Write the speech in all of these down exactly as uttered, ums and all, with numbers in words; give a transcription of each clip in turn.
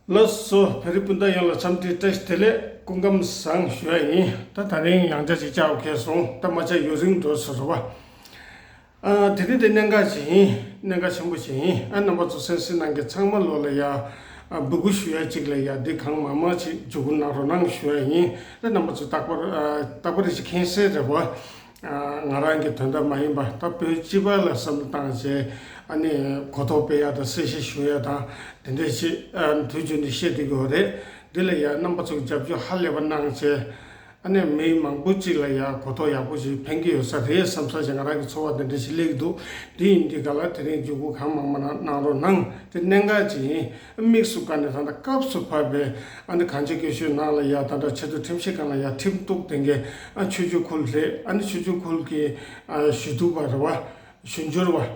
ལགས་སོ། བོད་རིགས་སྤུན་ཟླ་ཡོངས་ལ་འཚམས་འདྲི་བཀྲ་ཤིས་བདེ་ལེགས། སྐུ་ཁམས་བཟང་ཞུ་ཡ་ཡིན། ད་ད་རིང་ཡང་བསྐྱར་ཅིག་བཅར་བ་ཁེལ་སོང་། ད་མ་བཅར་ཡུན་རིང་འགྲོ་སོང་རེད་བ། ཨ། དེ་རིང་འདི་གནད་འགག་ཅིག་ཡིན། གནད་འགག་ཆེན་པོ་ཞིག་ཡིན། ཨ། རྣམ་པ་ཚོ་གསན་གཟིགས་གནང་མཁན་ཚང་མ་ལོ་ལ་ཡ། ཨ། འབོད་སྐུལ་ཞུ་ཡ་ཅིག་ལ་ཡ། འདི་གང་མང་མང་ཅིག་འཇུག་སྒོ་གནང་རོགས་གནང་ཞུ་ཡ་ཡིན། ད་རྣམ་པ་ཚོ་རྟག་པར། ཨ། རྟག་པར་རེ་ཞིག་མཁྱེན་གསལ་རེད་བ། ཨ། ང་རང་གི་དོན་དག་མ་ཡིན་པ། ད་བོད་སྤྱི་པ་ལ་བསམ་བློ་བཏང་བྱས། ཨ་ནི་གོ་རྟོགས་སྤེལ་ཡ་དང་། གསལ་བཤད་ཞུ་ཡ་དང་། དེ་འདྲ་ཞིག་ཨ། དུས་རྒྱུན་ནས་བཤད་བསྡད་ཀྱི་ཡོད་རེད། འདི་ལ་ཡ་རྣམ་པ་ཚོ་གི་རྒྱབ་སྐྱོར་ཧ་ལས་པ་གནང་བྱས། ཨ་ནི་མི་མང་པོ་ཅིག་ལ་ཡ་གོ་རྟོགས་ཡག་པོ་ཞིག་ཕན་གྱི་ཡོད་ས་རེད་བསམ་ས་ཞིག་ང་རང་གི་ཚོར་བ་དེ་འདྲ་ཞིག་སླེབས་ཀྱི་འདུག་དེ་ཡིན་དུས་ག་ལ་དེ་རིང་འཇུག་སྒོ་གང་མང་མང་གནང་རོགས་གནང་། དེ་གནད་འགག་ཅིག་ཡིན། དམིགས་སུ་བཀར་ནས་ད་ལྟ་སྐབས་སུ་བབས་པའི། ཨ་ནི་གངས་ཅན་སྐྱིད་གཤོངས་ནང་ལ་ཡ། ད་ལྟ་ཆེས་མཐོའི་ཁྲིམས་ཞིབ་ཁང་ལ་ཡ་ཁྲིམས་གཏུག་བསྡད་མཁན། ཨ། ཆོས་བརྒྱུད་ཁུལ་རེད། ཨ་ནི་ཆོས་བརྒྱུད་ཁུལ་གྱི། ཨ། ཞུ་གཏུག་པ་རེད་བ། ཞུ་སྦྱོར་བ།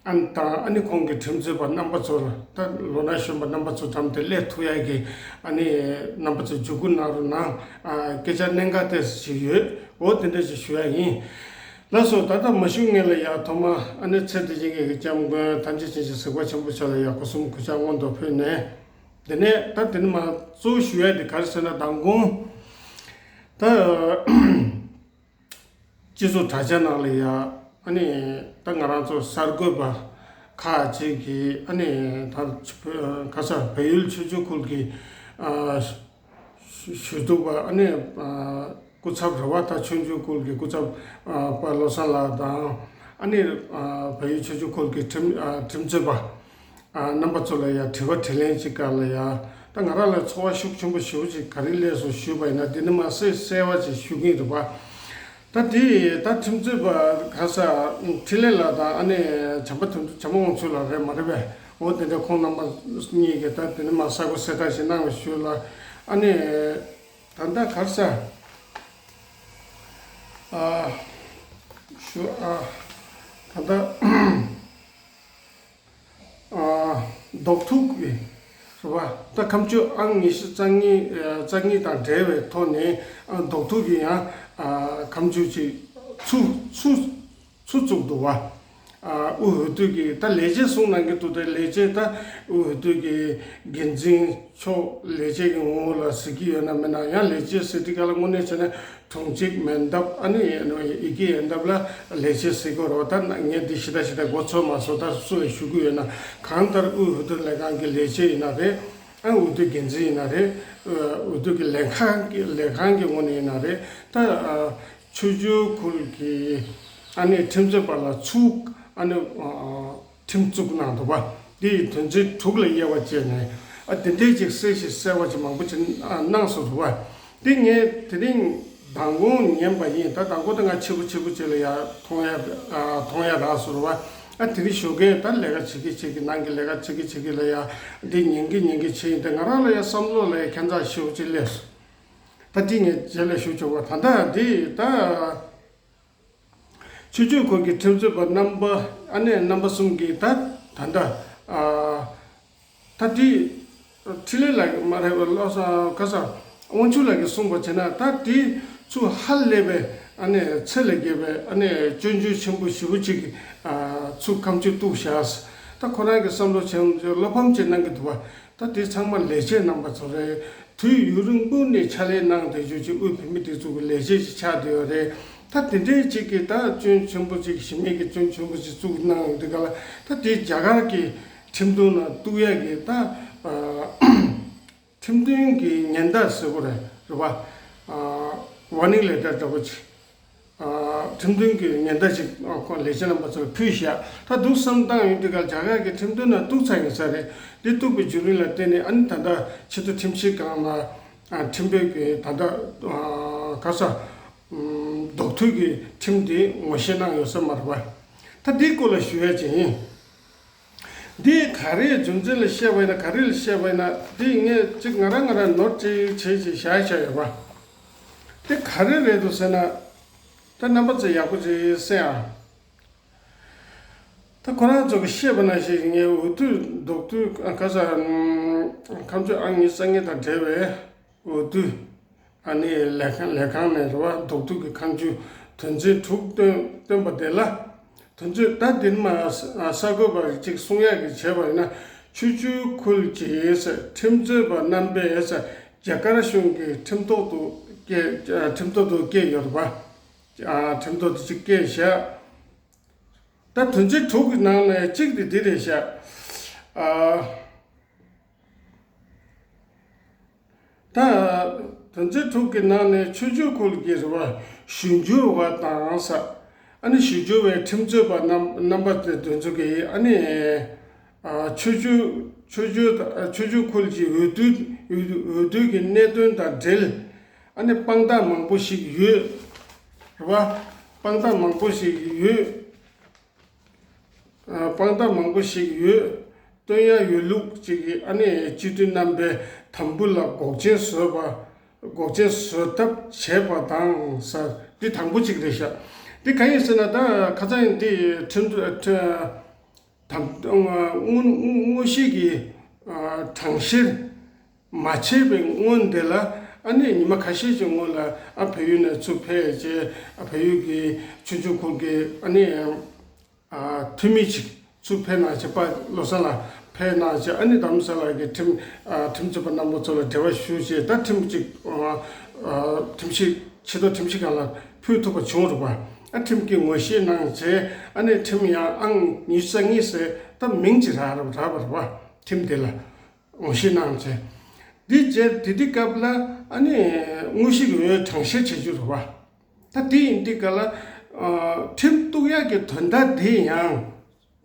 ཨ་ནི་དང་། ཨ་ནི་ཁོང་གི་ཁྲིམས་རྩོད་པ་རྣམ་པ་ཚོར། ད་ལོ་ན་གཞོན་པ་རྣམ་པ་ཚོ་འགྲམ་དུ་སླེབས་ཐུབ་ཡ་གི། ཨ་ནི་རྣམ་པ་ཚོས་འཇུག་སྒོ་གནང་རོགས་གནང་། ཨ། སྐད་ཆ་གནད་འགག་ཏོག་ཙམ་ཞིག་ཡོད། འོ། དེ་འདྲ་ཞིག་ཞུ་ཡ་ཡིན། ལགས་སོ། ད་ལྟ་མ་ཞུ་སྔོན་ལ་ཡ། ཐོག་མ་ཨ་ནི་ཚེ་འདི་ཕྱི་གཉིས་ཀྱི་སྐྱབས་མགོན་ཐམས་ཅད་མཁྱེན་ཅིང་གཟིགས་པ་ཆེན་པོ་མཆོག་ལ་ཡ་སྒོ་གསུམ་གུས་ཕྱག་སྔོན་དུ་ཕུལ་ནས། དེ་ནས་ད་དེ་ནས་མར་གཙོ་བོ་ཞུ་ཡ་དེ་ག་རེ་ཟེར་ན། མདང་དགོང་ད། སྤྱི་ཚོགས་དྲ་རྒྱ་ནང་ལ་ཡ། ཨ་ནི་ད་ང་རང་ཚོ་གསར་འགོད་པ་ཁག་ཅིག་གིས། ཨ་ནི་ད་ག་ས། བལ་ཡུལ་ཆོས་བརྒྱུད་ཁུལ་གྱི། ཨ། ཞུ་ཞུ་གཏུག་པ། ཨ་ནི། ཨ། སྐུ་ཚབ་རེད་བ། ད་ཆོས་བརྒྱུད་ཁུལ་གྱི་སྐུ་ཚབ། ཨ། པ་བློ་བཟང་ལགས་དང་། ཨ་ནི། ཨ། བལ་ཡུལ་ཆོས་བརྒྱུད་ཁུལ་གྱི་ཁྲིམས། ཨ། ཁྲིམས་རྩོད་པ། ཨ། རྣམ་པ་ཚོ་ལ་ཡང་དྲི་བ་དྲིས་ལན་ཅིག་སྒང་ལ་ཡང་། ད་ང་རང་ལ་ཚོར་བ་ཤུགས་ཆེན་པོ་ཞེ་པོ་ཅིག་ག་རེ་སླེབས་སོང་ཞུས་པ་ཡིན་ན། འདི་ནི་མ་གསལ་གསལ་བ་ཅིག་ཞུ་གི་ཡིན་རེད་པ། ད་དེ་ད་ཁྲིམས་རྩོད་པ་ག་ས། འཕྲིན་ལས་ལགས་དང་། ཨ་ནི་བྱམས་པ་དོན་གྲུབ། བྱམས་པ་དབང་ཕྱུག་ལགས་རེད་མ་རེད་པས། འོ། དེ་འདྲ་ཁོང་རྣམ་པ་གཉིས་ཀྱིས་ད་དེ་ནི་མ་གསལ་པོ་གསལ་བསྒྲགས་ཤིག་གནང་བའི་ཤུལ་ལ། ཨ་ནི་ད་ལྟ་ག་ས། ཨ། ཞུ། ཨ། ད་ལྟ། ཨ། རྡོག་ཐུག་གི་རེད་པ། ད་ཁ་མཆུ་ཨང་ཉི་ཤུ་རྩ་གཉིས། ཨ། རྩ་གཉིས་དང་འབྲེལ་བའི་ཐོག་ནས། ཨ། རྡོག་ཐུག་གི་ཡང་། ཨ། ཁ་མཆུ་ཅིག་ཚུར་ཚུར་ཚུར་བཙུགས་འདུག་པ། ཨ། དབུས་འོས་བསྡུ་གི་ད་ལས་བྱེད་གསུང་གནང་གི་འདུག་དེ་ལས་བྱེད་ད་དབུས་འོས་བསྡུ་གི་འགན་འཛིན་མཆོག་ལས་བྱེད་ཀྱི་ངོ་བོ་ལ་ཟེར་གྱི་ཡོད་ན་མེད་ན། ཡང་ལས་བྱེད་ཟེར་དུས་ག་ལ་དངོས་གནས་བྱས་ན། དྲུང་ཆེ་མིན་སྟབས། ཨ་ནི་ཡི་གེ་ཡིན་སྟབས་ལ་ལས་བྱེད་ཟེར་དགོས་རེད་པ། ད་ངས་འདི་ཞེ་དྲག་ཞེ་དྲག་མགོ་ཚོས་མ་སོང་། ད་སུ་ལ་ཞུ་གི་ཡོད་ན། གང་ལྟར་དབུས་འོས་བསྡུ་ལས་ཁང་གི་ལས་བྱེད་ཡིན་ན་རེད། ཨ། འོས་བསྡུ་འགན་འཛིན་ཡིན་ན་རེད། འོས་བསྡུ་གི་ལས་ཁང་གི་ལས་ཁང་གི་ངོས་ནས་ཡིན་ན་རེད། ད། ཨ། ཆོས་བརྒྱུད་ཁུལ་གྱི། ཨ་ནི་ཁྲིམས་རྩོད་པ་ལ་ཚུར། ཨ་ནི། ཨ། ཁྲིམས་བཙུགས་གནང་འདུག་པ། འདི་ཡི་དོན་ཚན་དྲུག་ལ་དབྱེ་བ་བྱས་ནས། ཨ། དེ་འདྲའི་ཅིག་གསལ་ཞིང་གསལ་བ་ཅིག་མང་པོ་ཅིག། ཨ། གནང་སོང་འདུག་པ། འདི་ངས་དེ་རིང་མདང་དགོང་ཉན་པ་ཡིན། ད་མདང་དགོང་ད་ང་ཕྱི་པོ་ཕྱི་པོ་ཅིག་ལ་ཡ་མཐོང་ཡ། ཨ། མཐོང་ཡ་རག་སོང་རེད་པ། ཨ། དེ་རིང་ཞོགས་ཀས་ད་ལས་ཀ་བྱེད་ཀྱི་བྱེད་ཀྱི། ནང་གི་ལས་ཀ་བྱེད་ཀྱི་བྱེད་ཀྱི་ལ་ཡ། འདི་ཉན་གྱི་ཉན་གྱི་བྱས་ཡིན། ད་ང་རང་ལ་ཡ་བསམ་བློ་ལ་ཡ་ཁྱད་མཚར་ཞེ་པོ་ཅིག་སླེབས་སོང་། ད་འདི་ངས་རྗེས་ལ་ཞུ་ཆོག་པ། ད་ལྟ་འདི་ད། ཆོས་བརྒྱུད་ཁུལ་གྱི་ཁྲིམས་རྩོད་པ་རྣམ་པ། ཨ་ནི་རྣམ་པ་གསུམ་གྱིས་ད་ད་ལྟ། ཨ། ད་དེ་འཕྲིན་ལས་ལགས་མ་རེད་པ། བློ་བཟང་ག་ས། དབང་ཕྱུག་ལགས་ཀྱིས་གསུངས་པ་བྱས་ན། ད་དེ་ཚུར་ཧ་ལས་པའི། ཨ་ནི་ཚད་ལས་བརྒལ་བའི། ཨ་ནི་སྐྱོན་བརྗོད་ཆེན་པོ་ཞེ་པོ་ཅིག། ཨ། ཚུར་ཁ་མཆུ་གཏུགས་བཞག། ད་ཁོ་རང་གི་བསམ་བློ་བྱས་བློ་ཕམ་ཅིག་གནང་གི་འདུག་པ། ད་དེ་ཚང་མ་ལས་བྱེད་རྣམ་པ་ཚོ་རེད། དུས་ཡུན་རིང་པོ་ནས་ཕྱག་ལས་གནང་བསྡད་རྒྱུ་ཅིག། དབུས་བོད་མིའི་སྒྲིག་འཛུགས་ཀྱི་ལས་བྱེད་ཅིག་ཆགས་བསྡད་ཡོད་རེད། ད་དེ་འདྲའི་ཅིག་གིས་ད་སྐྱོན་ཆེན་པོ་ཅིག། གཞི་མེད་ཀྱི་སྐྱོན་ཆེན་པོ་ཅིག་བཙུགས་གནང་ཡོང་དུས་ག་ལ། ད་དེ་རྒྱ་གར་གྱི་ཁྲིམས་དོན་ནང་གཏུག་ཡག་གི། ད། ཨ། ཁྲིམས་དོན་གྱི་ཉེན་བརྡ་ཟེར་དགོས་རེད། རེད་པ། ཨ། ཝར་ནིང་ལེ་ཊར་འདྲ་པོ་ཅིག། ཨ། ཁྲིམས་དོན་གྱི་ཉེན་བརྡ་ཅིག། ཨ། ཁོང་ལས་བྱེད་རྣམ་པ་ཚོར་ཕུལ་བཞག། ད་འདུག་བསམ་བཏང་ཡོང་དུས་ག་ལ། རྒྱ་གར་གྱི་ཁྲིམས་དོན་ནང་གཏུག་ཚར་ཡིན་ས་རེད། འདི་གཏུག་པའི་བརྒྱུད་རིམ་ལ་བརྟེན་ནས། ཨ་ནི་ད་ལྟ་ཆེས་མཐོའི་ཁྲིམས་ཞིབ་ཁང་ལ། ཨ། ཁྲིམས་དཔོན་གྱིས་ད་ལྟ། ཨ། ག་ས། ཨམ། རྡོག་ཐུག་གི་ཁྲིམས་དེ་ངོ་ཤེས་གནང་ཡོད་ས་མ་རེད་པ། ད་འདིའི་སྐོར་ལ་ཞུ་ཡ་ཅིག་ཡིན། འདི་ག་རེ་རྒྱུ་མཚན་ལ་བཤད་པ་ཡིན་ན། ག་རེ་ལ་བཤད་པ་ཡིན་ན། འདི་ངས་ཅིག་ང་རང་ང་རང་ནོར་ཅིག་བྱས་ཅིག་བཞག་བཞག་ཡོད་པ། འདི་ག་རེ་རེད་འདུག་ཟེར་ན། ད་རྣམ་པ་ཚོས་ཡག་པོ་ཅིག་གསན་ཨ། ད་ཁོ་རང་ཚོ་གིས་བཤད་པ་ནང་བཞིན། ངས་འོས་བསྡུ་རྡོག་ཐུག་ག་ས། ཁ་མཆུ་ཨང་ཉི་ཤུ་རྩ་གཉིས་དང་འབྲེལ་བའི་འོས་བསྡུ། ཨ་ནི་ལས་ཁང་ལས་ཁང་ནས་རེད་པ། རྡོག་ཐུག་གི་ཁ་མཆུ་དོན་ཚན་དྲུག་བཏོན་བཏོན་པ་དེ་ལ། དོན་ཚན་ད་འདི་ནས་མར་གསར་འགོད་པ་ཅིག་གསུང་ཡག་གི་བྱས་པ་ཡིན་ན། ཆོས་རྒྱལ་ཁུལ་གྱི་ཁྲིམས་རྩོད་པ་རྣམ་པས་རྒྱ་གར་གཞུང་གི་ཁྲིམས་ཐོག་ཏུ་བཀལ་ཁྲིམས་ཐོག་ཏུ་བཀལ་ཡོད་པ། ཁྲིམས་ཐོག་ཏུ་ཅིག་བཀལ་བཞག་ད་དོན་ཚན་དྲུག་གི་ནང་ནས་གཅིག་དེ་འདི་རེད་ཤག་ད་དོན་ཚན་དྲུག་གི་ནང་ནས་ཆོས་རྒྱལ་ཁུལ་གྱི་རེད་བ། ཞུ་འབྱོར་བ་དང་ས། ཨ་ནི་ཞུ་འབྱོར་བའི་ཁྲིམས་རྩོད་པ་རྣམ་རྣམ་པ་དེ་དེ་ཚོ་གིས་ཨ་ནི་ཆོས་རྒྱལ་ཆོས་རྒྱལ་ཆོས་རྒྱལ་ཁུལ་གྱི་འོས་བསྡུ་འོས་བསྡུ་གི་གནད་དོན་དང་འབྲེལ། ཨ་ནི་དཔང་རྟགས་མང་པོ་ཞིག་ཡོད། རེད་བ། དཔང་རྟགས་མང་པོ་ཞིག་ཡོད། དཔང་རྟགས་མང་པོ་ཞིག་ཡོད། སྟོན་ཡ་ཡོད་ལུགས་ཅིག་གིས་ཨ་ནི་སྤྱི་འཐུས་རྣམ་པའི་དམ་འབུལ་ལ་འགོག་རྐྱེན་བཟོས་པ། འགོག་རྐྱེན་བཟོ་ཐབས་བྱས་པ་དང་ས། འདི་དང་པོ་གཅིག་རེད་ཤག་འདི་གང་ཡིན་ཟེར་ན་ད་ཁ་སང་ཡིན་འདི་ཁྲིམས་ཁྲིམས་དམ་དངོས་དངོས་གཞི་གི་གྲངས་བཤེར་མ་བྱས་པའི་སྔོན་དེ་ལ་ཨ་ནི་ཉི་མ་ཁ་ཤས་ཀྱི་སྔོན་ལ་ཨ་བལ་ཡུལ་ནས་ཚུར་ཕེབས་བྱས་ཨ་བལ་ཡུལ་གྱི་ཆོས་རྒྱལ་ཁུལ་གྱི་ཨ་ནི། འཐུས་མི་གཅིག་ཚུར་ཕེབས་གནང་བྱས་པ་བློ་བཟང་ལགས་ཕེབས་གནང་བྱས་ཨ་ནི་དྷ་རམ་ས་ལ་གི་ཁྲིམས་ཁྲིམས་རྩོད་པ་རྣམ་པ་ཚོ་ལ་འབྲེལ་བ་ཞུ་བྱས་ད་ཁྲིམས་གཅིག་ཁྲིམས་ཞིབ་ཆེས་མཐོ་ཁྲིམས་ཞིབ་ཁང་ལ་ཕུལ་ཐུབ་པ་བྱུང་རེད་པ། ཨ་ཁྲིམས་ཀྱི་ངོ་ཤེས་གནང་བྱས་ཨ་ནི་ཁྲིམས་ཡང་ཨང་ཉི་ཤུ་རྩ་གཉིས་ཟེར་ད་མིང་གཅིག་རག་རག་པ་རེད་པ། ཁྲིམས་དེ་ལ་ངོ་ཤེས་གནང་བྱས་འདི་བྱས་དེ་དུས་སྐབས་ལ་ཨ་ནི་དངོས་གཞི་གི་འོས་གྲངས་བཤེར་བྱེད་རྒྱུ་རེད་པ། ད་དེ་ཡིན་དུས་ག་ལ། ཁྲིམས་གཏུག་ཡག་གི་དོན་དག་དེ་ཡང་།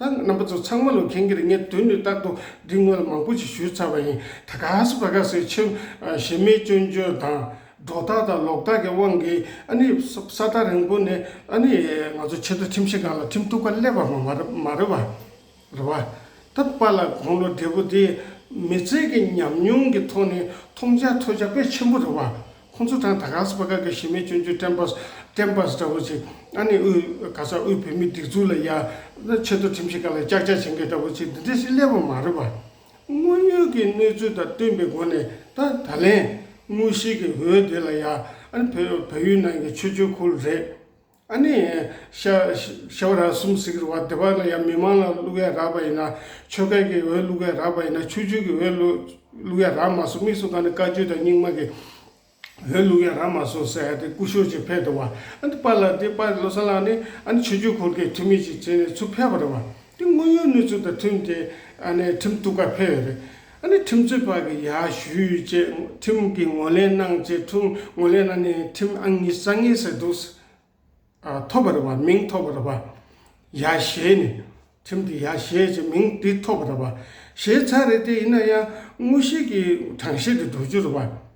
ད་རྣམ་པ་ཚོ་ཚང་མ་ལོ་མཁྱེན་གྱི་རེད། ངས་དོན་ནི་རྟག་ཏུ་འདི་སྔོན་ལ་མང་པོ་ཞིག་ཞུས་ཚར་བ་ཡིན། ད་ག་སུ་བ་ག་སུའི་ཆེམ་གཞི་མེད་སྐྱོན་བརྗོད་དང་སྒྲོ་བཏགས་དང་ལོག་བཏགས་ཀྱི་དབང་གིས་ཨ་ནི་ས་ཐག་རིང་པོ་ནས་ཨ་ནི་ང་ཚོ་ཆེས་མཐོ་ཁྲིམས་ཞིབ་ཁང་ལ་ཁྲིམས་གཏུག་ག་སླེབས་པ་མ་མ་རེད་པ། རེད་བ། ད་པཱ་ལགས་དགུང་ལོ་བགྲེས་པོ་དེ་མི་ཚེ་གི་ཉམས་མྱོང་གི་ཐོག་ནས་མཐོང་རྒྱ་ཐོས་རྒྱ་དཔེ་ཆེན་པོ་རེད་བ། ཁོང་ཚོ་དང་ད་ག་སུ་བ་ག་གི་གཞི་མེད་སྐྱོན་བརྗོད་བསྟན་པ་བསྟན་པ་འདྲ་བོ་ཅིག་ཨ་ནི་དབུས་ག་ས་དབུས་བོད་མིའི་སྒྲིག་འཛུགས་ལ་ཡ་ཆེས་མཐོ་ཁྲིམས་ཞིབ་ཁང་ལ་ཅག་ཅག་བྱེད་མཁན་འདྲ་བོ་ཅིག་འདི་འདྲ་ཞིག་སླེབས་པ་མ་རེད་བ། དངོས་ཡོད་ཀྱི་གནས་ཚུལ་དང་བསྟུན་པའི་སྒོ་ནས་ད་ད་ལན་དངོས་གཞི་གི་འོས་དེ་ལ་ཡ་ཨ་ནི་བོད་བལ་ཡུལ་ནང་གི་ཆོས་རྒྱལ་ཁུལ་རེད། ཨ་ནི་ཤ་ཤ་བ་ར་གསུམ་ཟེར་གི་རེད་བ། དེ་བ་ལ་ཡང་མི་མང་ལ་བླུག་ཡ་རག་པ་ཡིན་ན་ཆོལ་ཁའི་གི་འོས་བླུག་ཡ་རག་པ་ཡིན་ན་ཆོས་བརྒྱུད་ཀྱི་འོས་བླུག་བླུག་ཡ་རག་མ་སོང་། དམིགས་སུ་བཀར་ནས་བཀའ་བརྒྱུད་དང་རྙིང་མ་གི་འོས་བླུག་ཡ་རག་མ་སོང་ཟེར་ཡ་དེ་སྐུ་ཞབས་ཅིག་ཕེབས་འདུག་བ། ཨ་ནི་པཱ་ལགས་དེ་པཱ་བློ་བཟང་ལགས་ནི་ཨ་ནི་ཆོས་བརྒྱུད་ཁུལ་གྱི་འཐུས་མི་ཅིག་བྱས་ནས་ཚུར་ཕེབས་པ་རེད་བ། དེ་དངོས་ཡོད་གནས་ཚུལ་དང་མཐུན་ཏེ་ཨ་ནི་ཁྲིམས་གཏུག་ག་ཕེབས་ཡོད་རེད། ཨ་ནི་ཁྲིམས་རྩོད་པ་གི་ཡར་ཞུས་བྱས་ཁྲིམས་ཀྱི་ངོས་ལེན་གནང་བྱས་ཁྲིམས་ངོས་ལེན་གནང་ནས་ཁྲིམས་ཨང་ཉི་ཤུ་རྩ་གཉིས་ཟེར་འདུག་ཨ་ཐོབ་པ་རེད་བ། མིང་ཐོབ་པ་རེད་བ། ཡར་བཞེས་ནས་ཁྲིམས་དེ་ཡར་བཞེས་ཀྱི་མིང་དེ་ཐོབ་པ་རེད་བ། བཞེས་ཚར་རེད་དེ་ཡིན་ན་ཡང་དངོས་གཞི་གི་གྲངས་བཤེར་དེ་འགྲོ་རྒྱུ་རེད་བ།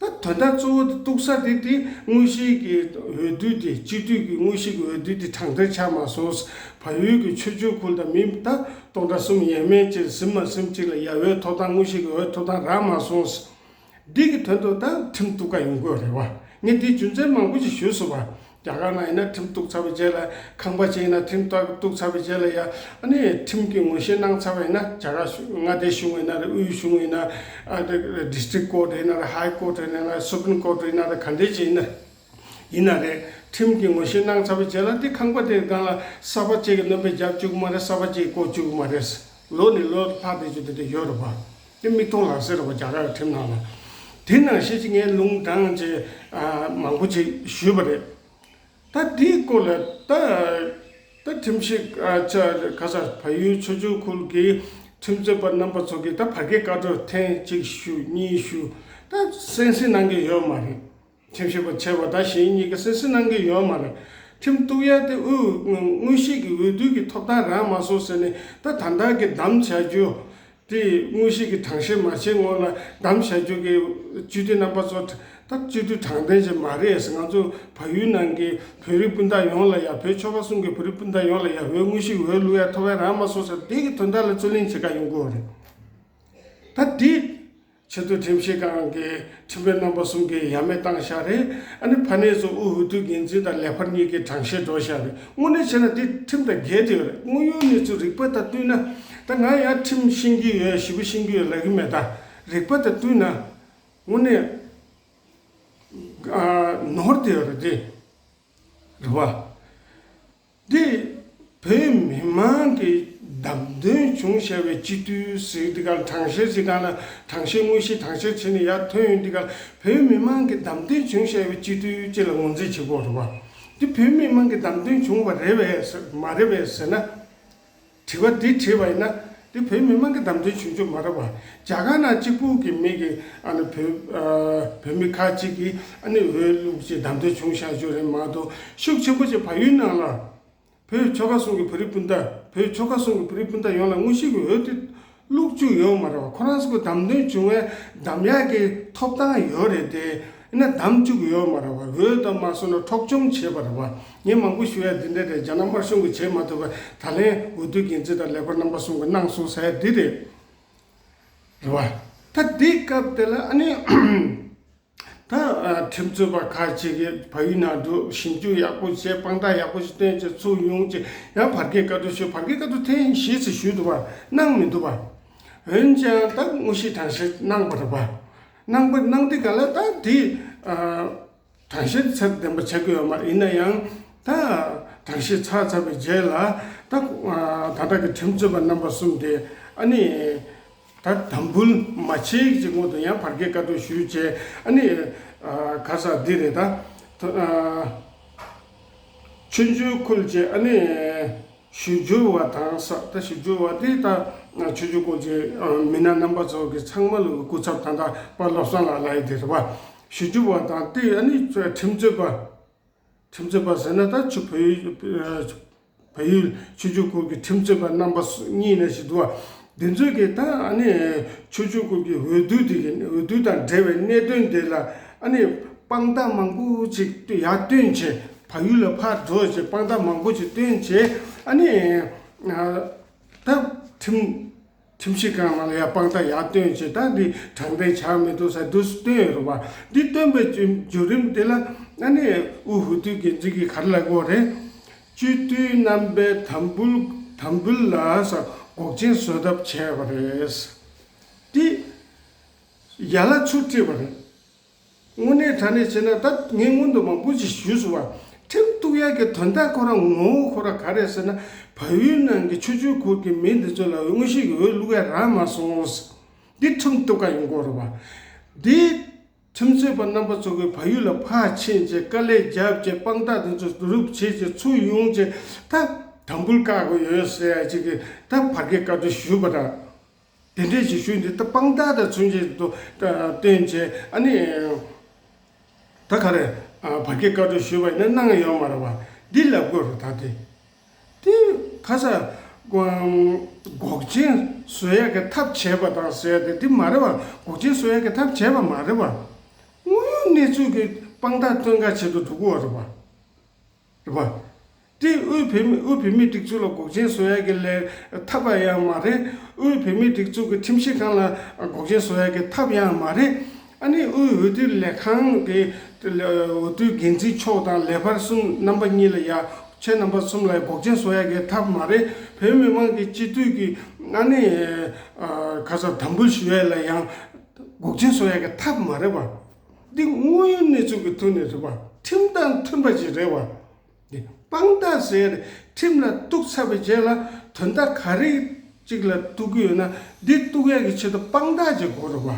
ད་དོན་དག་གཙོ་བོ་དེ་གཏུག་ས་དེ་དེ་དངོས་གཞི་གི་འོས་བསྡུ་དེ་སྤྱི་འཐུས་ཀྱི་དངོས་གཞི་གི་འོས་བསྡུ་དེ་དྲང་བདེན་ཆགས་མ་སོང་། བལ་ཡུལ་གྱི་ཆོས་བརྒྱུད་ཁུལ་དང་མི་ད་སྟོང་ཕྲག་གསུམ་ཡས་མས་ཅིག་ཟིན་མ་ཟིན་ཅིག་ལ་ཡ་འོས་ཐོབ་ཐང་དངོས་གཞི་གི་འོས་ཐོབ་ཐང་རག་མ་སོང་། འདི་གི་དོན་དུ་ད་ཁྲིམས་གཏུག་ག་ཡོང་དགོས་རེད་བ། ངས་འདི་རྒྱུ་མཚན་མང་པོ་ཞིག་ཞུས་སོང་བ། རྒྱ་གར་ནང་ཡིན་ན་ཁྲིམས་གཏུག་ཚར་བའི་རྗེས་ལ་ཁང་པ་ཅིག་ཡིན་ན་ཁྲིམས་གཏུག་གཏུག་ཚར་བའི་རྗེས་ལ་ཡ་ཨ་ནི་ཁྲིམས་ཀྱི་ངོ་ཤེས་གནང་ཚར་བ་ཡིན་ན་རྒྱ་གར་གཞུང་མངའ་སྡེ་གཞུང་ཡིན་ན་རེད། དབུས་གཞུང་ཡིན་ན་ཨ་ཌི་སི་ཊི་རིག་ཀོར་ཊི་ཡིན་ན་རེད། ཧའི་ཀོར་ཊི་ཡིན་ན་རེད། སུ་པྲིམ་ཀོར་ཊི་ཡིན་ན་རེད། ག་འདྲས་ཅིག་ཡིན་ན་ཡིན་ན་རེད། ཁྲིམས་ཀྱི་ངོ་ཤེས་གནང་ཚར་བའི་རྗེས་ལ་དེ་ཁང་པ་དེའི་སྒང་ལ་གསར་པ་ཅིག་གི་སྣོན་པ་བརྒྱབ་བཅུག་གི་མ་རེད། གསར་པ་ཅིག་བཀོད་བཅུག་གི་མ་རེད། ལོ་ནས་ལོ་ལྷག་བསྡད་རྒྱུ་དེ་འདྲ་ཡོད་རེད་བ། དེ་མིག་མཐོང་ལག་ཟིན་རེད་བ། རྒྱ་གར་ཁྲིམས་ནང་ལ། དེ་ནང་བཞིན་ཅིག་ངས་ལུང་དྲངས་བྱས་མང་པོ་ཅིག་ཞུས་པ་རེད། ད་དེའི་སྐོར་ལ་ད་ད་ཁྲིམས་ཞིབ་ཨ་ཅག་ག་ས་བལ་ཡུལ་ཆོས་རྒྱལ་ཁུལ་གྱི་ཁྲིམས་རྩོད་པ་རྣམ་པ་ཚོ་གིས་ད་བར་བརྒལ་བཀའ་འཁྲོལ་ཐེངས་གཅིག་ཞུ་གཉིས་ཞུ་ད་གསན་གཟིགས་གནང་གི་ཡོད་མ་རེད། ཁྲིམས་ཞིབ་པ་ཆེ་བ་དང་གཞན་གཉིས་ཀ་གསན་གཟིགས་གནང་གི་ཡོད་མ་རེད། ཁྲིམས་གཏུག་ཡ་དེ་དབུས་དངོས་གཞི་གི་འོས་བསྡུ་གི་ཐོབ་ཐང་རག་མ་སོང་ཟེར་ནས་ད་ད་ལྟ་གི་བདམས་བྱ་རྒྱུ། དེ་དངོས་གཞི་གི་གྲངས་བཤེར་མ་བྱས་སྔོན་ལ་བདམས་བྱ་རྒྱུ་གི་སྤྱི་འཐུས་རྣམ་པ་ཚོ་ད་སྤྱི་འཐུས་དྲང་བདེན་ཅིག་མ་རེད་ཟེར། ང་ཚོ་བལ་ཡུལ་ནང་གི་བོད་རིགས་སྤུན་ཟླ་ཡོངས་ལ་ཡ། བོད་ཆོལ་ཁ་གསུམ་གི་བོད་རིགས་སྤུན་ཟླ་ཡོངས་ལ་ཡ་འོས་དངོས་གཞི་འོས་བླུག་ཡ་ཐོབ་ཡ་རག་མ་སོང་ཟེར། དེ་གི་དོན་དག་ལ་རྩོད་གླེང་བྱེད་ག་ཡོང་དགོས་རེད། ད་དེ་ཆེས་མཐོ་ཁྲིམས་ཞིབ་ཁང་གི་ཁྲིམས་དཔོན་རྣམ་པ་གསུམ་གྱིས་ཡ་མེད་བཏང་བཞག་རེད། ཨ་ནི་ཕ་ནས་ཚོ་དབུས་འོས་བསྡུ་འགན་འཛིན་དང་ལས་འཕར་གཉིས་ཀྱིས་གྲངས་བཤེར་འགྲོ་བཞག་རེད། དངོས་གནས་བྱས་ན་འདི་ཁྲིམས་དང་འགལ་བསྡད་ཡོད་རེད། དངོས་ཡོད་གནས་ཚུལ་རིག་པ་དང་བསྟུན་ན། ད་ང་ཡང་ཁྲིམས་ཤེས་ཀྱི་ཡོད། ཞེ་པོ་ཤེས་ཀྱི་ཡོད་ལབ་ཀྱི་མེད། ད་རིག་པ་དང་བསྟུན་ན་དངོས་གནས་ནོར་བསྡད་ཡོད་རེད་དེ། རེད་བ། འདི་བོད་མི་མང་གི་ བདམས་ཐོན་བྱུང་བཞག་པའི་སྤྱི་འཐུས་ཟེར་འདི་ག་ལ་གྲངས་བཤེར་ཅིག་གང་ལ་གྲངས་བཤེར་དངོས་གཞི་གྲངས་བཤེར་བྱས་ནས་ཡར་ཐོན་ཡོང་འདི་ག་ལ་བོད་མི་མང་གིས་བདམས་ཐོན་བྱུང་བཞག་པའི་སྤྱི་འཐུས་ཅིག་ལ་ངོས་འཛིན་བྱེད་དགོས་རེད་བ། འདི་བོད་མི་མང་གིས་བདམས་ཐོན་བྱུང་བ་རེད་བས་ཟེར་མ་རེད་བས་ཟེར་ན། དྲི་བ་འདི་དྲིས་པ་ཡིན་ན། འདི་བོད་མི་མང་གིས་བདམས་ཐོན་བྱུང་རྒྱུ་མ་རེད་བ། རྒྱ་གར་ནང་གཅིག་པུ་གི་མི་གི་ཨ་ནི་བོད་ཨ་བོད་མི་ཁག་ཅིག་གིས་ཨ་ནི་འོས་བླུགས་ཅིག་བདམས་ཐོན་བྱུང་བཞག་རྒྱུ་རེད་མ་གཏོགས་ཤུགས་ཆེན་པོ་ཅིག་བལ་ཡུལ་ནང་ལ། བོད་ཆོལ་ཁ་གསུམ་གྱི་བོད་རིགས་སྤུན་ཟླ། བོད་ཆོལ་ཁ་གསུམ་གྱི་བོད་རིགས་སྤུན་ཟླ་ཡོངས་ལ་དངོས་གཞི་གི་འོས་དེ་བླུགས་བཅུག་ཡོད་མ་རེད་བ། ཁོ་རང་ཚོ་གི་བདམས་ཐོན་བྱུང་བའི་བདམས་ཡག་གི་ཐོབ་ཐང་ཡོད་རེད་དེ། ཡིན་ན་བདམས་བཅུག་གི་ཡོད་མ་རེད་བ། འོས་དང་མ་སོང་ན་འཕྲོག་བཅོམ་བྱས་པ་རེད་བ། ངས་མང་པོ་ཞུ་ཡ་འདི་འདྲ་རེད། རྒྱ་ནག་དམར་གཞུང་གིས་བྱས་མ་ཐུབ་པ་ད་ལན་འོས་བསྡུ་འགན་འཛིན་དང་ལས་ཁུངས་རྣམ་པ་གསུམ་གྱིས་གནང་སོང་ཟེར་ཡ་འདི་རེད། རེད་བ། ད་འདི་སྐབས་དེ་ལ་ཨ་ནི། ད་ཨ་ཁྲིམས་རྩོད་པ་ཁག་ཅིག་གིས་བལ་ཡུལ་ནང་འགྲོ་ཞིབ་འཇུག་ཡག་པོ་བྱས། དཔང་རྟགས་ཡག་པོ་ཞིག་བཏོན་བྱས་ཚུར་ཡོང་བྱས་ཡང་བར་བརྒལ་བཀའ་འཁྲོལ་ཞུས། བར་བརྒལ་བཀའ་འཁྲོལ་ཐེངས་བཞི་ཙམ་ཞུས་འདུག་བ། གནང་མི་འདུག་བ། འོན་ཀྱང་ད་དངོས་གཞི་གྲངས་བཤེར་གནང་བ་རེད་བ། གནང་བ་གནང་དུས་ག་ལ་ད་འདི་ཨ་གྲངས་བཤེར་ཚད་ལྡན་པ་ཆགས་ཀྱི་ཡོད་མ་རེད། ཡིན་ན་ཡང་ད་གྲངས་བཤེར་ཚར་ཚར་བའི་རྗེས་ལ་ད་ཨ་ད་ལྟ་གི་ཁྲིམས་རྩོད་པ་རྣམ་པ་གསུམ་དེ་ཨ་ནི། ད་དམ་འབུལ་མ་བྱེད་ཀྱི་སྔོན་དུ་ཡང་བར་བརྒལ་བཀའ་འཁྲོལ་ཞུས་བྱས་ཨ་ནི། ཨ་ག་ས་འདི་རེད་ད། ཨ་ཆོས་རྒྱུད་ཁུལ་གྱི་ཨ་ནི་ཞུ་སྦྱོར་བ་དང་ས་ད་ཞུ་སྦྱོར་བ་དེ་ད་ཆོས་རྒྱུད་ཁུལ་གྱི་ཨ་མི་སྣ་རྣམ་པ་ཚོ་གི་ཚང་མ་ལ་སྐུ་ཚབ་ད་ལྟ་པ་བློ་བཟང་ལགས་ལབ་ཡ་དེ་རེད་བ། ཞུ་སྦྱོར་བ་དང་དེ་ཨ་ནི་ཁྲིམས་རྩོད་པ། ཁྲིམས་རྩོད་པ་ཟེར་ན་ད་ཆུ་བལ་ཡུལ་བལ་ཡུལ་ཆོས་རྒྱུད་ཁུལ་གྱི་ཁྲིམས་རྩོད་པ་རྣམ་པ་གཉིས་ནས་ཞིག་འདུག་བ། འདི་ཚོས་ཀྱི་ད་ཨ་ནི་ཆོས་རྒྱུད་ཁུལ་གྱི་འོས་བསྡུ་དེ་གི་འོས་བསྡུ་དང་འབྲེལ་བའི་གནད་དོན་དེ་ལ་ཨ་ནི་དཔང་རྟགས་མང་པོ་ཅིག་ཡར་བཏོན་བྱས་བལ་ཡུལ་ལ་ཕར་འགྲོ་བྱས་དཔང་རྟགས་མང་པོ་ཅིག་བཏོན་བྱས་ཨ་ནི་ད་ཁྲིམས། ཁྲིམས་ཞིབ་ཁང་ནང་ལ་ཡང་དཔང་རྟགས་ཡར་བཏོན་བྱས་ད་འདི་དྲང་བདེན་ཆགས་མི་འདུག་ཟེར་འདུག་སེ་བཏོན་ཡོད་རེད་བ། འདི་བཏོན་པའི་བརྒྱུད་རིམ་དེ་ལ་ཨ་ནི་དབུས་འོས་བསྡུ་འགན་འཛིན་གྱིས་ག་རེ་ལབ་ཀྱི་ཡོད་རེད། སྤྱི་འཐུས་རྣམ་པའི་དམ་འབུལ་དམ་འབུལ་ལ་ས་འགོག་རྐྱེན་བཟོ་ཐབས་བྱས་པ་རེད། འདི་ཡ་ལ་ཚུར་བྲིས་པ་རེད། དངོས་གནས་དྲང་གནས་བྱས་ན་ད་ངས་སྔོན་དུ་མང་པོ་ཞིག་ཞུས་སོང་བ། ཁྲིམས་གཏུག་ཡག་གི་དོན་དག་ཁོ་རང་ངོ་བོ་ཁོ་རང་ག་རེ་ཟེར་ན་བལ་ཡུལ་ནང་གི་ཆོས་རྒྱུད་ཁུལ་གྱི་མི་འདི་ཚོ་ལ་དངོས་གཞི་གི་འོས་བླུག་ཡ་རག་མ་སོང་། འདི་ཁྲིམས་གཏུག་ག་ཡོང་གི་ཡོད་རེད་བ། འདི་ཁྲིམས་རྩོད་པ་རྣམ་པ་ཚོ་གིས་བལ་ཡུལ་ལ་ཕར་ཕྱིན་བྱས་དཀའ་ལས་བརྒྱབ་བྱས་དཔང་རྟགས་འདི་ཚོ་བསྡུ་རུབ་བྱས་བྱས་ཚུར་ཡོང་བྱས་ད་དམ་འབུལ་བཀག་དགོས་ཡོད་ཟེར་ཡ་ཅིག་གིས་ད་བར་བརྒལ་བཀའ་འཁྲོལ་ཞུས་པ་རེད། དེ་འདྲས་ཞིག་ཞུས་འདི་ལྟ་དཔང་རྟགས་དང་མཚོན་བྱེད་དུ་བསྟན་བྱས་ཨ་ནི། ད་ག་རེ། བར་བརྒལ་བཀའ་འཁྲོལ་ཞུས་པ་ཡིན་ན་གནང་ཡོད་མ་རེད་བ། འདི་ལབ་དགོས་རེད་ད་དེ། དེ་ག་ས། འགོག་རྐྱེན་བཟོ་ཡག་གི་ཐབས་བྱས་པ་དང་ཟེར་ཡ་དེ་འདི་མ་རེད་བ། འགོག་རྐྱེན་བཟོ་ཡག་གི་ཐབས་བྱས་པ་མ་རེད་བ། དངོས་ཡོད་གནས་ཚུལ་གྱི་དཔང་རྟགས་སྟོན་ག་བྱེད་དུ་འགྲོ་གི་ཡོད་རེད་བ། རེད་པ། དེ་དབུས་བོད་མི་དབུས་བོད་མིའི་སྒྲིག་འཛུགས་ལ་འགོག་རྐྱེན་བཟོ་ཡག་གི་ལས་ཐབས་ཡང་མ་རེད། དབུས་བོད་མིའི་སྒྲིག་འཛུགས་ཀྱི་ཁྲིམས་ཞིབ་ཁང་ལ་འགོག་རྐྱེན་བཟོ་ཡག་གི་ཐབས་ཡང་མ་རེད། ཨ་ནི་དབུས་འོས་བསྡུ་ལས་ཁང་གི་འོས་བསྡུ་འགན་འཛིན་མཆོག་དང་ལས་འཕར་གསུམ་རྣམ་པ་གཉིས་ལ་ཡ་ཁྱེད་རྣམ་པ་གསུམ་ལ་འགོག་རྐྱེན་བཟོ་ཡག་གི་ཐབས་མ་རེད། བོད་མི་མང་གི་སྤྱི་འཐུས་ཀྱི་ཨ་ནི་ཁ་ས་དམ་འབུལ་ཞུ་ཡག་ལ་ཡང་འགོག་རྐྱེན་བཟོ་ཡག་གི་ཐབས་མ་རེད་པ། འདི་དངོས་ཡོད་གནས་ཚུལ་གྱི་ཐོག་ནས་རེད་པ། ཁྲིམས་དང་མཐུན་པ་ཞིག་རེད་པ། དཔང་རྟགས་ཟེར་ཁྲིམས་ལ་གཏུགས་ཚར་བའི་རྗེས་ལ་དོན་དག་ག་རེ་གཅིག་ལ་གཏུག་གི་ཡོད་ན་འདི་གཏུག་ཡག་གི་ཆེད་དུ་དཔང་རྟགས་ཅིག་དགོས་རེད་བ།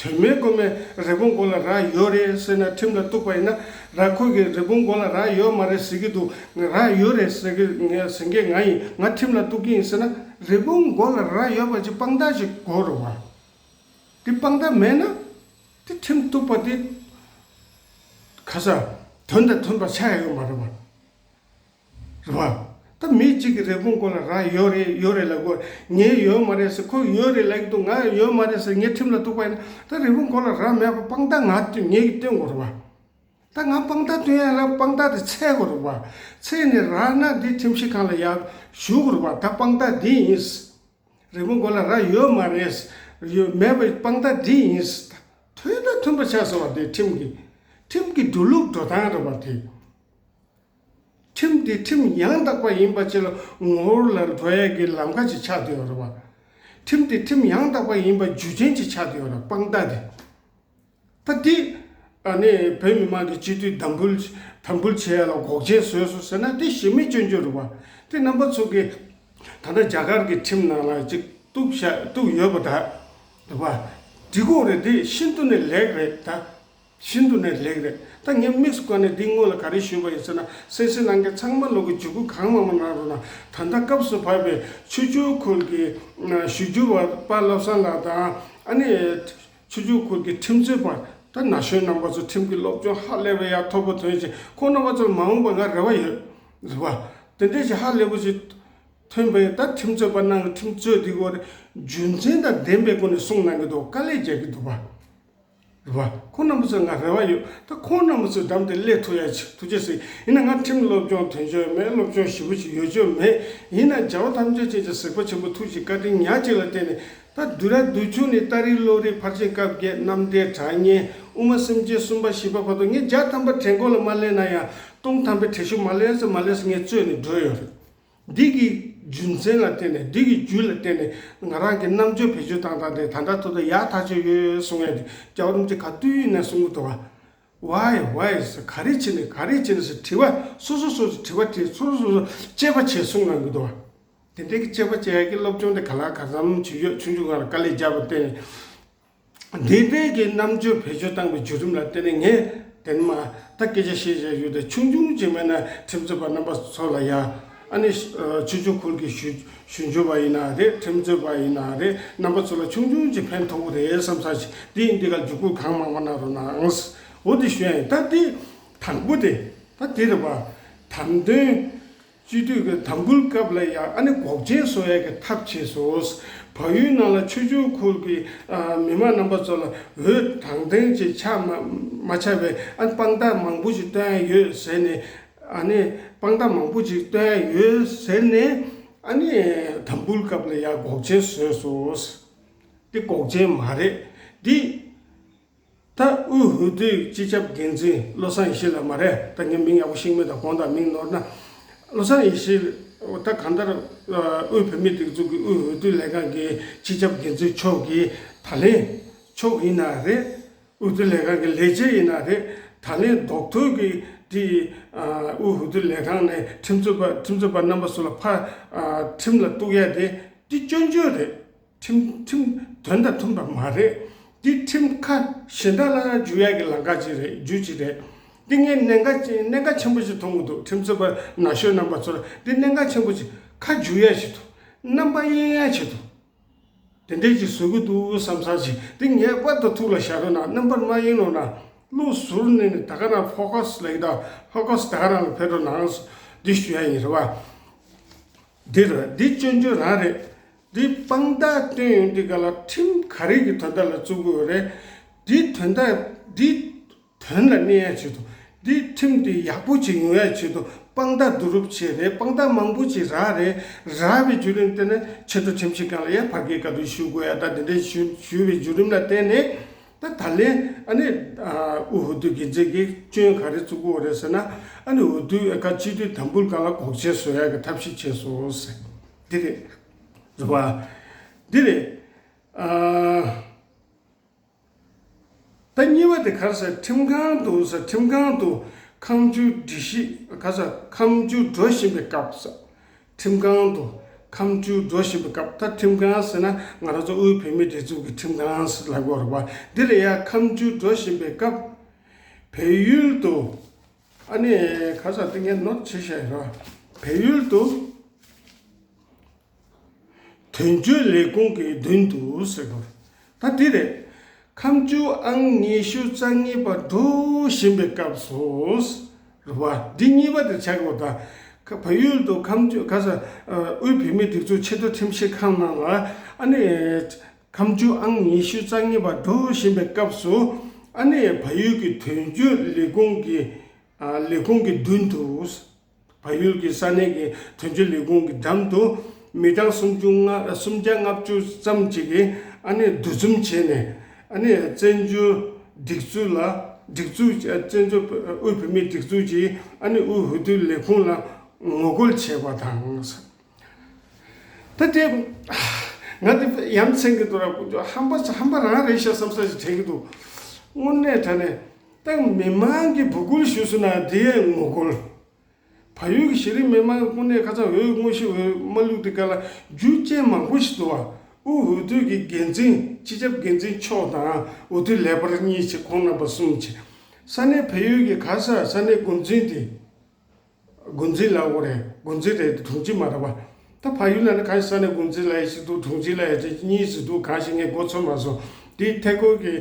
དོན་མེད་དགོས་མེད་རི་བོང་མགོ་ལ་རྭ་ཡོད་རེད་ཟེར་ན་ཁྲིམས་ལ་གཏུགས་པ་ཡིན་ན་རྭ་ཁོ་གིས་རི་བོང་མགོ་ལ་རྭ་ཡོད་མ་རེད་ཟེར་གི་འདུག་རྭ་ཡོད་རེད་ཟེར་གི་ངས་ཟེར་མཁན་ང་ཡིན། ང་ཁྲིམས་ལ་གཏུག་གི་ཡིན་ཟེར་ན་རི་བོང་མགོ་ལ་རྭ་ཡོད་པ་ཅིག་དཔང་རྟགས་ཅིག་དགོས་རེད་བ། དེ་དཔང་རྟགས་མེད་ན། དེ་ཁྲིམས་གཏུགས་པ་དེ། ག་ས། དོན་དང་མཐུན་པ་ཆགས་ཡོད་མ་རེད་པ། རེད་པ། ད་མི་གཅིག་གིས་རི་བོང་མགོ་ལ་རྭ་ཡོད་རེད་ཡོད་རེད་ལབ་དགོས། ངས་ཡོད་མ་རེད་ཟེར་ཁོས་ཡོད་རེད་ལབ་ཀྱི་འདུག་ང་ཡོད་མ་རེད་ཟེར་ངས་ཁྲིམས་ལ་གཏུགས་པ་ཡིན་ན་ད་རི་བོང་མགོ་ལ་རྭ་མེད་པ་དཔང་རྟགས་ང་སྟོན་ངས་ཀྱིས་སྟོན་དགོས་རེད་པ། ད་ང་དཔང་རྟགས་སྟོན་ཡ་ལ་དཔང་རྟགས་དེ་འཚོལ་དགོས་རེད་པ། འཚོལ་ནས་རག་ན་འདི་ཁྲིམས་ཞིབ་ཁང་ལ་ཡར་ཞུ་དགོས་རེད་པ། ད་དཔང་རྟགས་འདི་ཡིན། རི་བོང་མགོ་ལ་རྭ་ཡོད་མ་རེད། ཡོད་མེད་པའི་དཔང་རྟགས་འདི་ཡིན། དོན་དང་མཐུན་པ་ཆགས་སོང་བ་དེ་ཁྲིམས་ཀྱི། ཁྲིམས་ཀྱི་འགྲོ་ལུགས་འགྲོ་སྟངས་རེད་པ་དེ། ཁྲིམས་དེ་ཁྲིམས་ཡང་དག་པ་ཡིན་པ་ཅིག་ལ་ངོ་བོ་ལ་འགྲོ་ཡས་ཀྱི་ལམ་ཁ་ཅིག་ཆགས་བསྡད་ཡོད་རེད་པ། ཁྲིམས་དེ་ཁྲིམས་ཡང་དག་པ་ཡིན་པ་རྒྱུ་རྐྱེན་ཅིག་ཆགས་བསྡད་ཡོད་རེད་དཔང་རྟགས་དེ། ད་འདི། ཨ་ནི་བོད་མི་མང་གི་སྤྱི་འཐུས་དམ་འབུལ་དམ་འབུལ་བྱེད་ཡ་ལ་འགོག་རྐྱེན་བཟོས་སོང་ཟེར་ན་འདི་གཞི་མེད་སྐྱོན་བརྗོད་རེད་པ། འདི་རྣམ་པ་ཚོ་གིས་ ད་ལྟ་རྒྱ་གར་གྱི་ཁྲིམས་ནང་ལ་ཅིག་གཏུག་བཞག་གཏུག་ཡོད་པ་ད། རེད་པ། འགྲིག་གོ་རེད། འདི་ཤིན་ཏུ་ནས་ལེགས་རེད་ད། ཤིན་ཏུ་ནས་ལེགས་རེད། ད་ངས་དམིགས་སུ་བཀར་ནས་འདི་སྔོན་ལ་ག་རེ་ཞུས་པ་ཡིན་ཟེར་ན། གསན་གཟིགས་གནང་མཁན་ཚང་མ་ལོག་གི་འཇུག་སྒོ་གང་མང་མང་གནང་རོགས་གནང་། ད་ལྟ་སྐབས་སུ་བབས་པའི་ཆོས་བརྒྱུད་ཁུལ་གྱི་ཞུ་རྒྱུ་བ་པ་བློ་བཟང་ལགས་དང་། ཨ་ནི་ཆོས་བརྒྱུད་ཁུལ་གྱི་ཁྲིམས་རྩོད་པ་ད་ན་གཞོན་རྣམ་པ་ཚོ། ཁྲིམས་ཀྱི་སློབ་སྦྱོང་ཧ་ལས་པའི་ཡག་ཐོག་པོ་ཐོན་ཞིང་། ཁོང་རྣམ་པ་ཚོར་མ་འོངས་པ་ང་རེ་བ་ཡོད། རེད་པ། དེ་འདྲའི་ཞིག་ཧ་ལས་པོ་ཞིག་ཐོན་པའི་ད་ཁྲིམས་རྩོད་པ་རྣམས་ཀྱི་ཁྲིམས་རྩོད་འདི་སྐོར་རྒྱུ་མཚན་དང་ལྡན་པའི་སྒོ་ནས་གསུངས་གནང་གི་འདུག་དཀའ་ལས་རྒྱག་གི་འདུག་པ། རེད་པ། ཁོང་རྣམ་པ་ཚོར་ང་རེ་བ་ཡོད། ད་ཁོང་རྣམ་པ་ཚོས་འགྲམ་དེ་སླེབས་ཐུབ་ཡ་ཆེད་ཐུགས་རྗེ་གཟིགས། ཡིན་ན་ང་ཁྲིམས་སློབ་སྦྱོང་ཐོན་ཆོག་མེད། སློབ་སྦྱོང་ཞེ་པོ་ཞིག་ཡོད་ཆོག་མེད། ཡིན་ན་རྒྱལ་བ་ཐམས་ཅད་མཁྱེན་ཅིང་གཟིགས་པ་ཆེན་པོ་ཐུགས་ཀྱི་བཀའ་དྲིན་ཉག་གཅིག་ལ་བརྟེན་ནས། ད་དུས་རབས་དུས་ཆུང་ནས་ཏཱ་རིག་བློ་རིག་ཕར་ཕྱིན་སྐབས་བརྒྱད། རྣམ་འགྲེལ་གྲགས་སྙན། དབུ་མ་སེམས་བསྐྱེད་གསུམ་པ་བཞི་པ་བར་དུ་ངས་བརྒྱ་ཐམ་པ་དྲན་གོ་ལ་མ་སླེབས་ན་ཡང་། སྟོང་ཐམ་པའི་དྲན་ཤུགས་མ་སླེབས་ས་མ་སླེབས་ས་ངས་རྩོད་ནས་འགྲོ་ཡོད་རེད། འདི་གི་རྒྱུ་མཚན་ལ་བརྟེན་ནས། འདི་གི་རྒྱུ་ལ་བརྟེན་ནས་ང་རང་གི་རྣམ་དཔྱོད་བེད་སྤྱོད་བཏང་སྟངས་དེ་ད་ལྟ་ཐོག་ཏུ་ཡག་ཐག་ཆོད་ཡོད་གསུང་ཡ་དེ། རྒྱལ་བ་རིན་པོ་ཆེ་ག་དུས་ཡིན་ན་གསུང་གི་འདུག་ག Why, why ཟེར། ག་རེ་བྱས་ནས་ག་རེ་བྱས་ནས་ཟེར་དྲི་བ་སོ་སོ་སོ་སོ་དྲི་བ་དྲིས། སོ་སོ་སོ་སོ་དཔྱད་པ་བྱས་གསུང་གནང་གི་འདུག་ག་དེ་འདྲའི་གི་དཔྱད་པ་བྱེད་ཡ་གི་སློབ་སྦྱོང་དེ་ག་ལ་ག་ཙམ་བྱེད་ཡོད། ཆུང་ཆུང་སྒང་ལ་དཀའ་ལས་བརྒྱབ་པ་བརྟེན་ནས། འདི་འདྲའི་གི་རྣམ་དཔྱོད་བེད་སྤྱོད་བཏང་བའི་བརྒྱུད་རིམ་ལ་བརྟེན་ནས། ངས་དེ་ནས་མ་ད་སྐད་ཆ་བཤད་བཤད་ཡོད་དེ། ཆུང་ཆུང་ཅིག་མེད་ན་ཁྲིམས་རྩོད་པ་རྣམ་པ་ཚོ་ལ་ཡ། ཨ་ནི་ཆོས་བརྒྱུད་ཁུལ་གྱི་ཞུ་ཞུ་རྒྱུ་བ་ཡིན་ན་རེད། ཁྲིམས་རྩོད་པ་ཡིན་ན་རེད། རྣམ་པ་ཚོ་ལ་ཆུང་ཆུང་ཅིག་ཕན་ཐོགས་ཀྱི་རེད་བསམ་ས་ཞིག་འདི་ཡིན། འདི་ག་འཇུག་སྒོ་གང་མང་མང་གནང་རོགས་གནང་། འོ་དེ་ཞུ་ཡ་ཡིན། ད་དེ་དང་པོ་དེ་ད་དེ་རེད་པ། དམ་དོན། སྤྱི་འཐུས་ཀྱི་དམ་འབུལ་སྐབས་ལ་ཡང་ཨ་ནི་འགོག་རྐྱེན་བཟོ་ཡ་གི་ཐབས་བྱས་སོ། བལ་ཡུལ་ནང་ལ་ཆོས་བརྒྱུད་ཁུལ་གྱི་ཨ་མི་མང་རྣམ་པ་ཚོ་ལ་འོས་དྲང་བདེན་ཅིག་ཆགས་མ་མ་ཆགས་པའི་ཨ་དཔང་རྟགས་མང་པོ་ཞིག་སྟོན་ཡ་ཡོད་ཟེར་ནས། ཨ་ནི་དཔང་རྟགས་མང་པོ་ཞིག་སྟོན་ཡ་ཡོད་ཟེར་ནས། ཨ་ནི་དམ་འབུལ་སྐབས་ལ་ཡང་འགོག་རྐྱེན་བཟོས་སོ། འདི་འགོག་རྐྱེན་མ་རེད། འདི། ད་དབུས་འོས་བསྡུའི་སྤྱི་ཁྱབ་འགན་འཛིན་བློ་བཟང་ཡེ་ཤེས་ལགས་མ་རེད། ད་ངས་མིང་ཡག་པོ་ཤེས་ཀྱི་མེད། ད་དགོངས་དག་མིང་ནོར་ན། བློ་བཟང་ཡེ་ཤེས། ད་གང་ལྟར་དབུས་བོད་མིའི་སྒྲིག་འཛུགས་ཀྱི་དབུས་འོས་བསྡུ་ལས་ཁང་གི་སྤྱི་ཁྱབ་འགན་འཛིན་མཆོག་གིས་ད་ལན། མཆོག་ཡིན་ན་རེད། འོས་བསྡུ་ལས་ཁང་གི་ལས་བྱེད་ཡིན་ན་རེད། ད་ལན་རྡོག་ཐོ་གི་དེ་དབུས་འོས་བསྡུ་ལས་ཁང་ནས་ཁྲིམས་རྩོད་པ་ཁྲིམས་རྩོད་པ་རྣམ་པ་ཚོ་ལ་ཕར་ཁྲིམས་ལ་གཏུག་ཡ་དེ་དེ་སྐྱོན་བརྗོད་རེད། ཁྲིམས་ཁྲིམས་དོན་དང་མཐུན་པ་མ་རེད། འདི་ཁྲིམས་ཁ་གཞན་དག་ལ་འཇུ་ཡག་གི་ལམ་ཁ་ཅིག་རེད། རྒྱུ་ཅིག་རེད། འདི་ངས་གནད་འགག་ཅིག་གནད་འགག་ཆེན་པོ་ཞིག་མཐོང་གི་འདུག་ཁྲིམས་རྩོད་པ་ན་གཞོན་རྣམ་པ་ཚོར་འདི་གནད་འགག་ཆེན་པོ་ཅིག་ཁ་འཇུ་ཡག་ཆེད་དུ། རྣམ་པ་གཡེང་ཡག་ཆེད་དུ། དེ་འདྲས་ཅིག་བཟོ་གི་འདུག་བསམ་ས་ཅིག་འདི་ངེས་པར་དུ་ཐུགས་ལ་བཞག་རོགས་གནང་། རྣམ་པར་མ་གཡེང་རོགས་གནང་། བློ་གཟུར་གནས་ནས་ད་ག་རང་ཕོ་ཁ་སི་ལ་ཡི་ད་ཕོ་ཁ་སི་ད་ག་རང་ལ་ཕེབས་རོགས་གནང་། འདི་ཞུ་ཡག་ཡིན་རེད་བ། འདི་རེད། འདི་སྐྱོན་བརྗོད་རང་རེད། འདི་དཔང་རྟགས་སྟོན་ཡོང་དུས་ག་ལ་ཁྲིམས་ག་རེ་གི་དོན་དག་ལ་བཙུགས་དགོས་རེད། འདི་དོན་དག་འདི་དོན་ལ་གནས་ཡ་ཆེད་དུ། འདི་ཁྲིམས་འདི་ཡག་པོ་ཅིག་ཡོང་ཡ་ཆེད་དུ་དཔང་རྟགས་བསྡུ་རུབ་བྱས་རེད། དཔང་རྟགས་མང་པོ་ཅིག་རག་རེད། རག་པའི་བརྒྱུད་རིམ་དེ་ནི་ཆེས་མཐོ་ཁྲིམས་ཞིབ་ཁང་ལ་ཡ་ཕར་སྐྱེལ་བཀའ་འཁྲོལ་ཞུ་དགོས་ཡ་ད་དེ་འདྲའི་ཞུ་ཞུས་པའི་བརྒྱུད་རིམ་ལ་བརྟེན་ནས། ད་ད་ལན་ཨ་ནི་ཨ་དབུས་འོས་བསྡུ་འགན་འཛིན་གྱིས་སྐྱོན་ག་རེ་བཙུགས་དགོས་རེད་ཟེར་ན། ཨ་ནི་འོས་བསྡུ་ཨ་ཀ་སྤྱི་འཐུས་དམ་འབུལ་སྒང་ལ་འགོག་རྐྱེན་བཟོ་ཡ་གི་ཐབས་ཤེས་བྱས་སོང་ཟེར། འདི་རེད། རེད་བ། འདི་རེད། ཨ། ད་གཉིས་པ་དེ་ག་རེ་ཟེར། ཁྲིམས་ཁང་དུ་ཟེར། ཁྲིམས་ཁང་དུ་ཁ་མཆུ་སྒྲིག་གཞི་ག་ཟེར། ཁ་མཆུ་འགྲོ་བཞིན་པའི་སྐབས་ཟེར། ཁྲིམས་ཁང་དུ་ཁ་མཆུ་འགྲོ་བཞིན་པའི་སྐབས། ད་ཁྲིམས་ཁང་ཟེར་ན་ང་རང་ཚོ་དབུས་བོད་མིའི་སྒྲིག་འཛུགས་ཀྱི་ཁྲིམས་ཁང་ཟེར་ལབ་དགོས་རེད་བ། འདི་ལ་ཡ་ཁ་མཆུ་འགྲོ་བཞིན་པའི་སྐབས། བལ་ཡུལ་དུ། ཨ་ནི་ག་ཟེར། དེ་ངས་ནོར་བྱས་བཞག་ཡོད་རེད་བ། བལ་ཡུལ་དུ། དོན་གཅོད་ལས་ཁུངས་ཀྱི་མདུན་དུ་ཟེར་དགོས། ད་འདི་རེད། ཁ་མཆུ་ཨང་ཉི་ཤུ་རྩ་གཉིས་པ་འགྲོ་བཞིན་པའི་སྐབས་སུ། རེད་བ། འདི་གཉིས་པ་དེ་ཆགས་དགོས། ད་ཁ་བལ་ཡུལ་དུ་ཁ་མཆུ་ག་ཟེར། དབུས་བོད་མིའི་སྒྲིག་འཛུགས་ཆེས་མཐོ་ཁྲིམས་ཞིབ་ཁང་ནང་ལ་ཨ་ནི་ཁ་མཆུ་ཨང་ཉི་ཤུ་རྩ་གཉིས་པ་འགྲོ་བཞིན་པའི་སྐབས་སུ། ཨ་ནི་བལ་ཡུལ་གྱི་དོན་གཅོད་ལས་ཁུངས་ཀྱི་ཨ་ལས་ཁུངས་ཀྱི་མདུན་དུ། བལ་ཡུལ་གྱི་ས་གནས་ཀྱི་དོན་གཅོད་ལས་ཁུངས་ཀྱི་འགྲམ་དུ་མི་གྲངས་སུམ་ཅུ་ལྔ་སུམ་བརྒྱ་ལྔ་བཅུ་ཙམ་ཅིག་གིས་ཨ་ནི་འདུ་འཛོམས་བྱས་ནས། ཨ་ནི་བཙན་བྱོལ་སྒྲིག་འཛུགས་ལ་སྒྲིག་འཛུགས་བཙན་བྱོལ་དབུས་བོད་མིའི་སྒྲིག་འཛུགས་ཀྱིས་ཨ་ནི་དབུས་འོས་བསྡུ་ལས་ཁུངས་ལ་ངོ་རྒོལ་བྱས་པ་དང་། ད་དེ་ང་དེ་ཡ་མཚན་གྱི་འདུག་ར། ཧམ་པ་ཧམ་པ་རང་རེད་ཤག་བསམ་ས་ཞིག་དྲན་གྱི་འདུག་དངོས་གནས་དྲང་གནས་ད་མི་མང་གིས་འབོད་སྐུལ་ཞུས་སོང་ན་དེ་ངོ་རྒོལ། བལ་ཡུལ་གྱི་གཞི་རིམ་མི་མང་དངོས་གནས་ཁ་སང་འོས་དངོས་གཞི་འོས་མ་བླུགས་དེ་ག་ལ་རྒྱུ་རྐྱེན་མང་པོ་ཞིག་འདུག་བ། དབུས་འོས་བསྡུ་གི་འགན་འཛིན་སྤྱི་ཁྱབ་འགན་འཛིན་མཆོག་དང་འོས་བསྡུ་ལས་འཕར་གཉིས་བྱས། ཁོང་རྣམ་པ་གསུམ་བྱས། ས་གནས་བལ་ཡུལ་གྱི་ག་ས་ས་གནས་འགོ་འཛིན་དེ། འགོ་འཛིན་ལབ་དགོས་རེད། འགོ་འཛིན་རེད་དེ་དྲུང་ཆེ་མ་རེད་པ། ད་བལ་ཡུལ་ལ་ནི་ག་ས་ནས་འགོ་འཛིན་ལབ་ཡ་ཞིག་འདུག་དྲུང་ཆེ་ལབ་ཡ་ཅིག་གཉིས་ཞིག་འདུག་གང་ཞིག་ངས་མགོ་ཚོད་མ་སོང་། དེ་ཐད་ཀར་གྱི་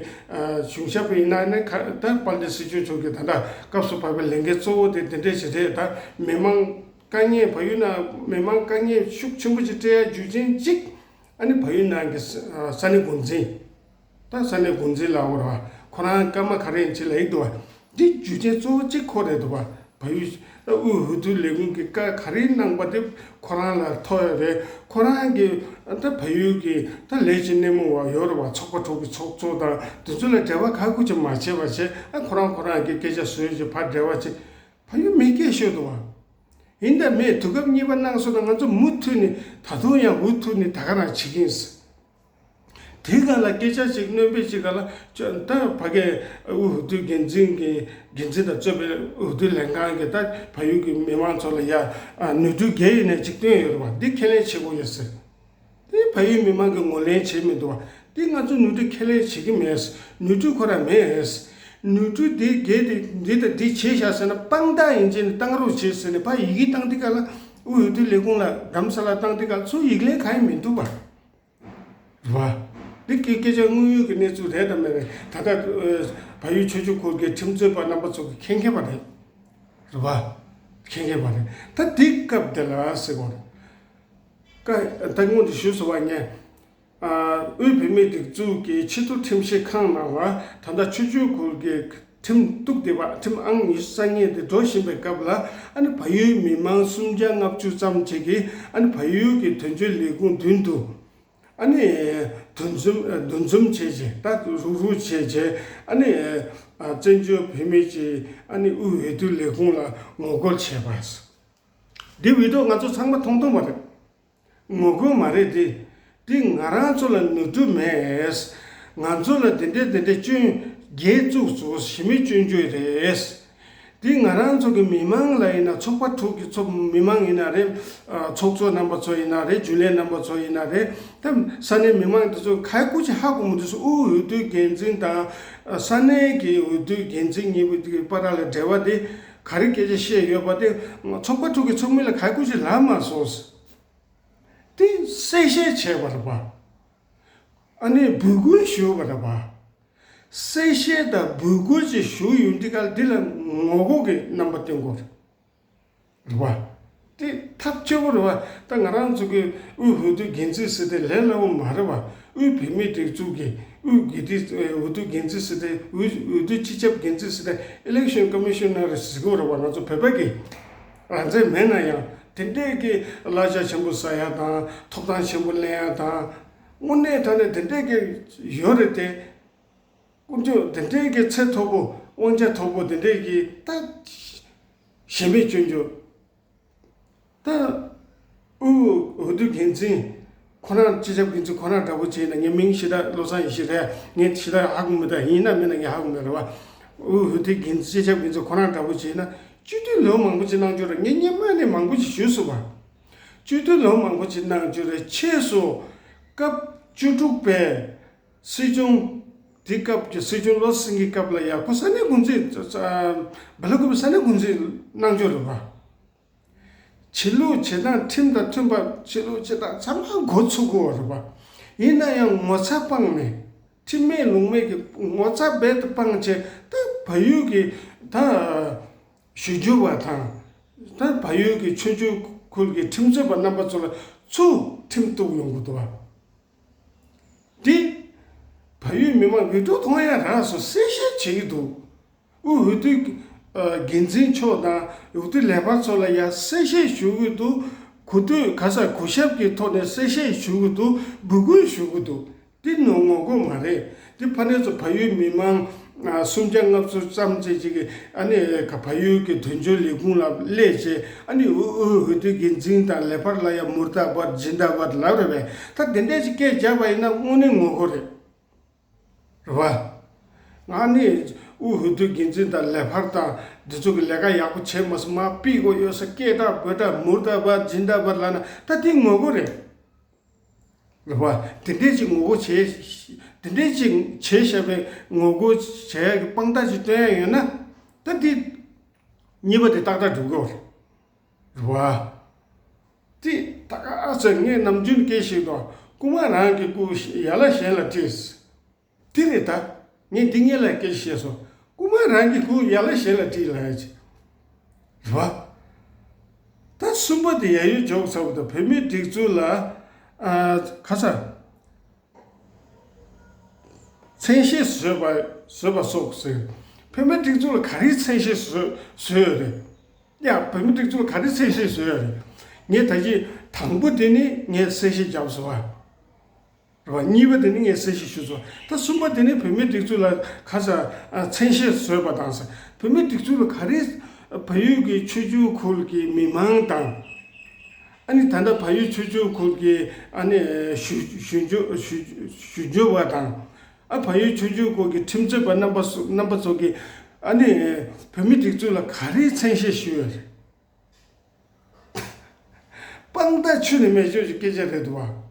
གཞུང་ཞབས་ཡིན་ན་ནི་ག་ད་དཔལ་ལྡན་སྲིད་སྐྱོང་མཆོག་གིས་ད་ལྟ་སྐབས་སུ་བབས་པའི་ལས་འགན་གཙོ་བོ་དེ་དེ་འདྲས་ཞིག་རེད། ད་མི་མང་དཀའ་ངལ་བལ་ཡུལ་ནང་མི་མང་དཀའ་ངལ་ཤུགས་ཆེན་པོ་ཞིག་སྤྲད་ཡ་རྒྱུ་རྐྱེན་གཅིག་ཨ་ནི་བལ་ཡུལ་ནང་གི་ས་ས་གནས་འགོ་འཛིན། ད་ས་གནས་འགོ་འཛིན་ལབ་དགོས་རེད་པ། ཁོ་རང་སྐར་མ་ག་རེ་ཡིན་ཅིག་ལབ་ཡི་འདུག་པ། འདི་རྒྱུ་རྐྱེན་གཙོ་བོ་གཅིག་ཁོ་རེད་འདུག་པ། བལ་ཡུལ་ད་དབུས་འོས་བསྡུ་ལས་ཁུངས་ཀྱིས་བཀའ་ག་རེ་གནང་པ་དེ་ཁོ་རང་ལ་ཐོབ་ཡོད་རེད། ཁོ་རང་གིས་ད་བལ་ཡུལ་གྱི་ད་ལས་བྱེད་སྣེ་མོ་བ་ཡོད་རེད་པ། ཚོགས་པ་དྲུག་གི་ཚོགས་གཙོ་དང་དེ་ཚོ་ལ་འབྲེལ་བ་ག་གུ་ཅིག་མ་བྱས་པ་བྱས། ཨ་ཁོ་རང་ཁོ་རང་གི་སྐད་ཆ་བཟོས་ཅིག་ཕར་འབྲེལ་བ་བྱས། བལ་ཡུལ་མི་སྐད་ཤོད་འདུག་པ། ཡིན་ད་མེད། དུས་སྐབས་གཉིས་པ་གནང་སོང་ན་ང་ཚོ་མུ་མཐུད་ནས་ད་དུང་ཡང་འུ་ཐུག་ནས་ད་ག་རང་བྱེད་ཀྱི་ཡིན། དེའི་སྒང་ལ་སྐད་ཆ་ཅིག་སྣོན་པ་ཅིག་ག་ལ་ཅོ་ད་ཕ་གིའི་དབུས་འོས་བསྡུ་འགན་འཛིན་གྱི་འགན་འཛིན་དང་གཙོས་པའི་འོས་བསྡུ་ལས་ཁང་གིས་ད་བལ་ཡུལ་གྱི་མི་མང་ཚོ་ལ་ཡ་ནོར་འཁྲུལ་ག་རེ་ཡིན་ནའི་ཅིག་བཏོན་ཡོད་རེད་པ། འདི་ཁས་ལེན་བྱེད་དགོས་ཡོད་ཟེར། དེ་བལ་ཡུལ་མི་མང་གིས་ངོས་ལེན་བྱས་མི་འདུག་པ། དེ་ང་ཚོ་ནོར་འཁྲུལ་ཁས་ལེན་བྱེད་ཀྱི་མེད། ནོར་འཁྲུལ་ཁོ་རང་མེད། ནོར་འཁྲུལ་དེ་གལ་ཏེ་འདི་དང་འདི་བྱས་ཤག་ཟེར་ན་དཔང་རྟགས་ཡིན་ཅིག་ནས་བཏང་རོགས་བྱེད་ཟེར་ནས་ཕར་ཡི་གེ་བཏང་དུས་སྒང་ལ་དབུས་འོས་བསྡུ་ལས་ཁུངས་ལ་རྡ་རམ་ས་ལར་བཏང་དུས་སྒང་ལ་ཚུར་ཡིག་ལན་གང་ཡང་མི་འདུག་པ། རེད་པ། འདི་སྐད་སྐད་ཆ་དངོས་ཡོད་ཀྱི་གནས་ཚུལ་རེད་དམ་མེད་རེད། ད་ལྟ་ཨ་བལ་ཡུལ་ཆོས་བརྒྱུད་ཁུལ་གྱི་ཁྲིམས་རྩོད་པ་རྣམ་པ་ཚོ་གིས་མཁྱེན་མཁྱེན་པ་རེད། རེད་པ། མཁྱེན་མཁྱེན་པ་རེད། ད་འདི་སྐབས་འདི་ལ་ཟེར་དགོས་རེད། ཀ་ད་སྔོན་དུ་ཞུས་སོང་བ་ངས། ཨ་དབུས་བོད་མིའི་སྒྲིག་འཛུགས་ཀྱི་ཕྱི་དྲིལ་ཁྲིམས་ཞིབ་ཁང་ནང་ལ་ད་ལྟ་ཆོས་བརྒྱུད་ཁུལ་གྱི་ཁྲིམས་གཏུག་བསྡད་པ། ཁྲིམས་ཨང་ཉི་ཤུ་རྩ་གཉིས་དེ་འགྲོ་བཞིན་པའི་སྐབས་ལ་ཨ་ནི་བལ་ཡུལ་མི་མང་སུམ་བརྒྱ་ལྔ་བཅུ་ཙམ་ཅིག་གིས་ཨ་ནི་བལ་ཡུལ་གྱི་དོན་གཅོད་ལས་ཁུངས་མདུན་དུ་ཨ་ནི་འདུ་འཛོམས་འདུ་འཛོམས་བྱས་བྱས། ད་རུག་རུག་བྱས་བྱས། ཨ་ནི་ཨ་བཙན་བྱོལ་བོད་མི་གྱིས་ཨ་ནི་དབུས་འོས་བསྡུ་ལས་ཁུངས་ལ་ངོ་རྒོལ་བྱས་པ། འདི་བི་ཌི་ཡོ་ང་ཚོ་ཚང་མ་མཐོང་མཐོང་མ་རེད། ངོ་རྒོལ་མ་རེད་དེ། འདི་ང་རང་ཚོ་ལ་ནོར་འཁྲུལ་མེད། ང་ཚོ་ལ་འདི་འདྲས་འདི་འདྲས་སྐྱོན་འགེལ་བཙུགས་སོང་། གཞི་མེད་སྐྱོན་བརྗོད་རེད། འདི་ང་རང་ཚོ་གི་མི་མང་ལ་ཡིན་ན། ཚོགས་པ་དྲུག་གི་ཚོགས་མི་མང་ཡིན་ན་རེད། ཨ་ཚོགས་གཙོ་རྣམ་པ་ཚོ་ཡིན་ན་རེད། རྒྱུན་ལས་རྣམ་པ་ཚོ་ཡིན་ན་རེད། ད་ས་གནས་མི་མང་དེ་ཚོ་ག་རེ་སྐུ་མཁྱེན་ཧ་གོ་མི་འདུག་ཟེར། དབུས་འོས་བསྡུ་འགན་འཛིན་དང་ས་གནས་ཀྱི་འོས་བསྡུ་འགན་འཛིན་གཉིས་པོ་དེ་གི་བར་ལ་འབྲེལ་བ་དེ་ག་རེ་སྐད་ཆ་བཤད་ཡོད་པ་དེ་ཚོགས་པ་དྲུག་གི་ཚོགས་མི་ལ་ག་རེ་སྐུ་མཁྱེན་ལབ་མ་སོང་ཟེར། དེ་གསལ་བཤད་བྱས་པ་རེད་པ། ཨ་ནི་འབོད་སྐུལ་ཞུས་པ་རེད་པ། གསལ་བཤད་དང་འབོད་སྐུལ་ཅིག་ཞུས་ཡོང་དུས་སྒང་ལ་འདི་ལ་ངོ་རྒོལ་གྱི་རྣམ་པ་སྟོན་དགོས་རེད་པ། དེ་ཐབས་སྐྱོ་པོ་རེད་པ། ད་ང་རང་ཚོ་གི་དབུས་འོས་བསྡུ་འགན་འཛིན་ཟེར་དེ་ལས་སླ་པོ་མ་རེད་པ། དབུས་བོད་མིའི་སྒྲིག་འཛུགས་ཀྱི་དབུས་འོས་བསྡུ་འོས་བསྡུ་འགན་འཛིན་ཟེར་དེ། འོས་འོས་བསྡུ་སྤྱི་ཁྱབ་འགན་འཛིན་ཟེར་དེ་ཨི་ལེག་ཤན་ཀོ་མི་ཤན་ནར་ཟེར་གྱི་ཡོད་རེད་པ། ང་ཚོ་བོད་པ་གི་རང་བཙན་མེད་ན་ཡང་དེ་འདྲས་ཀྱི་གླ་ཆ་ཆེན་པོ་ཟ་ཡ་དང་ཐོབ་ཐང་ཆེན་པོ་ལེན་ཡ་དང་། དངོས་གནས་དྲང་གནས་དེ་འདྲས་ཀྱི་ཡོད་རེད་དེ། དཀོན་མཆོག་དེ་འདྲས་ཀྱི་ཚད་མཐོ་པོ་དབང་ཆ་མཐོ་པོ་དེ་འདྲས་ཀྱི་ད་གཞི་མེད་སྐྱོན་བརྗོད། ད་དབུས་འོས་བསྡུ་འགན་འཛིན་ཁོ་རང་། སྤྱི་ཁྱབ་འགན་འཛིན་ཁོ་རང་འདྲ་པོ་བྱས་ན། ངའི་མིང་ཞེ་དྲག་བློ་བཟང་ཡེ་ཤེས་རེད། ངས་ཞེ་དྲག་ཧ་གོ་མི་འདུག་ཡིན་ན་མིན་ན་ངས་ཧ་གོ་མི་འདུག་རེད་པ། དབུས་འོས་བསྡུ་འགན་འཛིན། སྤྱི་ཁྱབ་འགན་འཛིན་ཁོ་རང་འདྲ་པོ་བྱས་ན། སྤྱི་འཐུས་ལོ་མང་པོ་ཅིག་གནང་རྒྱུ་རེད། ངས་སྔོན་མ་ནས་མང་པོ་ཅིག་ཞུས་སོང་བ། སྤྱི་འཐུས་ལོ་མང་པོ་ཅིག་གནང་རྒྱུ་རེད། ཕྱིས་སུ་སྐབས་བཅུ་དྲུག་པའི་སྲིད་སྐྱོང་། དེ་སྐབས་ཀྱི་སྲིད་སྐྱོང་བློ་སེང་གི་སྐབས་ལ་ཡ་ཁོ་ས་གནས་འགོ་འཛིན། ཨ་སྦེལ་ཀོབ་ས་གནས་འགོ་འཛིན་གནང་རྒྱུ་རེད་པ། ཆོས་ལུགས་བྱེད་སྟངས་ཁྲིམས་དང་མཐུན་པ། ཆོས་ལུགས་བྱེད་སྟངས་ཚང་མ་འགོ་ཚུགས་དགོས་རེད་པ། ཡིན་ན་ཡང་ངོ་ཚ་སྤངས་ནས། ཁྲིམས་མེད་ལུགས་མེད་ཀྱི་ངོ་ཚ་རྦད་དེ་སྤངས་བྱས། ད་བལ་ཡུལ་གྱི་ད་གཞུང་ཞབས་པ་དང་། ད་བལ་ཡུལ་གྱི་ཆོས་བརྒྱུད་ཁུལ་གྱི་ཁྲིམས་རྩོད་པ་རྣམ་པ་ཚོ་ལ་ཚུར་ཁྲིམས་གཏུག་ཡོང་གི་འདུག་པ། འདི་བལ་ཡུལ་མི་མང་བི་ཌི་ཡོ་མཐོང་ཡ་རག་སོང་། གསལ་བཤད་བྱེད་ཀྱི་འདུག་དབུས་འོས་བསྡུ་ཨ་འགན་འཛིན་མཆོག་དང་འོས་བསྡུ་ལས་འཕར་ཚོ་ལ་ཡ་གསལ་བཤད་ཞུ་གི་འདུག་གོ་ཐོས་ག་ས་གོ་ཞབས་ཀྱི་ཐོག་ནས་གསལ་བཤད་ཞུ་གི་འདུག་འབོད་སྐུལ་ཞུ་གི་འདུག་འདི་ནོར་ངོ་རྒོལ་མ་རེད། འདི་ཕ་ནས་ཚོ་བལ་ཡུལ་མི་མང་ཨ་སུམ་བརྒྱ་ལྔ་བཅུ་ཙམ་ཅིག་ཅིག་གིས་ཨ་ནི་ག་བལ་ཡུལ་གྱི་དོན་གཅོད་ལས་ཁུངས་ལ་སླེབས་བྱས། ཨ་ནི་དབུས་དབུས་འོས་བསྡུ་འགན་འཛིན་དང་ལས་འཕར་ལ་ཡ་མུར་དཱ་བཱད་ཇིན་དཱ་བཱད་ལབ་རེད་པས། ད་དེ་འདྲས་ཅིག་སྐད་རྒྱབ་པ་ཡིན་ན་དངོས་གནས་ངོ་རྒོལ་རེད། རེད་པ། ང་ནི་ དབུས་འོས་བསྡུ་འགན་འཛིན་དང་ལས་འཕར་དང་འདི་ཚོ་གི་ལས་ཀ་ཡག་པོ་བྱས་མ་སོང་། མར་ཕུད་དགོས་ཡོད་ས། སྐད་གྲགས་འབོད་གྲགས་མུར་ད་བ་སྦྱིན་ད་བ་ལབ་ན་ད་དེ་ངོ་རྒོལ་རེད། རེད་བ། དེ་འདྲས་ཅིག་ངོ་རྒོལ་བྱས། དེ་འདྲས་ཅིག་བྱས་བཞག་པའི་ངོ་རྒོལ་བྱས་ཡག་གི་དཔང་རྟགས་ཅིག་སྟོན་ཡག་ཡོད་ན། ད་དེ་གཉིས་པ་དེ་ཏག་ཏག་འགྲུབ་ཀྱི་ཡོད་རེད་བ། དེ་ད་ག་ཚོད་ངས་ནམ་རྒྱུན་སྐད་ཤེས་དོ། རྐུ་མ་རང་གི་རྐུ། ཡ་ལ་གཞན་ལ་སྤྲད། དེ་རེད་ད། ངས་འདི་ངེད་ལ་སྐད་བཤད་སོང་། རྐུ་མ་རང་གི་རྐུ་ཡ་ལ་གཞན་ལ་སྤྲད་ལབ་ཡ་ཅིག་རེད་བ། ད་གསུམ་པ་དེ་ཡ་ཡུལ་འཇོག་ཚར་བ་དང་བོད་མིའི་སྒྲིག་འཛུགས་ལ་ཨ་ཁ་ས། མཚན་ཤས་བཟོས་པ་བཟོས་པ་སོགས་ཟེར། བོད་མིའི་སྒྲིག་འཛུགས་ལ་ག་རེའི་མཚན་ཤས་བཟོས་བཟོས་ཡོད་རེད། ཡ། བོད་མིའི་སྒྲིག་འཛུགས་ལ་ག་རེའི་མཚན་ཤས་བཟོས་ཡོད་རེད། ངས་ད་གིན་དང་པོ་དེ་ནི་ངས་གསལ་བཤད་བརྒྱབ་སོང་བ། རེད་བ། གཉིས་པ་དེ་ནི་ངས་གསལ་བཤད་ཞུས་སོང་། ད་གསུམ་པ་དེ་ནི་བོད་མིའི་སྒྲིག་འཛུགས་ལ་ཁ་ས་ཨ་མཚན་ཤས་བཟོས་པ་དང་ས། བོད་མིའི་སྒྲིག་འཛུགས་ལ་ག་རེ་བལ་ཡུལ་གྱི་ཆོས་བརྒྱུད་ཁུལ་གྱི་མི་མང་དང་། ཨ་ནི་ད་ལྟ་བལ་ཡུལ་ཆོས་བརྒྱུད་ཁུལ་གྱི་ཨ་ནི་ཞུ་ཞུ་འབྱོར་ཞུ་ཞུ་འབྱོར་བ་དང་། ཨ་བལ་ཡུལ་ཆོས་བརྒྱུད་ཁུལ་གྱི་ཁྲིམས་རྩོད་པ་རྣམ་པ་སོ་རྣམ་པ་ཚོ་གིས་ཨ་ནི་བོད་མིའི་སྒྲིག་འཛུགས་ལ་ག་རེ་མཚན་ཤས་ཞུས་ཡོད་རེད། དཔང་རྟགས་ཁྱོན་ནས་མེད་ཆོག་གི་སྐད་ཆ་རེད་འདུག་བ།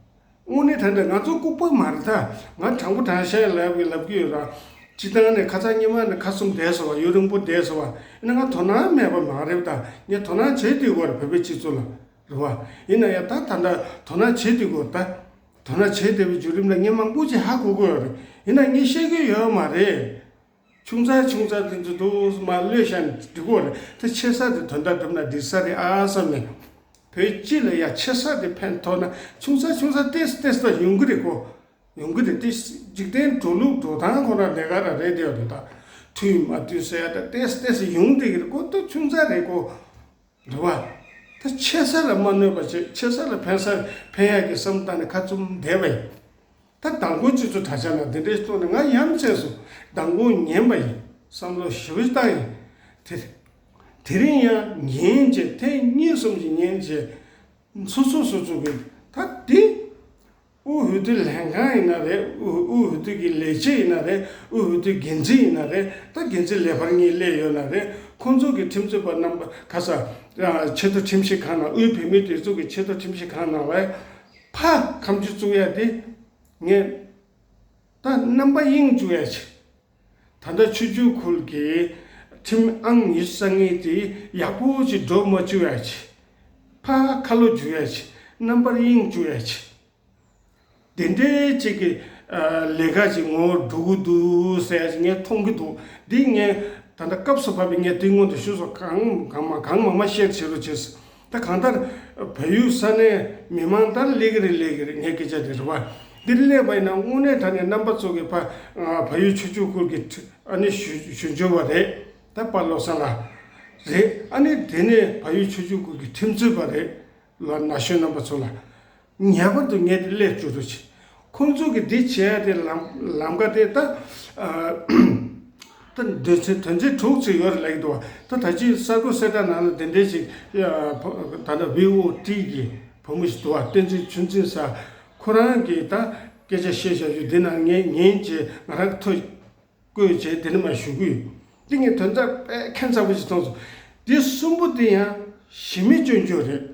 དངོས་གནས་དྲང་གནས་ང་ཚོ་ལྐུགས་པ་མ་རེད་ད། ང་དྲང་པོ་དྲང་བཞག་ལབ་ཀྱི་ལབ་ཀྱི་ཡོད་ར། སྤྱིར་བཏང་ནས་ཁ་སང་ཉི་མ་ནས་ཁ་གསུམ་བསྡད་སོང་བ། ཡུན་རིང་པོ་བསྡད་སོང་བ། ཡིན་ན་ང་དོ་སྣང་མེད་པ་མ་རེད་ད། ངས་དོ་སྣང་བྱེད་བསྡད་དགོས་རེད་བོད་པའི་སྤྱི་ཚོགས་ལ། རེད་བ། ཡིན་ན་ཡང་ད་ད་ལྟ་དོ་སྣང་བྱེད་བསྡད་དགོས་ད། དོ་སྣང་བྱེད་བསྡད་པའི་བརྒྱུད་རིམ་ལ་ངས་མང་པོ་ཅིག་ཧ་གོ་གི་ཡོད་རེད། ཡིན་ན་ངས་བཤད་ཀྱི་ཡོད་མ་རེད། ཆུང་ཙག་ཆུང་ཙག་དེ་ཚོ་འདུག་མ་གློད་བཞག་ན་འགྲིག་གོ་རེད། ད་ཆེ་ས་དེ་དོན་དག་འགྲུབ་ན་འགྲིག་ས་རེད་ཨ་བསམ་ནས། བོད་སྤྱི་ལ་ཡ་ཆེ་ས་དེ་ཕན་ཐོགས་ན་ཆུང་ཙག་ཆུང་ཙག་ཏེས་ཏེས་ད་ཡོང་གི་རེད་གོ། ཡོང་གི་རེད་དེ། འཇིག་རྟེན་འགྲོ་ལུགས་འགྲོ་སྟངས་ཁོ་ན་ལས་ཀ་ར་རེད་དེ་ཡོད་རེད་ད། མཐུན་མ་མཐུན་ཟེར་ཡ་ད་ཏེས་ཏེས་ཡོང་བསྡད་ཀྱི་རེད་གོ། ད་ཆུང་ཙག་རེད་གོ། རེད་བ། ད་ཆེ་ས་ལ་མ་གནོད་པ་བྱེད། ཆེ་ས་ལ་ཕན་ས་ཕན་ཡག་གི་བསམ་བཏང་ནས་ཁ་བཙུམ་བསྡད་པ་ཡིན། ད་མདང་དགོང་ཁྱེད་ཚོ་གྲྭ་ཆ་ལ་འདི་འདྲའི་གཏོང་ནས་ང་ཡ་མཚན་སོང་། མདང་དགོང་ཉན་པ་ཡིན། བསམ་བློ་ཞེ་པོ་བཏང་ཡིན། དེ་དེ་རིང་ཡང་ཉན་བྱས་ཐེངས་གཉིས་གསུམ་ཅིག་ཉན་བྱས། སོ་སོ་སོ་སོ་གི་ད་འདི་དབུས་འོས་བསྡུ་ལྷན་ཁང་ཡིན་ན་རེད། དབུས་དབུས་འོས་བསྡུ་གི་ལས་བྱེད་ཡིན་ན་རེད། དབུས་འོས་བསྡུ་འགན་འཛིན་ཡིན་ན་རེད། ད་འགན་འཛིན་ལས་འཕར་གཉིས་སླེབས་ཡོད་ན་རེད། ཁོང་ཚོ་གི་ཁྲིམས་རྩོད་པ་རྣམ་པ་ག་ས་ཆེས་མཐོ་ཁྲིམས་ཞིབ་ཁང་ནང་། དབུས་བོད་མིའི་སྒྲིག་འཛུགས་ཀྱི་ཆེས་མཐོ་ཁྲིམས་ཞིབ་ཁང་ནང་ལ་ཕར་ཁ་མཆུ་བཙུགས་ཡ་དེ་ངས་ད་རྣམ་པ་གཡེང་བཅུག་ཡ་ཆེ། ད་ལྟ་ཆོས་བརྒྱུད་ཁུལ་གྱི་ཁྲིམས་ཨང་ཉི་ཤུ་རྩ་ལྔའི་དེ་ཡག་པོ་ཅིག་འགྲོ་མ་བཅུག་ཡ་ཆེ། ཕར་ཁ་ལོ་བསྒྱུར་ཡ་ཆེ། རྣམ་པར་གཡེང་བཅུག་ཡ་ཆེ། དེ་འདྲའི་ཅིག་གི་ཨ་ལས་ཀ་ཅིག་ངོ་བོ་འགྲོ་གི་འདུག་ཟེར་ཡ་ཅིག་ངས་མཐོང་གི་འདུག་འདི་ངས་ད་ལྟ་སྐབས་སུ་བབས་པའི་ངས་དེ་སྔོན་དུ་ཞུས་སོང་། གང་གང་མ་གང་མང་མང་བཤད་བྱེད་རོགས་བྱེད། ད་གང་ལྟར་བལ་ཡུལ་ས་གནས་མི་མང་ལྟར་སླེབས་ཀྱི་རེད། སླེབས་ཀྱི་རེད། ངའི་སྐད་ཆ་དེ་རེད་བ། འདིར་སླེབས་པ་ཡིན་ན་དངོས་གནས་དྲང་གནས་རྣམ་པ་ཚོ་གི་ཕ་བལ་ཡུལ་ཆོས་བརྒྱུད་ཁུལ་གྱི་ཁྲི་ཨ་ནི་ཞུ་ཞུ་འབྱོར་བ་རེད། ད་པ་བློ་བཟང་ལགས་རེད། ཨ་ནི་དེ་ནས་བལ་ཡུལ་ཆོས་བརྒྱུད་ཁུལ་གྱི་ཁྲིམས་རྩོད་པ་རེད། ལ་ན་གཞོན་རྣམ་པ་ཚོ་ལ་ངེས་པར་དུ་ངས་དེ་སླེབས་བཅུག་རོགས་བྱེད། ཁོང་ཚོ་གི་འདི་བྱས་ཏེ་ལམ་ལམ་ཀ་དེ་ད་ཨ་ད་དོན་ཚན་དོན་ཚན་དྲུག་ཅིག་ཡོད་རེད་ལབ་ཀྱི་འདུག་བ། ད་ད་ཅི་གསར་འགོད་གསལ་བསྒྲགས་ནང་ལ་དེ་འདྲས་ཅིག་ཡ་ད་ལྟ་བྷི་ཨོ་ཊི་གི་བུ་མོ་ཞིག་འདུག་བ། བསྟན་འཛིན་ཆོས་འཛིན་ཟེར། ཁོ་རང་གིས་ད་སྐད་ཆ་བཤད་བཞག་རྒྱུ་འདི་ནང་ངས་ཉན་བྱས་ང་རང་ཐོ་བཀོད་བྱས་དེ་ནས་མར་ཞུ་གི་ཡོད། འདི་ངས་དོན་དག་དཔེ་ཁྱད་མཚར་པོ་ཞིག་མཐོང་སོང་། འདི་གསུམ་པོ་འདི་ཡང་གཞི་མེད་སྐྱོན་བརྗོད་རེད།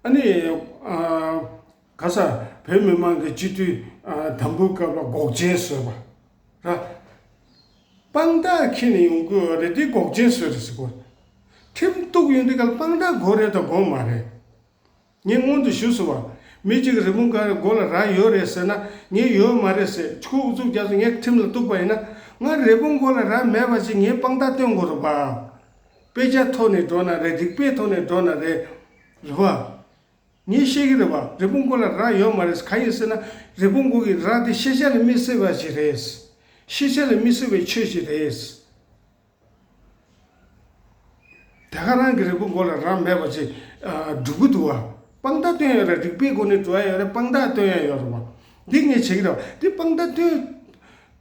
ཨ་ནི་ཨ་ག་ས་བོད་མི་མང་གི་སྤྱི་འཐུས་ཨ་དམ་འབུལ་སྐབས་ལ་འགོག་རྐྱེན་བཟོས་པ་ར། དཔང་རྟགས་འཁྱེར་ནས་ཡོང་དགོས་རེད། འདི་འགོག་རྐྱེན་བཟོས་རེད་ཟེར་གོ། ཁྲིམས་གཏུག་ཡོང་དུས་སྐབས་དཔང་རྟགས་དགོས་རེད་དང་དགོས་མ་རེད། ངས་སྔོན་དུ་ཞུས་སོང་བ། མི་གཅིག་གི་རེ་སྤུངས་སྒང་མགོ་ལ་རྭ་ཡོད་རེད་ཟེར་ན་ངས་ཡོད་མ་རེད་ཟེར་ཁོ་ཨུ་ཚུགས་རྒྱག་སོང་། ངས་ཁྲིམས་ལ་གཏུགས་པ་ཡིན་ན་ང་རེ་སྤུངས་མགོ་ལ་རྭ་མེད་པ་ཅིག་ངས་དཔང་རྟགས་སྟོན་དགོས་རེད་པ། དཔེ་ཆ་ཐོག་ནས་འགྲོ་ན་རེད། རིག་པའི་ཐོག་ནས་འགྲོ་ན་རེད། རེད་བ། ངས་བཤད་ཀྱི་རེད་བ། རེ་སྤུངས་མགོ་ལ་རྭ་ཡོད་མ་རེད། གང་ཡིན་ཟེར་ན་རེ་སྤུངས་མགོ་གི་རྭ་དེ་ཤེས་བྱ་ལ་མི་གསོད་པ་ཞིག་རེད། ཤེས་བྱ་ལ་མི་གསོད་པའི་ཆོས་ཤིག་རེད། དེ་ག་རང་གི་རེ་སྤུངས་མགོ་ལ་རྭ་མེད་པ་ཅིག་ཨ་སྒྲུབ་གི་འདུག་བ། དཔང་རྟགས་སྟོན་ཡ་རེད། རིག་པའི་སྒོ་ནས་འགྲོ་ཡ་ཡོད་རེད། དཔང་རྟགས་སྟོན་ཡ་ཡོད་རེད་བ། འདི་ངས་བྱེད་ཀྱི་རེད་བ། འདི་དཔང་རྟགས་སྟོན་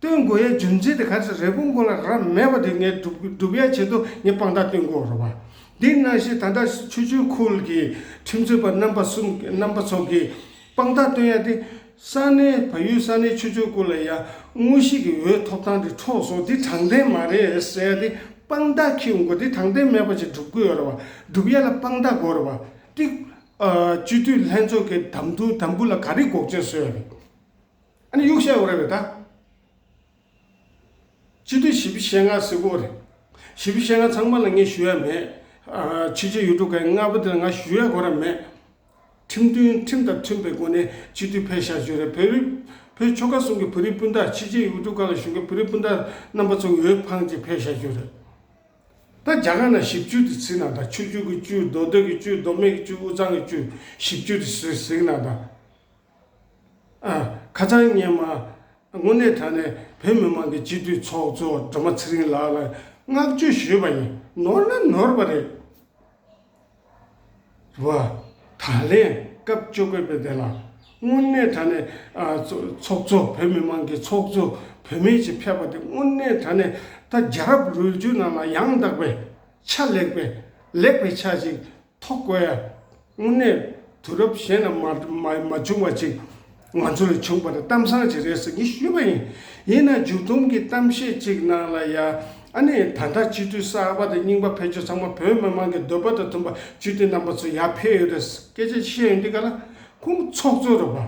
སྟོན་དགོས་ཡ་རྒྱུ་མཚན་དེ་ག་རེ་ཟེར། རེ་སྤུངས་མགོ་ལ་རྭ་མེད་པ་དེ་ངས་སྒྲུབ་སྒྲུབ་ཡ་ཆེད་དུ་ངས་དཔང་རྟགས་སྟོན་དགོས་རེད་བ། འདི་ནང་བཞིན་ད་ལྟ་ཆོས་བརྒྱུད་ཁུལ་གྱི་ཁྲིམས་རྩོད་པ་རྣམ་པ་གསུམ་རྣམ་པ་ཚོ་གིས་དཔང་རྟགས་སྟོན་ཡ་དེ། ས་གནས་བལ་ཡུལ་ས་གནས་ཆུང་ཆུང་ཀུན་ལ་ཡ་དངོས་གཞི་གི་འོས་ཐོབ་ཐང་དེ་འཕྲོག་སོང་། དེ་དྲང་བདེན་མ་རེད་ཟེར་ཡ་དེ་དཔང་རྟགས་ཁྱེར་ཡོང་དགོས། དེ་དྲང་བདེན་མེད་པ་ཅིག་སྒྲུབ་ཀྱི་ཡོད་རེད་བ། སྒྲུབ་ཡ་ལ་དཔང་རྟགས་དགོས་རེད་བ། དེ་ཨ་སྤྱི་འཐུས་ལྷན་ཚོགས་ཀྱི་འདེམས་ཐོན་འདེམས་བུ་ལ་ག་རེ་འགོག་རྐྱེན་བཟོས་ཡོད་རེད། ཨ་ནི་གཡུག་བཤད་ཡོད་རེད་བས་ད། སྤྱི་འཐུས་བཞི་བཅུ་ཞེ་ལྔ་ཟེར་གོ་རེད། བཞི་བཅུ་ཞེ་ལྔ་ཚང་མ་ལ་ངས་ཞུ་ཡ་མེད། ཨ་ཕྱི་རྒྱལ་ཡུལ་གྲུ་ཁག་ལྔ་པོ་དེ་ལ་ང་ཞུ་ཡ་གོ་ར་མེད། ཁྲིམས་མཐུན་ཁྲིམས་དང་མཐུན་པའི་སྒོ་ནས་སྤྱི་འཐུས་ཕེབས་བཞག་རྒྱུ་རེད། བོད་རིགས་བོད་ཆོལ་ཁ་གསུམ་གྱི་བོད་རིགས་སྤུན་ཟླ་ཕྱི་རྒྱལ་ཡུལ་གྲུ་ཁག་ལ་བཞུགས་མཁན་བོད་རིགས་སྤུན་ཟླ་རྣམ་པ་ཚོ་འོས་འཕངས་ཀྱིས་ཕེབས་བཞག་རྒྱུ་རེད། ད་རྒྱ་གར་ནང་བཞི་བཅུ་དེ་ཚིག་ན་ད་ཆུང་ཆུང་གི་བཅུ། མདོ་སྟོད་ཀྱི་བཅུ། མདོ་སྨད་ཀྱི་བཅུ། དབུས་གཙང་གི་བཅུ། བཞི་བཅུ་དེ་ཟེར་ཟེར་ན་ད། ཨ། ཁ་སང་སྔོན་མ་དངོས་གནས་དྲང་གནས་བོད་མི་མང་གི་སྤྱི་འཐུས་ཚོགས་གཙོ་སྒྲོལ་མ་ཚེ་རིང་ལགས་ལ་བསྔགས་བརྗོད་ཞུས་པ་ཡིན། ནོར་ན་ནོར་བ་རེད། རེད་བ། ད་ལན་སྐབས་བཅོ་བརྒྱད་པའི་དེ་ལ་དངོས་གནས་དྲང་གནས་ཨ་ཚོ་ཚོགས་གཙོ་བོད་མི་མང་གི་ཚོགས་གཙོ་བུད་མེད་ཅིག་ཕེབས་པ་དེ་དངོས་གནས་དྲང་གནས་ད་རྒྱལ་རབས་རུས་རྒྱུད་ནང་ལ་ཡང་དག་པའི་ཆ་ལེགས་པའི་ལེགས་པའི་ཆ་ཅིག་ཐོབ་དགོས་ཡ། དངོས་གནས་དུས་རབས་གཞན་ལ་མ་མ་མ་བྱུང་བ་ཅིག་ང་ཚོ་ལ་བྱུང་བ་རེད། གཏམ་བཟང་ཅིག་རེད་ཟེར་ངས་ཞུས་པ་ཡིན། ཡིན་ན་མཇུག་སྡོམ་གྱི་གཏམ་བཤད་ཅིག་ནང་ལ་ཡ། ཨ་ནི་ད་ལྟ་སྤྱི་འཐུས་གསར་པ་དང་རྙིང་པ་ཕལ་ཆེར་ཚང་མ་བོད་མི་མང་གི་འདོད་པ་དང་མཐུན་པ་སྤྱི་འཐུས་རྣམ་པ་ཚོ་ཡར་ཕེབས་ཡོད་རེད། སྐད་ཆ་བཤད་ཡོང་དུས་ག་ལ་ཁོང་ཚོགས་གཙོ་རེད་པ།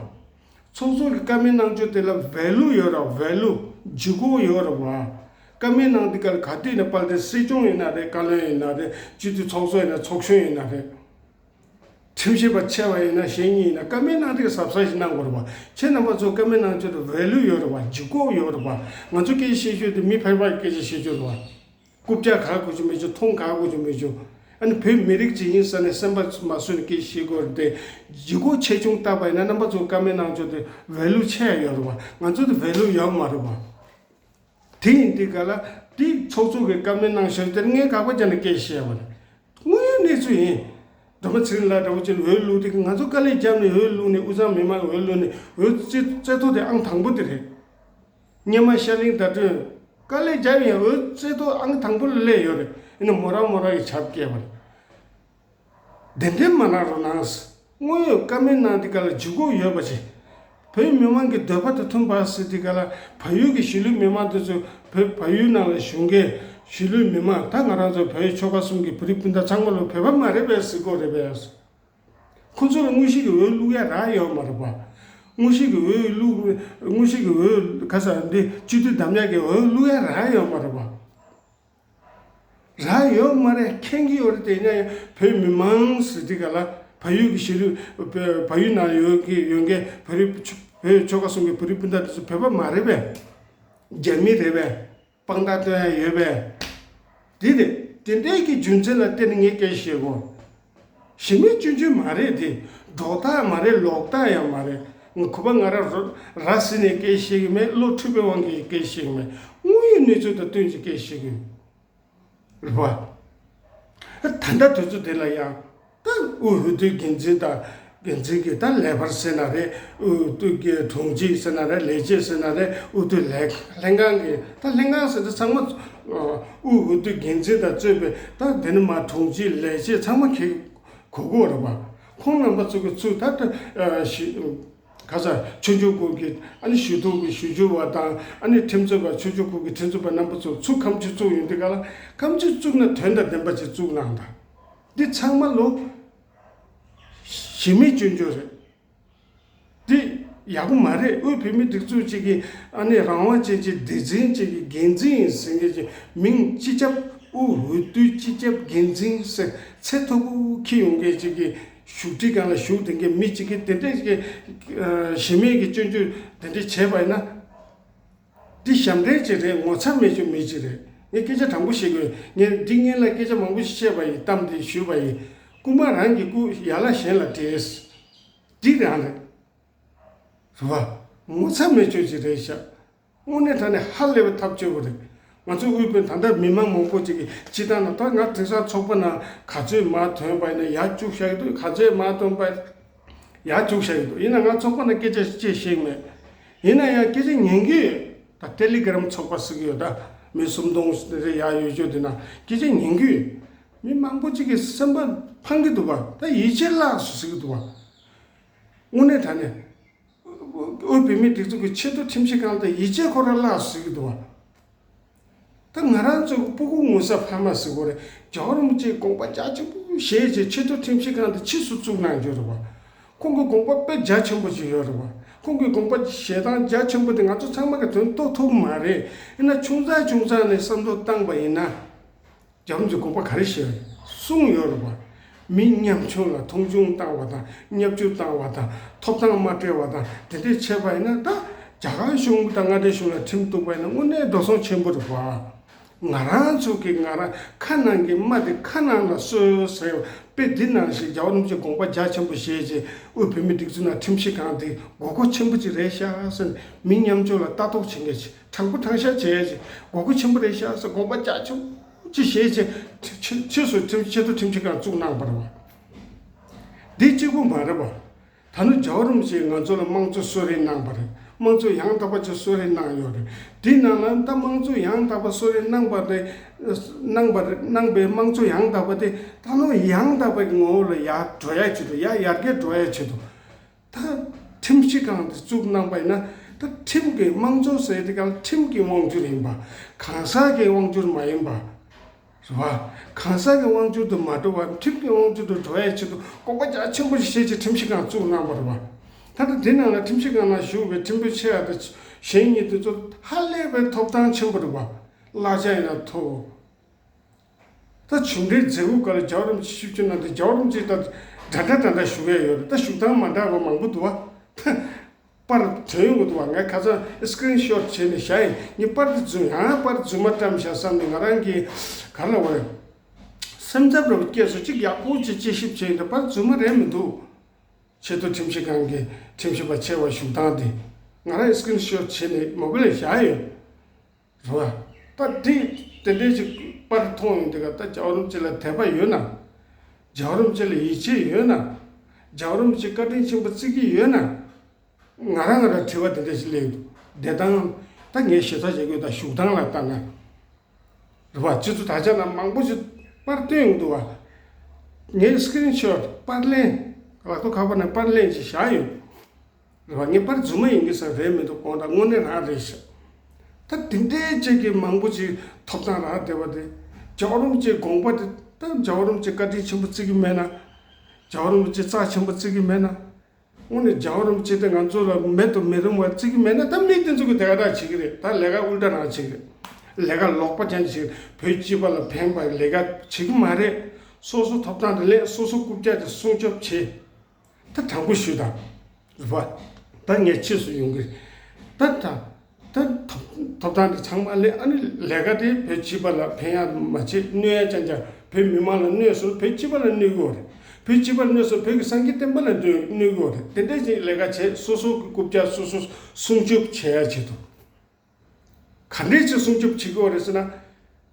ཚོགས་གཙོ་གི་བཀའ་མོལ་གནང་ཕྱོགས་དེ་ལ་ཝེ་ལུ་ཡོད་ར། ཝེ་ལུ་ལྗིད་ཁོག་ཡོད་ར་བ། བཀའ་མོལ་གནང་དུས་ག་ལ་ག་དུས་ནས་དཔལ་ལྡན་སྲིད་སྐྱོང་ཡིན་ན་རེད། བཀའ་བློན་ཡིན་ན་རེད། སྤྱི་འཐུས་ཚོགས་གཙོ་ཡིན་ན་ཚོགས་གཞོན་ཡིན་ན་རེད། ཁྲིམས་ཞིབ་པ་ཆེ་བ་ཡིན་ན་གཞན་གཉིས་ཡིན་ན་བཀའ་མོལ་གནང་དུས་ག་གཟབ་གཟབ་ཞིག་གནང་དགོས་རེད་བ། ཁྱེད་རྣམ་པ་ཚོ་བཀའ་མོལ་གནང་ཕྱོགས་དེ་ཝེ་ལུ་ཡོད་ར་བ། ལྗིད་ཁོག་ཡོད་ར་བ། ང་ཚོ་སྐད་ཆ་བཤད་ཕྱོགས་དེ་མི་ཕལ་པ་སྐད་ཆ་བཤད་ཕྱོགས་རེད་བ། རྐུབ་བཀྱག་ག་གོ་རྒྱུ་མེད་རྒྱུ། མཐོང་ག་གོ་རྒྱུ་མེད་རྒྱུ། ཨ་ནི་བོད་མི་རིགས་ཅིག་ཡིན་ས་ནས་སེམས་པ་མ་བཟོད་ནས་སྐད་ཆ་བཤད་དགོས་རེད་དེ། ལྗིད་ཁོག་ཆེ་ཆུང་བལྟས་པ་ཡིན་ན་རྣམ་པ་ཚོ་བཀའ་མོལ་གནང་ཕྱོགས་དེ་ཝེ་ལུ་ཆེ་ཡ་ཡོད་རེད་བ། ང་ཚོ་དེ་ཝེ་ལུ་ཡོད་མ་རེད་བ། དེ་ཡིན་དུས་ག་ལ་དེ་ཚོགས་གཙོ་གི་བཀའ་མོལ་གནང་ཕྱོགས་དེར་ངས་དགག་པ་རྒྱག་ནས་སྐད་ཆ་བཤད་པ་རེད། དངོས་ཡོད་གནས་ཚུལ་ཡིན། སྒྲོལ་མ་ཚེ་རིང་ལགས་འདྲ་བོ་ཅིག་ལ་འོས་བླུགས་དུས་ང་ཚོ་དཀའ་ལས་བརྒྱབ་ནས་འོས་བླུགས་ནས། དབུས་གཙང་མི་མང་འོས་བླུགས་ནས་འོས་རྩེ་རྩེ་ཐོ་དེ་ཨང་དང་པོ་དེ་རེད། སྔོན་མ་ཤར་གླིང་ཟླ་སྒྲོན་དཀའ་ལས་བརྒྱབ་ཡང་འོས་རྩེ་ཐོ་ཨང་དང་པོ་ལ་སླེབས་ཡོད་རེད། ཡིན་ན་མོ་རང་མོ་རང་གི་ཆབ་བཀལ་བ་རེད། གདན་འདྲེན་མ་གནང་རོགས་གནང་། དངོས་ཡོད་བཀའ་མོལ་གནང་དུས་ག་ལ་ལྗིད་ཁོག་ཡོད་པ་ཅིག་བོད་མི་མང་གི་འདོད་པ་དང་མཐུན་པ་ཟེར་དུས་ག་ལ་བལ་ཡུལ་གྱི་གཞིས་ལུས་མི་མང་དེ་ཚོ་བོད་བལ་ཡུལ་ནང་ལ་བཞུགས་མཁན་གཞིས་ལུས་མི་མང་། ད་ང་རང་ཚོ་བལ་ཡུལ་ཆོལ་ཁ་གསུམ་གྱི་བོད་རིགས་སྤུན་ཟླ་ཚང་མ་ལོ་བོད་པ་མ་རེད་པས་ཟེར་གོ་རེད་པས། ཁོ་ཚོ་ལ་དངོས་གཞི་གི་འོས་བླུག་ཡ་རག་ཡོད་མ་རེད་པ། དངོས་གཞི་གི་འོས་བླུག་དངོས་གཞི་གི་འོས་ག་ས་འདི་སྤྱི་འཐུས་འདེམས་ཡ་གི་འོས་བླུག་ཡ་རག་ཡོད་མ་རེད་པ། རག་ཡོད་མ་རེད། མཁྱེན་གྱི་ཡོད་རེད་དེ། ཡིན་ན་ཡང་བོད་མི་མང་ཟེར་དུས་ག་ལ་བལ་ཡུལ་གྱི་གཞིས་ལུས་བལ་ཡུལ་ནང་ཡོད་ཀྱི་ཡོད་མཁན་བོད་རིགས་བོད་ཆོལ་ཁ་གསུམ་གྱི་བོད་རིགས་སྤུན་ཟླ་དེ་ཚོ་བོད་པ་མ་རེད་པས། རྒྱ་མི་རེད་པས། དཔང་རྟགས་སྟོན་ཡ་ཡོད་པས། དེ་རེད། དེ་འདྲའི་གི་རྒྱུ་མཚན་ལ་བརྟེན་ནས་ངས་སྐད་ཆ་བཤད་གོ། གཞི་མེད་སྐྱོན་བརྗོད་མ་རེད་དེ། སྒྲོ་བཏགས་མ་རེད། ལོག་ལྟ་ཡང་མ་རེད། ང་ཁུ་པ་ང་ར་ར་ཟིན་ནས་སྐད་ཆ་བཤད་གི་མེད། བློ་འཁྲུལ་པའི་དབང་གིས་སྐད་ཆ་བཤད་གི་མེད། དངོས་ཡོད་གནས་ཚུལ་དང་བསྟུན་གྱི་སྐད་ཆ་བཤད་གི་ཡོད། རེད་པ། ད་ལྟ་དུས་ཚོད་དེ་ལ་ཡང་ད་དབུས་འོས་བསྡུའི་འགན་འཛིན་དང་འགན་འཛིན་གྱི་ད་ལས་འཕར་ཟེར་ན་རེད། དབུས་འོས་བསྡུ་གི་དྲུང་ཆེ་ཟེར་ན་རེད། ལས་བྱེད་ཟེར་ན་རེད། དབུས་འོས་བསྡུ་ལས་ལྷན་ཁང་གི་ད་ལྷན་ཁང་ཟེར་དུས་ཚང་མ་དབུས་འོས་བསྡུ་འགན་འཛིན་དང་གཙོས་པའི་ད་དེ་ནི་མ་དྲུང་ཆེ་ལས་བྱེད་ཚང་མ་གི་གོ་གོ་རེད་པ། ཁོང་རྣམ་པ་ཚོ་གི་ཚུར་ད་ད་ཞི་ག་ས་ཆོས་འབྱོར་སྐོར་གྱི་ཨ་ནི་ཞུ་གཏུག་གི་ཞུ་རྒྱུ་བ་དང་། ཨ་ནི་ཁྲིམས་རྩོད་པ་ཆོས་འབྱོར་སྐོར་གྱི་ཁྲིམས་རྩོད་པ་རྣམ་པ་ཚོ་ཚུར་ཁ་མཆུ་བཙུགས་ཡོང་དུས་ག་ལ་ཁ་མཆུ་བཙུགས་ན་དོན་དང་ལྡན་པ་ཅིག་བཙུགས་གནང་དང་། འདི་ཚང་མ་ལོ་གཞི་མེད་སྐྱོན་བརྗོད་རེད། འདི་ཡག་པོ་མ་རེད། དབུས་བོད་མིའི་སྒྲིག་འཛུགས་ཅིག་གི་ཨ་ནི་རང་དབང་ཅན་གྱི་སྡེ་ཚན་ཅིག་གི་འགན་འཛིན་ཡིན་ཟེར་མཁན་ཅིག་མིང་སྤྱི་ཁྱབ་དབུས་འོས་བསྡུའི་སྤྱི་ཁྱབ་འགན་འཛིན་ཟེར་ཚད་མཐོ་པོ་འཁྱེར་ཡོང་མཁན་ཅིག་གི་བཞུགས་ཁྲི་སྒང་ལ་བཞུགས་བསྡད་མཁན་མི་གཅིག་གིས་དེ་འདྲས་ཀྱི་ཨ་གཞི་མེད་ཀྱི་སྐྱོན་བརྗོད་དེ་འདྲས་བྱས་པ་ཡིན་ན། འདི་ཞབས་འདྲེན་ཅིག་རེད། ངོ་ཚ་མེད་ཅོ་མི་ཅིག་རེད། ངས་སྐད་ཆ་དྲང་པོ་བཤད་དགོས། ངས་འདི་སྔོན་ལ་སྐད་ཆ་མང་པོ་ཞིག་བཤད་པ་ཡིན། གཏམ་འདི་ཞུས་པ་ཡིན། རྐུན་མ་རང་གི་རྐུ་ཡ་ལ་གཞན་ལ་སྤྲད། འདི་རང་རེད། རེད་བ། ངོ་ཚ་མེད་ཅོ་ཅིག་རེད་ཤག་དངོས་གནས་དྲང་གནས་ཧ་ལས་པའི་ཐབས་སྐྱོ་པོ་རེད། ང་ཚོ་དབུས་བོད་ད་ལྟ་མི་མང་མང་པོ་ཅིག་གིས་སྤྱི་བཏང་ན་ད་ང་དེང་སང་ཚོགས་པ་ནང་ག་ཚོད་མར་ཐོན་པ་ཡིན་ན་ཡར་བཅུག་བཞག་གི་འདུག་ག་ཚོད་མར་ཐོན་པ་ཡར་བཅུག་བཞག་གི་འདུག་ཡིན་ན་ང་ཚོགས་པ་ནང་སྐད་ཆ་ཅིག་བཤད་ཀྱི་མེད། ཡིན་ན་ཡང་སྐད་ཆ་ཉན་གྱི་ཡོད། ད་ཏེ་ལི་གྷ་རམ་ཚོགས་པ་ཟེར་གྱི་ཡོད། ད་མི་སུམ་སྟོང་རེ་ཡར་ཡོད་ཅོ་དེ་ན་སྐད་ཆ་ཉན་གྱི་ཡོད། མི་མང་པོ་ཅིག་གིས་སེམས་པ་ཕངས་ཀྱི་འདུག་བ། ད་ཡིད་ཆེས་བརླགས་སོང་ཟེར་གྱི་འདུག་བ། དངོས་གནས་དྲང་གནས། དབུས་བོད་མིའི་སྒྲིག་འཛུགས་ཀྱི་ཆེས་མཐོ་ཁྲིམས་ཞིབ་ཁང་དང་ཡིད་ཆེས་ཁོ་རང་བརླག་ཟེར་གྱི་འདུག་བ། ད་ང་རང་ཚོ་གི་སྤུ་གུ་ངོ་ཚ་ཕ་མ་ཟེར་དགོས་རེད། རྒྱལ་བ་རིན་པོ་ཆེའི་དགོངས་པ་རྒྱ་ཆེན་པོ་བཞེས་བྱས་ཆེས་མཐོ་ཁྲིམས་ཞིབ་ཁང་དེ་ཕྱིས་སུ་བཙུགས་གནང་རྒྱུ་རེད་བ། ཁོང་གི་དགོངས་པ་དཔེ་རྒྱ་ཆེན་པོ་ཅིག་ཡོད་རེད་བ། ཁོང་གི་དགོངས་པ་བཞེས་སྟངས་རྒྱ་ཆེན་པོ་དེ་ང་ཚོ་ཚང་མ་གི་དོན་རྟོགས་ཐུབ་མ་རེད། ཡིན་ན་ཆུང་ཙག་ཆུང་ཙག་ནས་བསམ་བློ་བཏང་པ་ཡིན་ན། རྒྱལ་བ་རིན་པོ་ཆེས་དགོངས་པ་ག་རེ་བཞེས་གསུངས་ཡོད་རེད་བ། མི་ཉམ་ཆུང་ལ་མཐོང་ཆུང་བཏང་བ་དང་བརྙས་བཅོས་བཏང་བ་དང་ཐོབ་ཐང་མ་སྤྲད་པ་དང་དེ་འདྲས་བྱས་པ་ཡིན་ན། ད་རྒྱ་གར་གཞུང་དང་མངའ་སྡེ་གཞུང་ལ་ཁྲིམས་གཏུགས་པ་ཡིན་ན་དངོས་གནས་འགྲོ་སོང་ཆེན་པོ་རེད་བ། ང་རང་ཚོ་གི་ང་རང་ཁ་ནང་གི་རྨ་དེ་ཁ་ནང་ལ་གསོས་ཟེར་བ་དཔེ་འདི་ནང་བཞིན་རྒྱལ་བ་རིན་པོ་ཆེས་དགོངས་པ་རྒྱ་ཆེན་པོ་བཞེས་རྗེས་དབུས་བོད་མིའི་སྒྲིག་འཛུགས་ནང་ཁྲིམས་ཞིབ་ཁང་དེ་དགོས་མཁོ་ཆེན་པོ་ཅིག་རེད་ཤག་ཟེར་ནས། མི་ཉམ་ཆུང་ལ་ལྟ་རྟོག་བྱེད་མཁན་ཅིག་དྲང་པོ་དྲང་བཞག་བྱས་རྗེས་དགོས་མཁོ་ཆེན་པོ་རེད་ཤག་ཟེར་དགོངས་པ་རྒྱ་ཆེན་པོ་ཅིག་བཞེས་རྗེས་ཕྱི་ཕྱི་སུ་ཁྲིམས་ཆེས་མཐོ་ཁྲིམས་ཞིབ་ཁང་བཙུགས་གནང་བ་རེད་བ། འདི་གཅིག་པུ་མ་རེད་བ། ད་ནི་རྒྱལ་བ་རིན་པོ་ཆེས་ང་ཚོ་ལ་དམངས་གཙོ་གསོལ་རས་གནང་བ་རེད། དམངས་གཙོ་ཡང་དག་པ་ཅིག་གསོལ་རས་གནང་ཡོད་རེད། དེའི་ནང་ལ་ད་དམངས་གཙོ་ཡང་དག་པ་གསོལ་རས་གནང་བ་དེ། གནང་བ་རེད། གནང་པའི་དམངས་གཙོ་ཡང་དག་པ་དེ་ད་ནི་ཡང་དག་པའི་ངོ་བོ་ལ་ཡར་འགྲོ་ཡ་ཆེད་དུ། ཡར་ཡར་རྒྱས་འགྲོ་ཡ་ཆེད་དུ། ད་ཁྲིམས་ཞིབ་ཁང་དེ་བཙུགས་གནང་པ་ཡིན་ན། ད་ཁྲིམས་ཀྱི་དམངས་གཙོ་ཟེར་དེ་ག་ལ་ཁྲིམས་ཀྱི་དབང་སྒྱུར་ཡིན་པ། གང་ཟག་གི་དབང་སྒྱུར་མ་ཡིན་པ། རེད་བ། གང་ཟག་གི་དབང་སྒྱུར་དུ་མ་འགྲོ་བར་ཁྲིམས་ཀྱི་དབང་སྒྱུར་དུ་འགྲོ་ཡའི་ཆེད་དུ་དགོངས་པ་རྒྱ་ཆེན་པོ་ཞིག་བཞེས་བྱས་ཁྲིམས་ཞིབ་ཁང་བཙུགས་གནང་བ་རེད་བ། ད་ལྟ་དེ་ནང་ལ་ཁྲིམས་ཞིབ་ཁང་ནང་བཞུགས་པའི་ཁྲིམས་དཔོན་ཆེ་བ་དང་གཞན་གཉིས་དེ་ཚོ་ཧ་ལས་པའི་ཐོབ་ཐང་ཆེན་པོ་རེད་བ། གླ་ཆ་ཡིན་ན་མཐོ། ད་གཞུང་འབྲེལ་མཛད་སྒོ་སྒང་ལ་རྒྱལ་བ་རིན་པོ་ཆེ་ཆིབས་བསྒྱུར་གནང་སྟེ། རྒྱལ་བ་རིན་པོ་ཆེ་ད་འདྲ་འདྲ་འདྲ་འདྲ་བཞུགས་ཡ་ཡོད་རེད། ད་བཞུགས་སྟངས་མ་འདྲ་བ་མང་པོ་འདུག་བ། པར་ཐོན་ཡོང་གི་འདུག་བ། ངས་ཁ་སང་སི་ཀི་རིན་ཤོཊ་བྱས་ནས་བཞག་ཡིན། ངས་པར་དེ་རྫུན། ཡང་པར་རྫུན་མ་བཀྲམ་བཞག་བསམ་ནས་ང་རང་གིས་ག་རེ་ལབ་དགོས་རེད། སེམས་འཚབ་རུ་སྐྱེས་སོང་། གཅིག་ཡག་པོ་ཅིག་དཔྱད་ཞིབ་བྱས་ཡིན་ད། པར་རྫུན་མ་རེད་མི་འདུག་ཆེས་མཐོ་ཁྲིམས་ཞིབ་ཁང་གི་ཁྲིམས་ཞིབ་པ་ཆེ་བ་བཞུགས་སྟངས་དེ་ང་རང་སི་ཀི་རིན་ཤོཊ་བྱས་ནས་མོ་བྷལ་ལ་བཞག་ཡོད། རེད་བ། ད་དེ་དེ་འདྲའི་ཅིག་པར་མཐོང་ཡོང་དུས་ཀ། ད་རྒྱལ་བ་རིན་པོ་ཆེ་ལ་དད་པ་ཡོད་ན། རྒྱལ་བ་རིན་པོ་ཆེ་ལ་ཡིད་ཆེས་ཡོད་ན། རྒྱལ་བ་རིན་པོ་ཆེ་བཀའ་དྲིན་ཆེན་པོ་བརྩི་གི་ཡོད་ན། ང་རང་ང་རང་དྲི་བ་དེ་འདྲ་ཞིག་སླེབས་འདུག་བསྡད་སྟངས། ད་ངས་ཞེ་ད་བྱེད་དགོས། ད་བཞུགས་སྟངས་ལ་ལྟ་ན། རེད་བ། ཁྱེད་ཚོ་ད་ཆ་ན་མང་པོ་ཞིག་པར་བཏོན་ཡོང་འདུག་བ། ངས་སི་ཀི་རིན་ཤོཊ་པར་ལེན། ལག་ཐོག་ཁ་པར་ནས་པར་ལེན་ཅིག་བཞག་ཡོད། རེད་བ། ངས་པར་རྫུན་མ་ཡིན་གྱི་ས་རེད་མི་འདུག་དགོངས་དག་དངོས་གནས་རང་རེད་ཤག་ད་དེ་འདྲའི་ཅིག་གི་མང་པོ་ཅིག་ཐོབ་ཐང་རག་བསྡད་པ་དེ། རྒྱལ་བ་རིན་པོ་ཆེའི་དགོངས་པ་དེ། ད་རྒྱལ་བ་རིན་པོ་ཆེ་བཀའ་དྲིན་ཆེན་པོ་བརྩི་གི་མེད་ན། རྒྱལ་བ་རིན་པོ་ཆེ་རྩ་ཆེན་པོ་བརྩི་གི་མེད་ན། དངོས་གནས་རྒྱལ་བ་རིན་པོ་ཆེ་དེ་ང་ཚོ་ལ་མེད་དུ་མི་རུང་བ་བརྩི་གི་མེད་ན། ད་མི་དེ་ཚོ་གི་དེ་ག་རང་བྱེད་ཀྱི་རེད། ད་ལས་ཀ་ཨུལ་ཊ་རང་བྱེད་ཀྱི་རེད། ལས་ཀ་ལོག་པ་ཅན་བྱེད། བོད་སྤྱི་པ་ལ་ཕན་པའི་ལས་ཀ་བྱེད་ཀྱི་མ་རེད། སོ་སོ་ཐོབ་ཐང་དེ་ལེན། སོ་སོ་རྐུབ་བཀྱག་དེ་སྲུང་སྐྱོབ་བྱེད། ད་དྲང་པོ་ཞུས་དང་། རེད་བ། ད་ངས་ཕྱིས་སུ་ཡོང་གི་རེད། ད་ད་ད་ཐོབ་ཐོབ་ཐང་དེ་ཚང་མ་ལེན། ཨ་ནི་ལས་ཀ་དེ་བོད་སྤྱི་པ་ལ་ཕན་ཡ་མ་བྱེད། གནོད་ཡ་ཅང་ཅང་། བོད་མི་མང་ལ་གནོད་སོང་། བོད་སྤྱི་པ་ལ་གནོད་ཀྱི་ཡོད་རེད། བོད་སྤྱི་པ་ལ་གནོད་སོང་། བོད་ཀྱི་སངས་རྒྱས་བསྟན་པ་ལ་གནོད་གནོད་ཀྱི་ཡོད་རེད། དེ་འདྲ་ཅིག་ལས་ཀ་བྱེད། སོ་སོ་གི་རྐུབ་བཀྱག་སོ་སོ་སྲུང་སྐྱོབ་བྱེད་ཡ་ཆེད་དུ། ག་འདྲས་ཅིག་སྲུང་སྐྱོབ་བྱེད་ཀྱི་ཡོད་རེད་ཟེར་ན།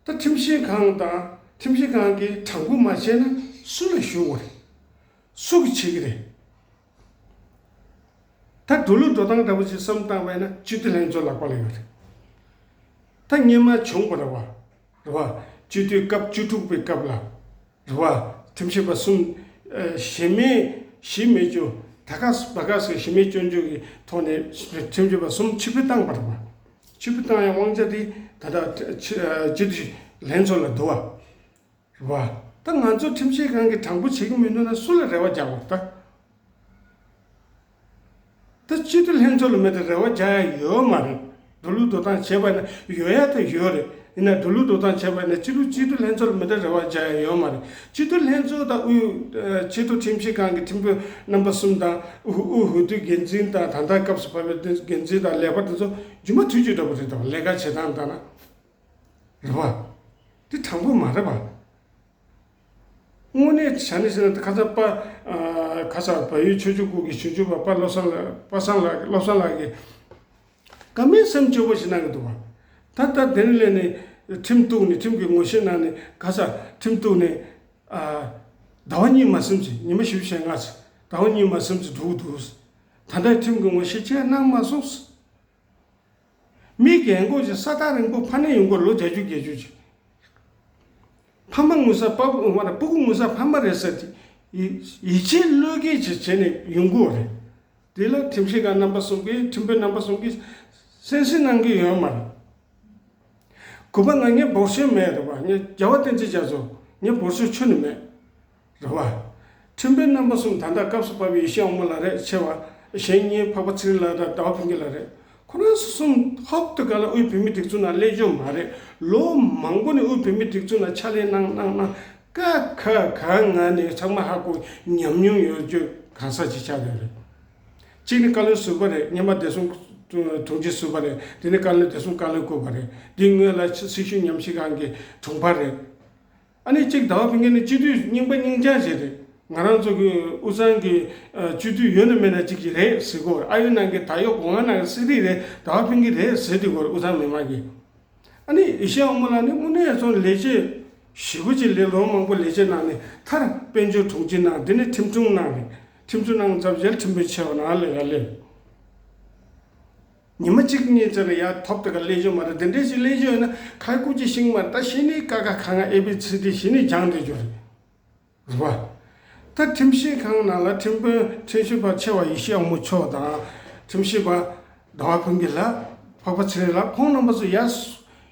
ད་ཁྲིམས་ཞིབ་ཁང་དང་། ཁྲིམས་ཞིབ་ཁང་གིས་དྲང་པོ་མ་བྱས་ན་སུ་ལ་ཞུ་དགོས་རེད། སུ་གིས་བྱེད་ཀྱི་རེད། ད་འགྲོ་ལུགས་འགྲོ་སྟངས་འདྲ་པོ་ཅིག་བསམ་བཏང་བས་ན་སྤྱི་འཐུས་ལྷན་ཚོགས་ལག་པ་ལ་ཡོད་རེད། ད་སྔོན་མ་བྱུང་བ་རེད་བ། རེད་བ། སྤྱི་འཐུས་སྐབས་བཅུ་དྲུག་པའི་སྐབས་ལ། རེད་བ། ཁྲིམས་ཞིབ་པ་གསུམ། ཨ། གཞི་མེད། གཞི་མེད་བཅོས། ད་ག་ས་བ་ག་ས་གཞི་མེད་སྐྱོན་བརྗོད་ཀྱི་ཐོག་ནས་ཁྲིམས་ཞིབ་པ་གསུམ་ཕྱིར་འབུད་བཏང་བ་རེད་བ། ཕྱིར་འབུད་བཏང་ཡང་དབང་ཆ་དེ་ད་ལྟ་ཕྱི་ཨ་སྤྱི་འཐུས་ལྷན་ཚོགས་ལ་འདུག་བ། རེད་བ། ད་ང་ཚོ་ཁྲིམས་ཞིབ་ཁང་གིས་དྲང་པོ་བྱེད་ཀྱི་མི་འདུག་ན་སུ་ལ་རེ་བ་རྒྱག་དགོས་ད། ད་སྤྱི་འཐུས་ལྷན་ཚོགས་ལ་མེད་དུ་རེ་བ་རྒྱག་ཡ་ཡོད་མ་རེད། འགྲོ་ལུགས་འགྲོ་སྟངས་བྱས་པ་ན་ཡོད་ཡ་ད་ཡོད་རེད། ཡིན་ན་འགྲོ་ལུགས་འགྲོ་སྟངས་བྱས་པ་ན་སྤྱི་འཐུས་སྤྱི་འཐུས་ལྷན་ཚོགས་ལ་མེད་དུ་རེ་བ་རྒྱག་ཡ་ཡོད་མ་རེད། སྤྱི་འཐུས་ལྷན་ཚོགས་དང་དབུས་ཨ་ཆེས་མཐོ་ཁྲིམས་ཞིབ་ཁང་གི་ཁྲིམས་དཔོན་རྣམ་པ་གསུམ་དང་། དབུས་དབུས་འོས་བསྡུའི་འགན་འཛིན་དང་། ད་ལྟ་སྐབས་སུ་བབས་པའི་འགན་འཛིན་དང་ལས་པ་དེ་ཚོ་རྒྱུན་མ་མཐུད་རྒྱུ་འདྲ་པོ་རེད་དམ། ལས་ཀ་བྱེད་སྟངས་ལྟར་ན། རེད་བ། འདི་དྲང་པོ་མ་རེད་བ། དངོས་གནས་བྱས་ནས་ཟེར་ན། ཁ་སང་པ། ཨ། ཁ་སང་བལ་ཡུལ་ཆོས་བརྒྱུད་སྐོར་གྱི་ཞིབ་འཇུག་པ་པ་བློ་བཟང་ལགས། པ་བཟང་ལགས། བློ་བཟང་ལགས་ཀྱིས་ཀ་མེད་སེམས་སྐྱོ་པོ་ཞིག་གནང་གི་འདུག་བ། ད་ལྟ་དེ་ནས་སླེབས་ནས་ཁྲིམས་གཏུགས་ནས། ཁྲིམས་ཀྱི་ངོ་ཤེས་གནང་ནས། ཁ་སང་ཁྲིམས་གཏུགས་ནས། ཨ། ཟླ་བ་གཉིས་མ་ཟིན་ཙམ། ཉི་མ་བཞི་བཅུ་ཞེ་ལྔ་ཙམ། ཟླ་བ་གཉིས་མ་ཟིན་ཙམ་འགྲོ་གི་འདུག། ད་ལྟ་ཁྲིམས་ཀྱི་ངོ་ཤེས་ཅིག་གནང་མ་སོང་། མི་རྒན་གོག་ཅིག་ས་ཐག་རིང་པོ་ཕ་ནས་ཡོང་གི་རེད། ལོ་བརྒྱད་ཅུ་བརྒྱད་ཅུ་ཅིག། ཕ་མ་ངོ་ཚ། པ་ཕ་མ་ར་སྤུ་གུ་ངོ་ཚ་ཕ་མ་རེད་ཟེར་ཏེ། ཡིད་ཡིད་ཆེས་བློས་འགེལ་ཅིག་བྱས་ནས་ཡོང་གི་ཡོད་རེད། དེ་ལ་ཁྲིམས་ཞིབ་ཁང་རྣམ་པ་གསུམ་གྱིས་ཁྲིམས་དཔོན་རྣམ་པ་གསུམ་གྱིས་གསན་གཟིགས་གནང་གི་ཡོད་མ་རེད། དགོས་པ་ང་ངས་འབོར་ཆེན་མེད་རེད་པ། ངས་རྒྱལ་བ་བསྟན་འཛིན་རྒྱ་མཚོ་ངས་འབོར་ཆེན་ཁྱོན་ནས་མེད། རེད་བ། ཁྲིམས་དཔོན་རྣམ་པ་གསུམ་ད་ལྟ་སྐབས་སུ་བབས་པའི་ཡེ་ཤེས་དབང་མོ་ལགས་རེད་ཆེ་བ། གཞན་གཉིས་འཕགས་པ་ཚེ་རིང་ལགས་དང་ཟླ་བ་ཕུན་སྐྱིད་ལགས་རེད། ཁོ་རང་ཚོ་གསུམ་ཧོབ་ཏེ་ག་ལ་དབུས་བོད་མིའི་སྒྲིག་འཛུགས་ནང་སླེབས་ཡོད་མ་རེད། ལོ་མང་པོ་ནས་དབུས་བོད་མིའི་སྒྲིག་འཛུགས་ནང་ཕྱག་ལས་གནང་གནང་གནང་། ཀ་ཁ་ག་ང་ནས་ཚང་མ་ཧ་གོ། ཉམས་མྱོང་ཡོད་རྒྱུ་གང་ཟག་ཅིག་ཆགས་ཡོད་རེད། གཅིག་ནི་བཀའ་བློན་ཟུར་པ་རེད། སྔོན་མ་བདེ་སྲུང་དྲུང་ཆེ་ཟུར་པ་རེད། དེ་ནས་བཀའ་བློན་བདེ་སྲུང་བཀའ་བློན་བསྐོས་པ་རེད། དེ་སྔོན་ལ་སྲི་ཞུ་ཉམས་ཞིབ་ཁང་གི་དྲུང་འཕར་རེད། ཨ་ནི་གཅིག་ཟླ་བ་ཕུན་སྐྱིད་ནི་སྤྱི་འཐུས་རྙིང་པ་རྙིང་རྐྱང་ཞིག་རེད། ང་རང་ཚོ་གི་དབུས་གཙང་གི་ཨ་སྤྱི་འཐུས་ཡོད་ན་མེད་ན་གཅིག་གི་རེད་ཟེར་གོ། ཨ་ཡོད་ནང་གི་ད་ཡོད་གོ་ང་ནང་གི་སྲིད་རིགས་རེད། ཟླ་བ་ཕུན་སྐྱིད་རེད་ཟེར་དུས་གོ་དབུས་གཙང་མི་མང་གི། ཨ་ནི་ཡེ་ཤེས་དབང་མོ་ལགས་ནི་དངོས་གནས་ཚོ་ལས་བྱེད་ཞེ་པོ་ཅིག་ལས་ལོ་མང་པོ་ལས་བྱེད་གནང་ནས་མཐར་དཔལ་འབྱོར་དྲུང་ཆེ་གནང་། དེ་ནས་ཁྲིམས་དྲུང་གནང་ནས་ཁྲིམས་དྲུང་གནང་ཚར་རྗེས་ཁྲིམས་དཔོན་ཆེ་བ་ནང་ལས་ཀ་སླེབས། ཉི་མ་གཅིག་གཉིས་ཙམ་ལ་ཡར་ཐོབ་དེ་ག་སླེབས་ཡོད་མ་རེད། དེ་འདྲས་ཞིག་སླེབས་ཡོད་ན་ཁ་སྐུ་ཅི་ཤིང་མ་ད་ཤི་ནི་ཀ་ཁ་ག་ང་ཨེ་བི་སི་ཌི་ཤི་ནི་སྦྱང་བསྡད་རྒྱུ་རེད། རེད་པ། ད་ཁྲིམས་ཞིབ་ཁང་ནང་ལ་ཁྲིམས་དཔོན་ཁྲིམས་ཞིབ་པ་ཆེ་བ་ཡེ་ཤེས་དབང་མོ་མཆོག་དང་ཁྲིམས་ཞིབ་པ་ཟླ་བ་ཕུན་སྐྱིད་ལགས། འཕགས་པ་ཚེ་རིང་ལགས། ཁོང་རྣམ་པ་ཚོ་ཡར་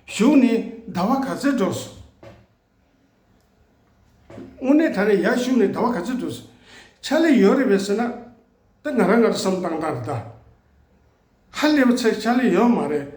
བཞུགས་ནས་ཟླ་བ་ག་ཚོད་འགྲོ་སོང་། དངོས་གནས་ད་རེས་ཡར་བཞུགས་ནས་ཟླ་བ་ག་ཚོད་འགྲོ་སོང་། ཕྱག་ལས་ཡོད་རེད་པས་ཟེར་ན། ད་ང་རང་ང་རང་བསམ་བཏང་སྟངས་རེད་ད། ཧ་ལས་པ་ཚད་ཕྱག་ལས་ཡོད་མ་རེད།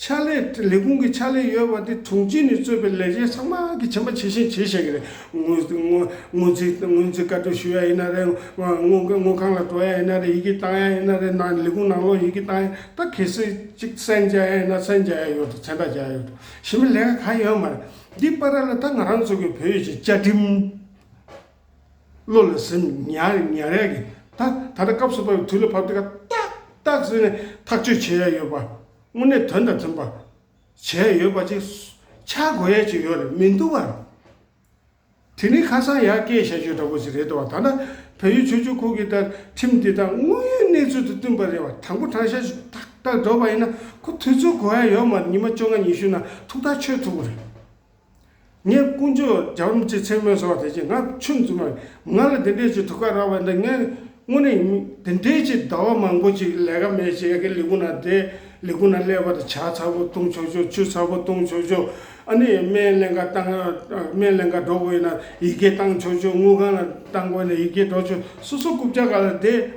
ཕྱག་ལས་ལས་ཁུངས་ཀྱི་ཕྱག་ལས་ཡོད་པ་དེ་དྲུང་ཆེ་ནས་གཙོས་པའི་ལས་བྱེད་ཚང་མ་གིས་བྱས་པ་བྱས་བཞིན་བྱས་བཞག་གི་རེད། སྔོན་སྔོན་སྔོན་རྩིས་སྔོན་རྩིས་བཀའ་འཁྲོལ་ཞུ་ཡ་ཡིན་ན་རེད། དངུལ་དངུལ་ཁང་ལ་འགྲོ་ཡ་ཡིན་ན་རེད། ཡི་གེ་བཏང་ཡ་ཡིན་ན་རེད། ནང་ལས་ཁུངས་ནང་ལོགས་ཡི་གེ་བཏང་ཡ། ད་གལ་སྲིད་ཅིག་གསན་རྒྱག་ཡ་ཡིན་ན་གསན་རྒྱག་ཡ་ཡོད་དོ། མཚན་རྟགས་རྒྱག་ཡ་ཡོད་དོ། གཞན་པ་ལས་ཀ་གང་ཡོད་མ་རེད། འདི་པར་ལ་ད་ང་རང་ཚོ་གི་བོད་ཡིག་གི་བཅའ་ཁྲིམས། བློ་ལ་ཟིན་ཉར་ཉར་ཡ་གི། ད་ད་ལྟ་སྐབས་སུ་བབས་པའི་དུས་ལ་བབས་དུས་ཀ་ཏག་ཏག་ཟེར་ནས་ཐག་གཅོད་བྱེད་ཡ་ཡོད་པ། དངོས་གནས་དོན་དང་མཐུན་པ། བྱེད་ཡ་ཡོད་པ་ཅིག་ཆགས་དགོས་ཡ་ཅིག་ཡོད་རེད་མི་འདུག་བ། དེ་ནི་ཁ་སང་ཡར་སྐད་བཤད་རྒྱུ་འདྲ་པོ་ཞིག་རེད་འདུག་བ། ད་ལྟ་བལ་ཡུལ་ཆོས་བརྒྱུད་ཁུལ་གྱི་ད་ཁྲིམས་འདི་དང་དངོས་ཡོད་གནས་ཚུལ་དང་བསྟུན་པ་རེད་བ། དྲང་པོ་དྲང་བཞག་ཞིག་ཏག་ཏག་འགྲོ་བ་ཡིན་ན་ཁོ་དུས་ཚོད་འགོར་ཡ་ཡོད་མ་རེད། ཉི་མ་བཅོ་ལྔ་ཉི་ཤུ་ནང་ཐུགས་ཐག་ཆོད་ཐུབ་ཀྱི་རེད། ངས་དཀོན་མཆོག་རྒྱལ་བ་རིན་པོ་ཆེ་མཚན་སྨད་གསོལ་བ་དེ་བཞིན་ང་ཆུ་འཛུལ་མ་ང་ལ་དེ་འདྲས་ཀྱི་ཐུགས་ཁ་རག་པ་འདི་ངས་དངོས་གནས་དེ་འདྲས་ཀྱི་ཟླ་བ་མང་པོ་ཅིག་ལས་ཀ་མེད་ཅིག་ཡ་གི་ལས་ཁུངས་ན་བསྡད། ལས་ཁུངས་ན་སླེབས་པ་དང་ཇ་ཚ་པོ་བཏུང་ཆོག་ཆོག་ཆུ་ཚ་པོ་བཏུང་ཆོག་ཆོག་ཨ་ནི་སྨན་ལེན་ག་བཏང་སྨན་ལེན་ག་འགྲོ་དགོས་ཡིན་ན་ཡི་གེ་བཏང་ཆོག་ཆོག་དངུལ་ཁང་ལ་བཏང་དགོས་ན་ཡི་གེ་འགྲོ་ཆོག་སོ་སོ་རྐུབ་བཀྱག་ག་ལ་བསྡད།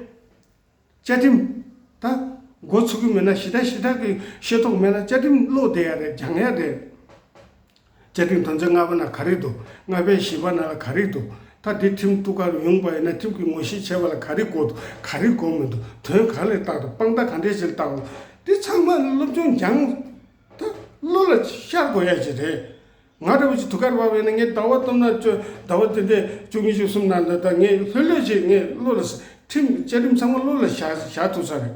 བཅའ་ཁྲིམས། ད་མགོ་ཚོས་ཀྱི་མེད་ན་ཞེ་དྲག་ཞེ་དྲག་གི་ཤེས་རྟོགས་མེད་ན་བཅའ་ཁྲིམས་ཀློག་བསྡད་ཡ་རེད། སྦྱང་ཡ་རེད། བཅའ་ཁྲིམས་དོན་ཚན་ལྔ་པ་ནང་ག་རེ་འདུག་ལྔ་པའི་བཞི་པ་ནང་ལ་ག་རེ་འདུག་ད་འདི་ཁྲིམས་གཏུག་གར་ཡོང་པ་ཡིན་ན་ཁྲིམས་ཀྱི་ངོ་ཤེས་བྱས་པ་ལ་ག་རེ་དགོས་འདུག་ག་རེ་དགོས་མི་འདུག་དོན་ག་ལ་བཏགས་འདུག་དཔང་རྟགས་ག་འདྲས་ཞིག་ལ་བཏགས་འདུག་འདི་ཚང་མ་སློབ་སྦྱོང་སྦྱང་། ད་བློ་ལ་ཤར་དགོས་ཡ་ཅིག་རེད། ང་འདྲ་བོ་ཅིག་དུ་ཁར་བབས་པས་ན་ངས་ཟླ་བ་སྟོང་ན་ཅོ་ཟླ་བ་དེ་འདྲས་བཅུ་གཉིས་བཅུ་གསུམ་ནང་ད་ད་ངས་ལྷོད་ལྷོད་ཅིག་ངས་བློ་ལ་ཁྲིམས་བཅའ་ཁྲིམས་ཚང་མ་བློ་ལ་བཞག་བཞག་ཐུབ་ས་རེད།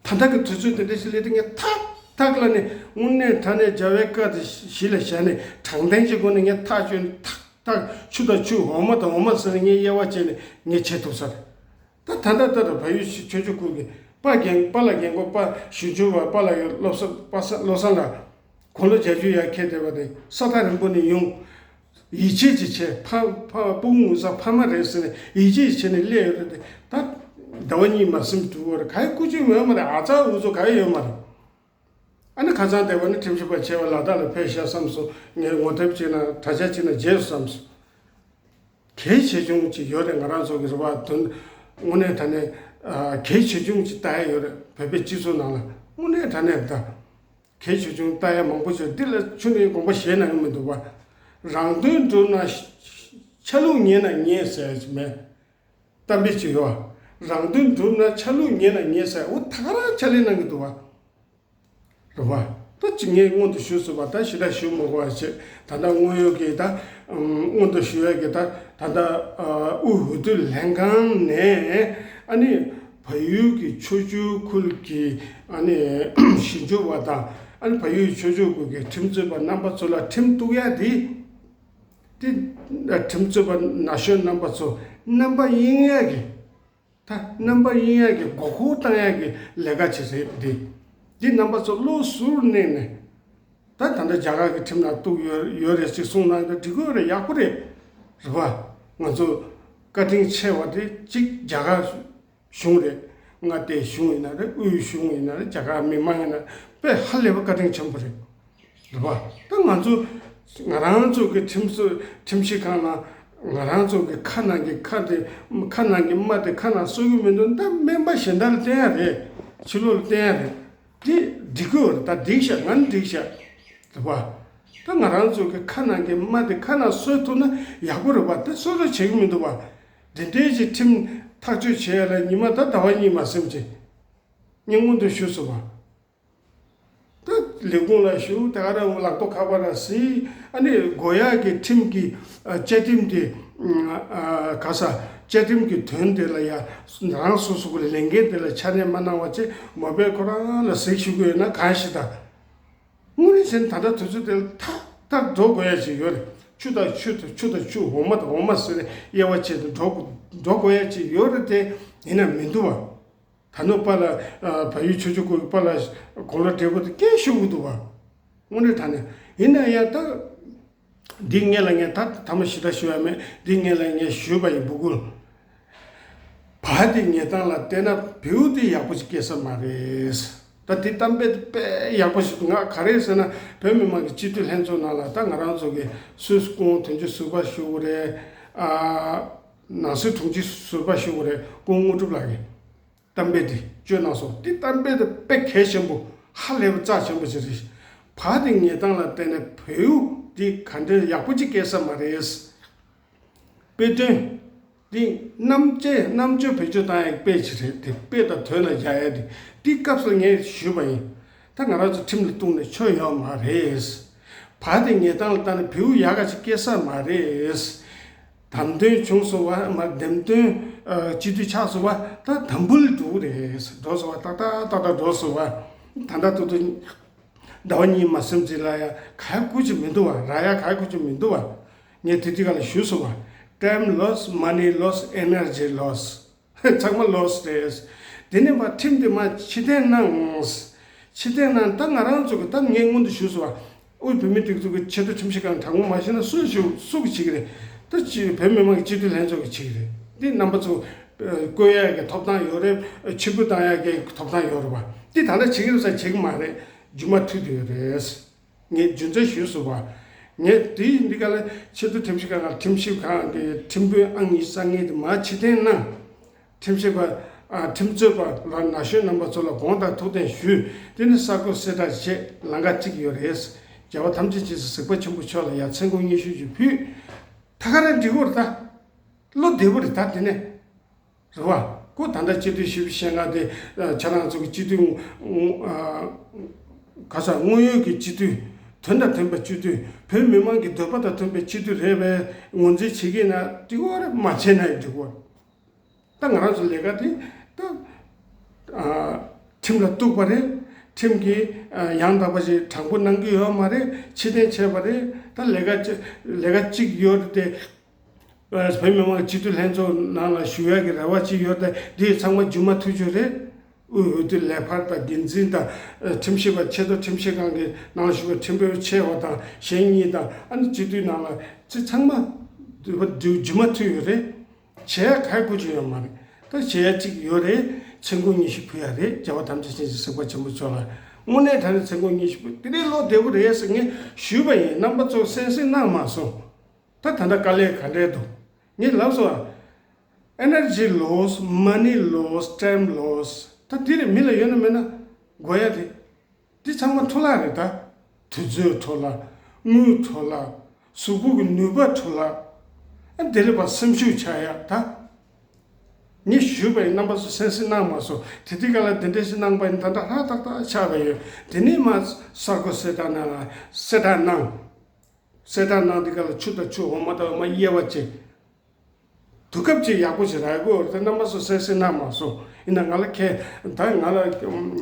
ད་ལྟ་གི་དུས་ཚོད་དེ་འདྲས་ཞིག་སླེབས་དུས་ངས་ཐག་ཐག་ལ་ནས་དངོས་གནས་དྲང་གནས་རྒྱལ་བའི་བཀའ་དེ་གཞི་ལ་བཞག་ནས་དྲང་བདེན་གྱི་སྒོ་ནས་ངས་ཐག་གཅོད་ནས་ཐག་ཐག་ཆུ་དང་ཆུ་འོ་མ་དང་འོ་མ་ཟེར་ནས་ངས་དབྱེ་བ་བྱས་ནས་ངས་བྱེད་ཐུབ་ས་རེད། ད་ད་ལྟ་ལྟར་བལ་ཡུལ་ཆོས་བརྒྱུད་ཁུལ་གྱི་དཔལ་རྒན་པཱ་ལགས་རྒན་གོ་པ་ཞུ་འབྱོར་བ་པཱ་ལགས་ཡོད་བློ་བཟང་པ་ས་བློ་བཟང་ལགས་དགུང་ལོ་བརྒྱད་ཅུ་ཡར་འཁྱེར་བསྡད་པ་དེ་ས་ཐག་རིང་པོ་ནས་ཡོང་། ཡིད་ཆེས་ཅིག་བྱས་ཕ་ཕ་སྤུ་གུ་ངོ་ས་ཕ་མ་རེད་ཟེར་ནས་ཡིད་ཆེས་བྱས་ནས་སླེབས་ཡོད་རེད་དེ་ད་ཟླ་བ་གཉིས་མ་ཟིན་འགྲོ་གི་རེད། ག་ཡི་སྐུ་མཁྱེན་ཡོད་མ་རེད། ཨ་ཚ་འུ་ཚོ་ག་ཡི་ཡོད་མ་རེད། ཨ་ནི་ཁ་སང་བསྡད་པ་ནི་ཁྲིམས་ཞིབ་པ་ཆེ་བ་ལ་དྭགས་ལ་ཕེབས་ཤག་བསམ་སོང་། ངས་ངོ་དེབ་ཅིག་ན་དྲ་རྒྱ་ཅིག་ན་མཇལ་སོང་བསམ་སོང་། གལ་ཆེ་ཆུང་ཅིག་ཡོད་རེད། ང་རང་ཚོ་གི་རེ་བ་དོན་དངོས་གནས་དྲང་གནས་ཨ་གལ་ཆེ་ཆུང་ཅིག་ལྟ་ཡ་ཡོད་རེད། བོད་པའི་སྤྱི་ཚོགས་ནང་ལ་དངོས་གནས་དྲང་གནས་ད་གལ་ཆེ་ཆུང་ལྟ་ཡ་མང་པོ་ཞིག་འདི་ལ་ཆུ་ནས་དགོངས་པ་བཞེས་གནང་གི་མི་འདུག་བ། རང་དོན་སྒྲུབ་ན་ཆ་ལུགས་ཉན་ན་ཉན་ཟེར་ཡ་ཅིག་མེད། གཏམ་དཔེ་ཅིག་ཡོད་བ། རང་དོན་སྒྲུབ་ན་ཆ་ལུགས་ཉན་ན་ཉན་ཟེར། འོ་ད་ག་རང་ཕྱག་ལས་གནང་གི་འདུག་བ། རེད་བ། ད་ཅི་ངས་སྔོན་དུ་ཞུས་སོང་བ། ད་ཞེ་དྲག་ཞུ་མི་དགོས་པ་བྱས། ད་ལྟ་དངོས་ཡོད་ཀྱི་ད་ཨམ་སྔོན་དུ་ཞུ་ཡས་ཀྱི་ད་ད་ལྟ་ཨ་དབུས་འོས་བསྡུ་ལྷན་ཁང་ནས་ཨ་ནི་བལ་ཡུལ་གྱི་ཆོས་བརྒྱུད་ཁུལ་གྱི་ཨ་ནི་ཞིབ་འཇུག་པ་དང་ཨ་ནི་བལ་ཡུལ་ཆོས་བརྒྱུད་ཁུལ་གྱི་ཁྲིམས་རྩོད་པ་རྣམ་པ་ཚོ་ལ་ཁྲིམས་གཏུག་ཡ་དེ་དེ་ཁྲིམས་རྩོད་པ་ན་གཞོན་རྣམ་པ་ཚོ་རྣམ་པ་གཡེང་ཡ་གི་ད་རྣམ་པ་གཡེང་ཡག་གི་མགོ་སྐོར་བཏང་ཡག་གི་ལས་ཀ་ཅིག་རེད་འདི། འདི་རྣམ་པ་ཚོ་བློ་གཟུར་གནས་ནས། ད་ད་ལྟ་རྒྱ་གར་གྱི་ཁྲིམས་ནང་གཏུགས་ཡོད་ཡོད་རེད་ཅིག་གསུངས་གནང་ཡོད་འགྲིག་གི་རེད། ཡག་པོ་རེད། རེད་པ། ང་ཚོ་བཀའ་དྲིན་ཆེ་བ་དེ་གཅིག་རྒྱ་གར་གཞུང་རེད། མངའ་སྡེའི་གཞུང་ཡིན་ན་རེད། དབུས་གཞུང་ཡིན་ན་རེད། རྒྱ་གར་མི་མང་ཡིན་ན་རེད། དཔེ་ཧ་ལས་པ་བཀའ་དྲིན་ཆེན་པོ་རེད། རེད་པ། ད་ང་ཚོ་ང་རང་ཚོ་གི་ཁྲིམས་བཟོ་ཁྲིམས་ཞིབ་ཁང་ནང་ང་རང་ཚོ་གི་ཁ་ནང་གི་ཁ་དེ་ཁ་ནང་གི་རྨ་དེ་ཁ་ནང་གསོ་གི་མི་འདུག་ད་སྨན་པ་གཞན་དག་ལ་བསྟན་ཡ་རེད། ཕྱི་ལོགས་ལ་བསྟན་ཡ་རེད། དེ་འགྲིག་གི་ཡོད་རེད། ད་འགྲིག་ཤག་ང་ནི་འགྲིག་ཤག་རེད་པ། ད་ང་རང་ཚོ་གི་ཁ་ནང་གི་རྨ་དེ་ཁ་ནང་གསོ་ཐུབ་ན་ཡག་པོ་རེད་པ། ད་གསོ་རོགས་བྱེད་གི་མི་འདུག་པ། དེ་འདྲའི་ཅིག་ཁྲིམས་ཐག་གཅོད་བྱེད་ཡ་ལ་ཉི་མ་ད་ཟླ་བ་གཉིས་མ་སེམས་ཅིག་ངས་སྔོན་དུ་ཞུས་སོང་བ། ད་ལས་ཁུངས་ལ་ཞུ། དེ་ག་རང་ལག་ཐོག་ཁ་པར་ལ་གཟིགས། ཨ་ནི་དགོས་ཡག་གི་ཁྲིམས་ཀྱི་ཨ་བཅའ་ཁྲིམས་དེ་ཨ་ག་ས་བཅའ་ཁྲིམས་ཀྱི་དོན་དེ་ལ་ཡ་རང་སོ་སོ་གི་ལས་འགན་དེ་ལ་ཕྱག་ལས་མ་གནང་བ་བྱས་མོ་བེལ་ཁོ་རང་ལ་གཟིགས་ཞུ་གི་ཡོད་ན་གང་ཞིག་ད། དངོས་གནས་བྱས་ན་ད་ལྟ་དུས་ཚོད་དེ་ལ་ཐག་ཐག་འགྲོ་དགོས་ཡ་ཅིག་ཡོད་རེད། ཆུ་དང་ཆུ་དང་ཆུ་དང་ཆུ། འོ་མ་དང་འོ་མ་ཟེར་ནས་དབྱེ་བ་ཕྱེ་ནས་འགྲོ་འགྲོ་དགོས་ཡ་ཅིག་ཡོད་རེད་དེ། ཡིན་ན་མི་འདུག་བ། ད་ནུ་པ་ལ་བལ་ཡུལ་ཆོས་ཕྱོགས་ཀྱི་པ་ལ་དགུང་ལོ་བགྲེས་པོ་དེ་སྐད་ཤོད་གི་འདུག་བ། དངོས་གནས་དྲང་གནས་ཡིན་ན་ཡང་ད། འདི་ངས་ལ་ངས་ད་ཐ་མ་ཞིག་ད་ཞུ་ཡ་མེད། འདི་ངས་ལ་ངས་ཞུས་པ་ཡིན་སྤུ་གུར། བ་དེ་ཉལ་སྟངས་ལ་བལྟས་ན་བེའུ་དེ་ཡག་པོ་ཞིག་སྐྱེ་ས་མ་རེད། ད་དེ་གཏམ་དཔེ་དཔེ་ཡག་པོ་ཞིག་འདུག་ང་ག་རེ་ཟེར་ན་བོད་མི་མང་གི་སྤྱི་འཐུས་ལྷན་ཚོགས་ནང་ལ་ད་ང་རང་ཚོ་གི་སུད་སི་སྐུ་ངོ་དོན་གཅོད་ཟུར་པ་ཞུ་དགོས་རེད། ཨ་ནང་སྲིད་དྲུང་ཆེ་ཟུར་པ་ཞུ་དགོས་རེད། སྐུ་ངོ་དངོས་གྲུབ་ལགས་ཀྱིས། གཏམ་དཔེ་དེ་བཅོས་གནང་སོང་། དེ་གཏམ་དཔེ་དེ་དཔེ་གལ་ཆེན་པོ་ཧ་ལས་པ་རྩ་ཆེན་པོ་ཞིག་རེད། བ་དེ་ཉལ་སྟངས་ལ་བལྟས་ནས་བེའུ་དེ་ག་འདྲའི་ཡག་པོ་ཅིག་སྐྱེ་ས་མ་རེད། དཔེ་སྟོན། དེ་རྣམ་དཔྱོད་རྣམ་དཔྱོད་བེད་སྤྱོད་བཏང་ཡག་དཔེ་ཅིག་རེད་དེ། དཔེ་དང་དོན་ལ་སྦྱར་ཡག་དེ། དེ་སྐབས་སུ་ངས་ཞུས་པ་ཡིན། ད་ང་རང་ཚོ་ཁྲིམས་ལ་གཏུགས་ནས་ཆོ་ཡོད་མ་རེད། བ་དེ་ཉལ་སྟངས་ལ་བལྟས་ནས་བེའུ་ཡག་ག་ཅིག་སྐྱེ་ས་མ་རེད། འདེམས་ཐོན་བྱུང་སོང་བ། མ་འདེམས་ཐོན་ཨ་སྤྱི་འཐུས་ཆགས་སོང་བ། ད་དམ་འབུལ་འགྲོ་གི་རེད། འགྲོ་སོང་བ། ཏག་ཏག་ཏག་ཏག་འགྲོ་སོང་བ། ད་ལྟ་ཏོག་ཏོ་ཟླ་བ་གཉིས་མ་སེམས་ཅིག་ལ་ཡ་ག་ཡ་ཁུ་ཅིག་མི་འདུག་བ། ར་ཡ་ག་ཡ་ཁུ་ཅིག་མི་འདུག་བ། ངས་དེ་དུས་ག་ལ་ཞུས་སོང་བ། Time loss, money loss, energy loss. ཚང་མ་ལོས་རེད། དེ་ནས་མ་ཁྲིམས་དེ་མ་ཕྱིར་འཐེན་གནང་། ཕྱིར་འཐེན་གནང་། ད་ང་རང་ཚོ་གི་ད་ངས་སྔོན་དུ་ཞུས་སོང་བ། དབུས་བོད་མིའི་སྒྲིག་འཛུགས་ཀྱི་ཆེས་མཐོ་ཁྲིམས་ཞིབ་ཁང་དྲང་པོ་མ་ཤེས་ན་སུས་ཞུ་སུ་གིས་བྱེད་ཀྱི་རེད། ད་ཅི་བོད་མི་མང་གི་སྤྱི་འཐུས་ལྷན་ཚོགས་ཀྱིས་བྱེད་ཀྱི་རེད། འདི་རྣམ་པ་ཚོ་བསྐོ་ཡག་གི་ཐོབ་ཐང་ཡོད་རེད། ཕྱིར་འབུད་བཏང་ཡག་གི་ཐོབ་ཐང་ཡོད་རེད་བ། འདི་ད་ལྟ་བྱེད་ཀྱི་རེད་ས་བྱེད་ཀྱི་མ་རེད། རྒྱུ་མ་མཐུད་དེ་ཡོད་རེད། ངས་རྒྱུ་མཚན་ཞུས་སོང་བ། ངས་དེའི་འདི་ག་ལ་ཆེས་མཐོ་ཁྲིམས་ཞིབ་ཁང་ཁྲིམས་ཞིབ་ཁང་གི་ཁྲིམས་དཔོན་ཨང་ཉི་ཤུ་རྩ་ལྔ་དེ་མར་ཕྱིར་འཐེན་གནང་། ཁྲིམས་ཞིབ་པ་ཨ་ཁྲིམས་རྩོད་པ་ལ་ན་གཞོན་རྣམ་པ་ཚོ་ལ་དགོངས་དག་ཐུགས་བདེན་ཞུས། དེ་ནི་གསར་འགོད་གསལ་བསྒྲགས་བྱེད་ལམ་ཁ་གཅིག་ཡོད་རེད། རྒྱལ་བ་ཐམས་ཅད་མཁྱེན་གཟིགས་པ་ཆེན་པོ་མཆོག་ལ་ཡང་མཚན་གུང་སྙན་ཞུ་ཅིག་ཕུལ། ད་ག་རང་འགྲིག་གོ་རེད་ད། བློ་བདེ་པོ་རེད་ད་དེ་ནས། རེད་བ། ཁོ་ད་ལྟ་སྤྱི་འཐུས་བཞི་བཅུ་ཞེ་ལྔ་དེ་ཁྱེད་རང་ཚོ་གི་སྤྱི་འཐུས་ག་ས་དངོས་ཡོད་ཀྱི་སྤྱི་འཐུས། དོན་དང་མཐུན་པའི་སྤྱི་འཐུས། བོད་མི་མང་གི་འདོད་པ་དང་མཐུན་པའི་སྤྱི་འཐུས་རེད་པས་ངོས་འཛིན་བྱེད་ཀྱི་ན་འགྲིག་གོ་རེད། མ་བྱས་ན་ཡང་འགྲིག་གོ། ད་ང་རང་ཚོ་ལས་ཀ་དེ་ད་ཁྲིམས་ལ་གཏུགས་པ་རེད། ཁྲིམས་ཀྱིས་ཡང་དག་པ་ཞིག་དྲང་པོ་གནང་གི་ཡོད་མ་རེད། ཕྱིར་འཐེན་བྱས་པ་རེད། ད་ལས་ཀ་ལས་ཀ་གཅིག་ཡོད་རེད་དེ། བོད་མི་མང་སྤྱི་འཐུས་ལྷན་ཚོགས་ནང་ལ་ཞུགས་ཡག་གི་རེ་བ་ཅིག་ཡོད་དེ། འདི་ཚང་མ་རྒྱུ་མ་ཐུག་རྒྱུ་རེད། དབུས་འོས་བསྡུ་ལས་འཕར་དང་འགན་འཛིན་དང་ཁྲིམས་ཞིབ་པ་ཆེས་མཐོ་ཁྲིམས་ཞིབ་ཁང་གི་ནང་ཞུགས་པའི་ཁྲིམས་དཔོན་ཆེ་བ་དང་གཞན་གཉིས་དང་ཨ་ནི་སྤྱི་འཐུས་ནང་ལ་ཚེ་ཚང་མ་རྒྱུ་མ་ཐུག་ཡོད་རེད། བྱེད་ཡག་ག་གུ་ཅིག་ཡོད་མ་རེད། ད་བྱེད་ཡག་ཅིག་ཡོད་རེད། མཚན་གུང་སྙན་ཞུ་ཕུལ་ཡག་རེད། རྒྱལ་བ་ཐམས་ཅད་མཁྱེན་ཅིང་གཟིགས་པ་ཆེན་པོ་མཆོག་ལ། དངོས་གནས་དྲང་གནས་མཚན་གུང་སྙན་ཞུ་ཕུལ། དེ་རིང་བློ་བདེ་པོ་རེད་ཟེར་ངས་ཞུས་པ་ཡིན། རྣམ་པ་ཚོ་གསན་གཟིགས་གནང་མ་སོང་། ད་ད་ལྟ་དཀའ་ལས་ག་འདྲས་འདུག་ངས་ལབ་སོང་ཨ། Energy loss, money loss, time loss. ད་འདི་རེད། མི་ལ་ཡོད་ན་མེད་ན་དགོས་ཡ་རེད། འདི་ཚང་མ་འཕྲོ་བརླག་རེད་ད། དུས་ཚོད་འཕྲོ་བརླག་དངུལ་འཕྲོ་བརླག་གཟུགས་པོ་གི་ནུས་པ་འཕྲོ་བརླག་ཨ་དེ་ལས་ཕར་སེམས་ཤུགས་ཆག་ཡ་ད། ངས་ཞུས་པ་ཡིན། རྣམ་པ་ཚོ་གསན་གཟིགས་གནང་མ་སོང་། དེ་དུས་ག་ལ་འདི་འདྲ་ཞིག་གནང་པ་ཡིན། ད་ལྟ་ཧ་ཏག་ཏག་ཆགས་པ་ཡོད། དེ་ནས་མ་གསར་འགོད་གསལ་བསྒྲགས་གནང་ལ་གསལ་བསྒྲགས་གནང་། གསལ་བསྒྲགས་གནང་དུས་ག་ལ་ཆུ་དང་ཆུ་འོ་མ་དང་འོ་མ་དབྱེ་བ་བྱེད། དུས་སྐབས་ཅིག་ཡག་པོ་ཞིག་རག་གི་ཡོད་རེད། རྣམ་པ་ཚོ་གསན་གཟིགས་གནང་མ་སོང་། ཡིན་ན་ང་ལ་ཁྱེད་ད་ང་ལ་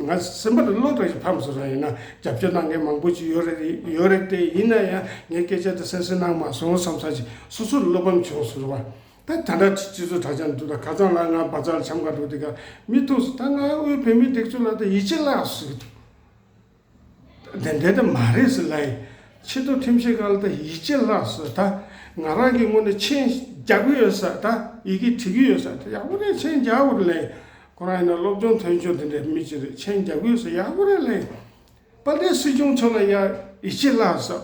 ང་སེམས་པ་ལ་བློ་འདྲ་ཞིག་ཕམ་སོང་ར། ཡིན་ན་རྒྱབ་སྐྱོར་གནང་མཁན་མང་པོ་ཅིག་ཡོད་རེད་ཡོད་རེད་དེ། ཡིན་ན་ཡང་ངའི་སྐད་ཆ་དེ་གསན་གཟིགས་གནང་མ་སོང་བསམ་ས་ཅིག་སོ་སོར་བློ་ཕམ་བྱུང་སོང་ར་བ། ད་ད་ལྟ་སྤྱི་ཚོགས་དྲ་རྒྱ་འདུག་ད་ཁ་སང་ལ་ང་བ་ཛར་ལ་འཆམ་ག་འགྲོ་དུས་ཀ་མི་ཐུག་སོང་། ད་ང་དབུས་བོད་མིའི་སྒྲིག་འཛུགས་ལ་ད་ཡིད་ཆེས་བརླག་སོང་། དེ་འདྲ་དེ་མ་རེད་ཟེར་ལབ་ཡིན། ཆེས་མཐོ་ཁྲིམས་ཞིབ་ཁང་ལ་ད་ཡིད་ཆེས་བརླག་སོང་། ད་ང་རང་གི་ངོས་ནས་མཆན་རྒྱག་གི་ཡོད་ས། ད་ཡི་གེ་བྲིས་ཀྱི་ཡོད་ས། ད་ཡག་པོ་རེད། མཆན་རྒྱག་དགོས་རེད་ལབ་ཡིན། ཁོ་རང་ཡིན་ན་སློབ་སྦྱོང་ཐོན་ཆོག་དེ་འདྲའི་མི་ཅིག་རེད། མཆན་རྒྱག་དགོས་ཟེར་ཡག་པོ་རེད་ལེ། དཔལ་ལྡན་སྲིད་སྐྱོང་མཆོག་ལ་ཡ་ཡིད་ཆེས་བརླག་ཟེར།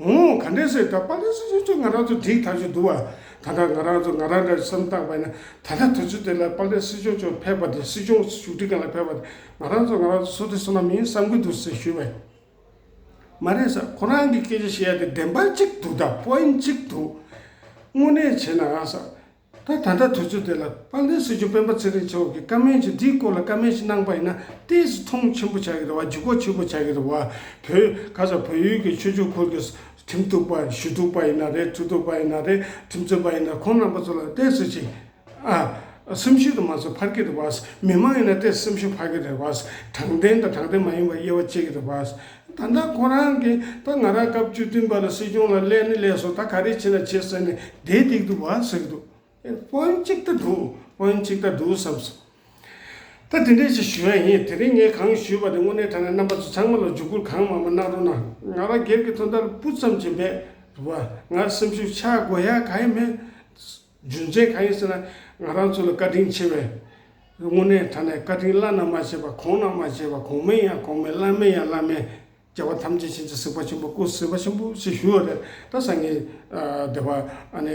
འོང་ག་འདྲས་ཟེར། ད་དཔལ་ལྡན་སྲིད་སྐྱོང་མཆོག་ང་རང་ཚོ་འགྲིག་ཐག་ཆོད་འདུག་བ། ད་ལྟ་ང་རང་ཚོ་ང་རང་འདྲ་བསམ་བཏང་པ་ཡིན་ན། ད་ལྟ་དུས་ཚོད་དེ་ལ་དཔལ་ལྡན་སྲིད་སྐྱོང་མཆོག་ཕེབས་པ་དེ། སྲིད་སྐྱོང་བཞུགས་ཁྲི་སྒང་ལ་ཕེབས་པ་དེ། ང་རང་ཚོ་ང་རང་ཚོ་བསོད་བདེ་བསོད་ནམས་ཡིན་བསམ་གྱི་འདུག་ཟེར་ཞུས་པས། མ་རེད་ཟེར། ཁོ་རང་གི་སྐད་ཆ་བཤད་ཡ་དེ་བདེན་པ་གཅིག་འདུག་ད་པོ་ཡིན་གཅིག་འདུག་དངོས་གནས་བྱས་ན་ཟེར། ད་ད་ལྟ་དུས་ཚོད་དེ་ལ་དཔལ་ལྡན་སྲིད་སྐྱོང་སྤེན་པ་ཚེ་རིང་མཆོག་གིས་བཀའ་མོལ་ཅིག་འདིའི་སྐོར་ལ་བཀའ་མོལ་ཅིག་གནང་པ་ཡིན་ན། ཏོག་ཙམ་མཐོང་ཆེན་པོ་ཆགས་ཀྱི་རེད་བ། ལྗིད་ཁོག་ཆེན་པོ་ཆགས་ཀྱི་རེད་བ། བོད་ག་ས་བལ་ཡུལ་གྱི་ཆོས་ཕྱོགས་ཁུལ་གྱི་ཁྲིམས་གཏུག་པ་ཞུ་གཏུག་པ་ཡིན་ན་རེད། འཁྲུག་གཏུག་པ་ཡིན་ན་རེད། ཁྲིམས་རྩོད་པ་ཡིན་ན། ཁོང་རྣམ་པ་ཚོ་ལ་ཏོག་ཙམ་ཅིག་ཨ། སེམས་ཤུགས་དུ་མ་སོང་འཕར་གྱི་རེད་བ། མི་མང་ཡིན་ན་ཏོག་ཙམ་སེམས་ཤུགས་འཕར་གྱི་རེད་བ། དྲང་བདེན་དང་དྲང་བདེན་མ་ཡིན་པ་དབྱེ་བ་ཕྱེ་གི་རེད་བ། ད་ལྟ་ཁོ་རང་གིས་ད་ང་རང་སྐབས་བཅུ་བདུན་པ་ལ་སྲིད་སྐྱོང་ལ་སླེབས་ནི་སླེབས་སོང་། ད་ག་རེ་བྱེད་ན་བྱེད་ཟེར་ནས་བསྡད་འདུག་བ་ཟེར་གི་འདུག་པོ་ཡིན་གཅིག་ད་འདུག་པོ་ཡིན་གཅིག་ད་འདུག་བསམ་སོང་། ད་དེ་འདྲས་ཞིག་ཞུ་ཡ་ཡིན། དེ་རིང་ངས་གང་ཞུས་པ་དེ་དངོས་གནས་དྲང་གནས་རྣམ་པ་ཚོ་ཚང་མ་ལ་འཇུག་སྐུལ་གང་མང་མང་གནང་རོགས་གནང་། ང་རང་སྒེར་གྱི་དོན་དག་ལ་སྤུ་ཙམ་ཅིག་མེད་རེད་བ། ང་སེམས་ཤུགས་ཆག་དགོས་ཡ་གང་ཡང་མེད། རྒྱུ་མཚན་གང་ཡིན་ཟེར་ན། ང་རང་ཚོ་ལ་བཀའ་དྲིན་ཆེ་བས། དངོས་གནས་དྲང་གནས་བཀའ་དྲིན་བླ་ན་མ་མཆིས་པ། གོང་ན་མ་མཆིས་པ། གོང་མའི་ཡང་གོང་མའི། བླ་མའི་ཡང་བླ་མའི། རྒྱལ་བ་ཐམས་ཅད་མཁྱེན་ཅིང་གཟིགས་པ་ཆེན་པོ། སྐུ་གཟིགས་པ་ཆེན་པོ་ཞེས་ཞུ་བ་རེད། ད་སང་ཉིན་ཨ་བདེ་བ་ཨ་ནི་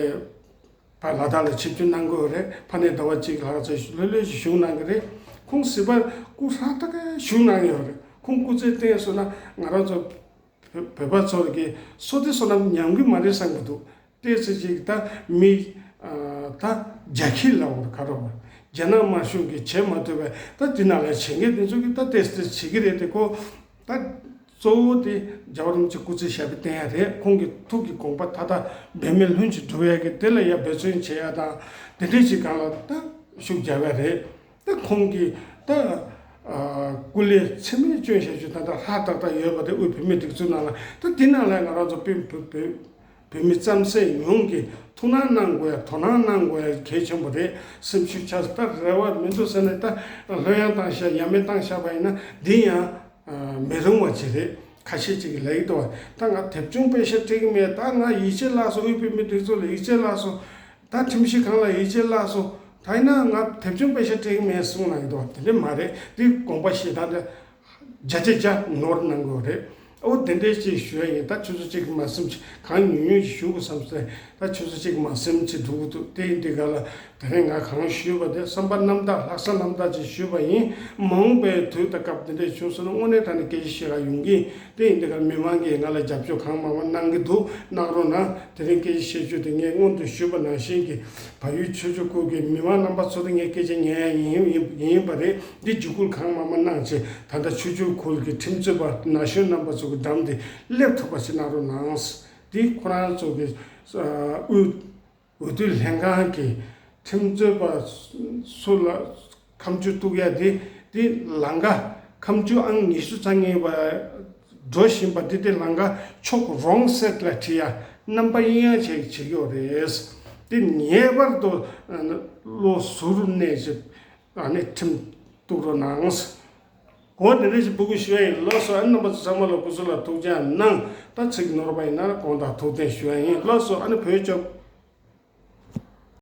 ཕར་ལ་དྭགས་ལ་ཆིབས་བསྒྱུར་གནང་དགོས་རེད། ཕ་ནས་ཟླ་བ་གཅིག་ལྷག་ཙམ་ལྷོད་ལྷོད་ཞིག་བཞུགས་གནང་གི་རེད། ཁོང་གཟིགས་པ་སྐུ་ཧྲག་ཏག་ཏག་བཞུགས་གནང་ཡོད་རེད། ཁོང་སྐུ་ཚེ་བརྟན་སོང་ན་ང་རང་ཚོ་བོད་པ་ཚོ་གི་བསོད་བདེ་བསོད་ནམས་ཉམས་གི་མ་རེད་བསམ་གི་འདུག་ཏོག་ཙམ་ཅིག་ད་མི་ཨ་ད་རྒྱ་ཁྱི་ལབ་དགོས་ག་རེ་བ། རྒྱ་ནག་དམར་གཞུང་གིས་བྱེད་མ་ཐུབ་པས། ད་འདི་ནང་ལ་བྱེད་མཁན་དེ་ཚོ་གིས་ད་ཏོག་ཙམ་བྱེད་ཀྱི་རེད་དེ། ཁོ་ད་གཙོ་བོ་དེ་རྒྱལ་བ་རིན་པོ་ཆེ་སྐུ་ཚེ་ཞབས་པད་བརྟན་ཡ་རེད། ཁོང་གི་ཐུགས་ཀྱི་དགོངས་པ་མཐའ་དག་འབད་མེད་ལྷུན་གྱིས་འགྲུབ་ཡ་གི་དེ་ལ་ཡ་འབད་བརྩོན་བྱེད་ཡ་དང་། དེ་འདྲས་ཅིག་སྒང་ལ་ད་ཤུགས་རྒྱབ་ཡ་རེད། ད་ཁོང་གིས་ད་ཨ་སྐུ་ལས་ཚད་མེད་བསྐྱོན་བཞག་རྒྱུ་ད་ལྟ་ཧྲག་ཏག་ཏག་ཡོད་པ་དེ། དབུས་བོད་མིའི་སྒྲིག་འཛུགས་ནང་ལ། ད་དེ་ནང་ལ་ང་རང་ཚོ་བོད་བོད་བོད་བོད་མི་རྩམ་ཟན་ཡོངས་ཀྱིས་ཐུགས་སྣང་གནང་དགོས་ཡ། དོ་སྣང་གནང་དགོས་ཡ་གལ་ཆེན་པོ་རེད། སེམས་ཤུགས་ཆག་ད་རེ་བ་མི་འདུག་ཟེར་ནས་ད་ལྷོད་ཡངས་བཏང་ཤག་ཡ་མེད་བཏང་ཤག་པ་ཡིན་ན་འདི་ཡང་ཨ་མི་རུང་བ་ཅིག་རེད། ཁ་ཤས་ཅིག་གིས་ལབ་ཀྱི་འདུག་བ། ད་ང་དེབ་ཆུང་པེ་ཤ་སྤྲད་ཀྱི་མེད། ད་ང་ཡིད་ཆེས་བརླག་སོང་། དབུས་བོད་མིའི་སྒྲིག་འཛུགས་ལ་ཡིད་ཆེས་བརླག་སོང་། ད་ཁྲིམས་ཞིབ་ཁང་ལ་ཡིད་ཆེས་བརླག་སོང་། ད་ཡིན་ན་ང་དེབ་ཆུང་པེ་ཤ་སྤྲད་ཀྱི་མེད་གསུངས་གནང་གི་འདུག་བ། དེ་འདྲ་མ་རེད། འདི་དགོངས་པ་བཞེས་སྟངས་དེ་བརྒྱ་ཆ་བརྒྱ་ནོར་གནང་གི་ཡོད་རེད། ཨོ་དེ་འདྲས་ཅིག་ཞུ་ཡ་ཡིན། ད་ཆུ་ཚོད་གཅིག་གི་མ་ཟིན་ཅིག་གང་ཉུང་ཉུང་ཞིག་ཞུ་དགོས་བསམ་སྟེ། ད་ཆུ་ཚོད་གཅིག་མ་ཟིན་ཅིག་འགྲོ་གི་འདུག་དེ་ཡིན་དུས་ག་ལ་དེ་རིང་ང་གང་ཞུས་པ་དེ་བསམ་པ་རྣམ་དག་ལྷག་བསམ་རྣམ་དག་ཅིག་ཞུས་པ་ཡིན། མ་འོངས་པའི་དུས་དང་སྐབས་དེ་འདྲས་བྱུང་སོང་ན་དངོས་གནས་དྲང་གནས་སྐད་ཆ་བཤད་ག་ཡོང་གི་ཡིན། དེ་ཡིན་དུས་ག་ལ་མི་མང་གིས་ང་ལ་རྒྱབ་སྐྱོར་གང་མང་མང་གནང་གི་འདུག་གནང་རོགས་གནང་། དེ་རིང་སྐད་ཆ་བཤད་རྒྱུ་དེ་ངས་སྔོན་དུ་ཞུས་པ་ནང་བཞིན་གྱི་བལ་ཡུལ་ཆོས་ཕྱོགས་ཁུལ་གྱི་མི་མང་རྣམ་པ་ཚོ་དང་ངས་སྐད་ཆ་ཉན་ཡ་ཡིན་ཡིན་ཡིན་པ་རེད། འདི་འཇུག་སྐུལ་གང་མང་མང་གནང་བྱས། ད་ལྟ་ཆོས་ཕྱོགས་ཁུལ་གྱི་ཁྲིམས་རྩོད་པ་ན་གཞོན་རྣམ་པ་ཚོ་གི་འགྲམ་དེ་སླེབས་ཐུབ་པ་ཞིག་གནང་རོགས་གནང་། འདི་ཁོ་རང་ཚོ་གི་ཨ་དབུས་འོས་བསྡུ་ལྷན་ཁང་གི་ཁྲིམས་རྩོད་པ་སུ་ལ་ཁ་མཆུ་གཏུག་ཡ་དེ། དེ་ལམ་ཁ་ཁ་མཆུ་ཨང་ཉི་ཤུ་རྩ་ལྔ་པ་འགྲོ་བཞིན་པ་དེ། དེ་ལམ་ཁ་ཕྱོགས་རོང་སེད་ལ་ཁྲིད་ཡ་རྣམ་པ་གཡེང་ཡ་བྱེད་བྱེད་ཀྱི་ཡོད་རེད། དེ་ངེས་པར་དུ་ཨ་བློ་གཟུ་བོར་གནས་བྱས་ཨ་ནི་ཁྲིམས་གཏུག་རོགས་གནང་། འོ་དེ་འདྲ་ཞིག་འབོད་སྐུལ་ཞུ་ཡ་ཡིན། ལགས་སོ། ཨ་ནི་རྣམ་པ་ཚོ་ཚང་མ་ལ་སྐུ་གཟུགས་ལ་ཐུགས་ཅག་གནང་། ད་ཚིག་ནོར་བ་ཡིན་ན་དགོངས་དག་ཐུགས་བདེན་ཞུ་ཡ་ཡིན། ལགས་སོ། ཨ་ནི་བོད་སྐྱོབ།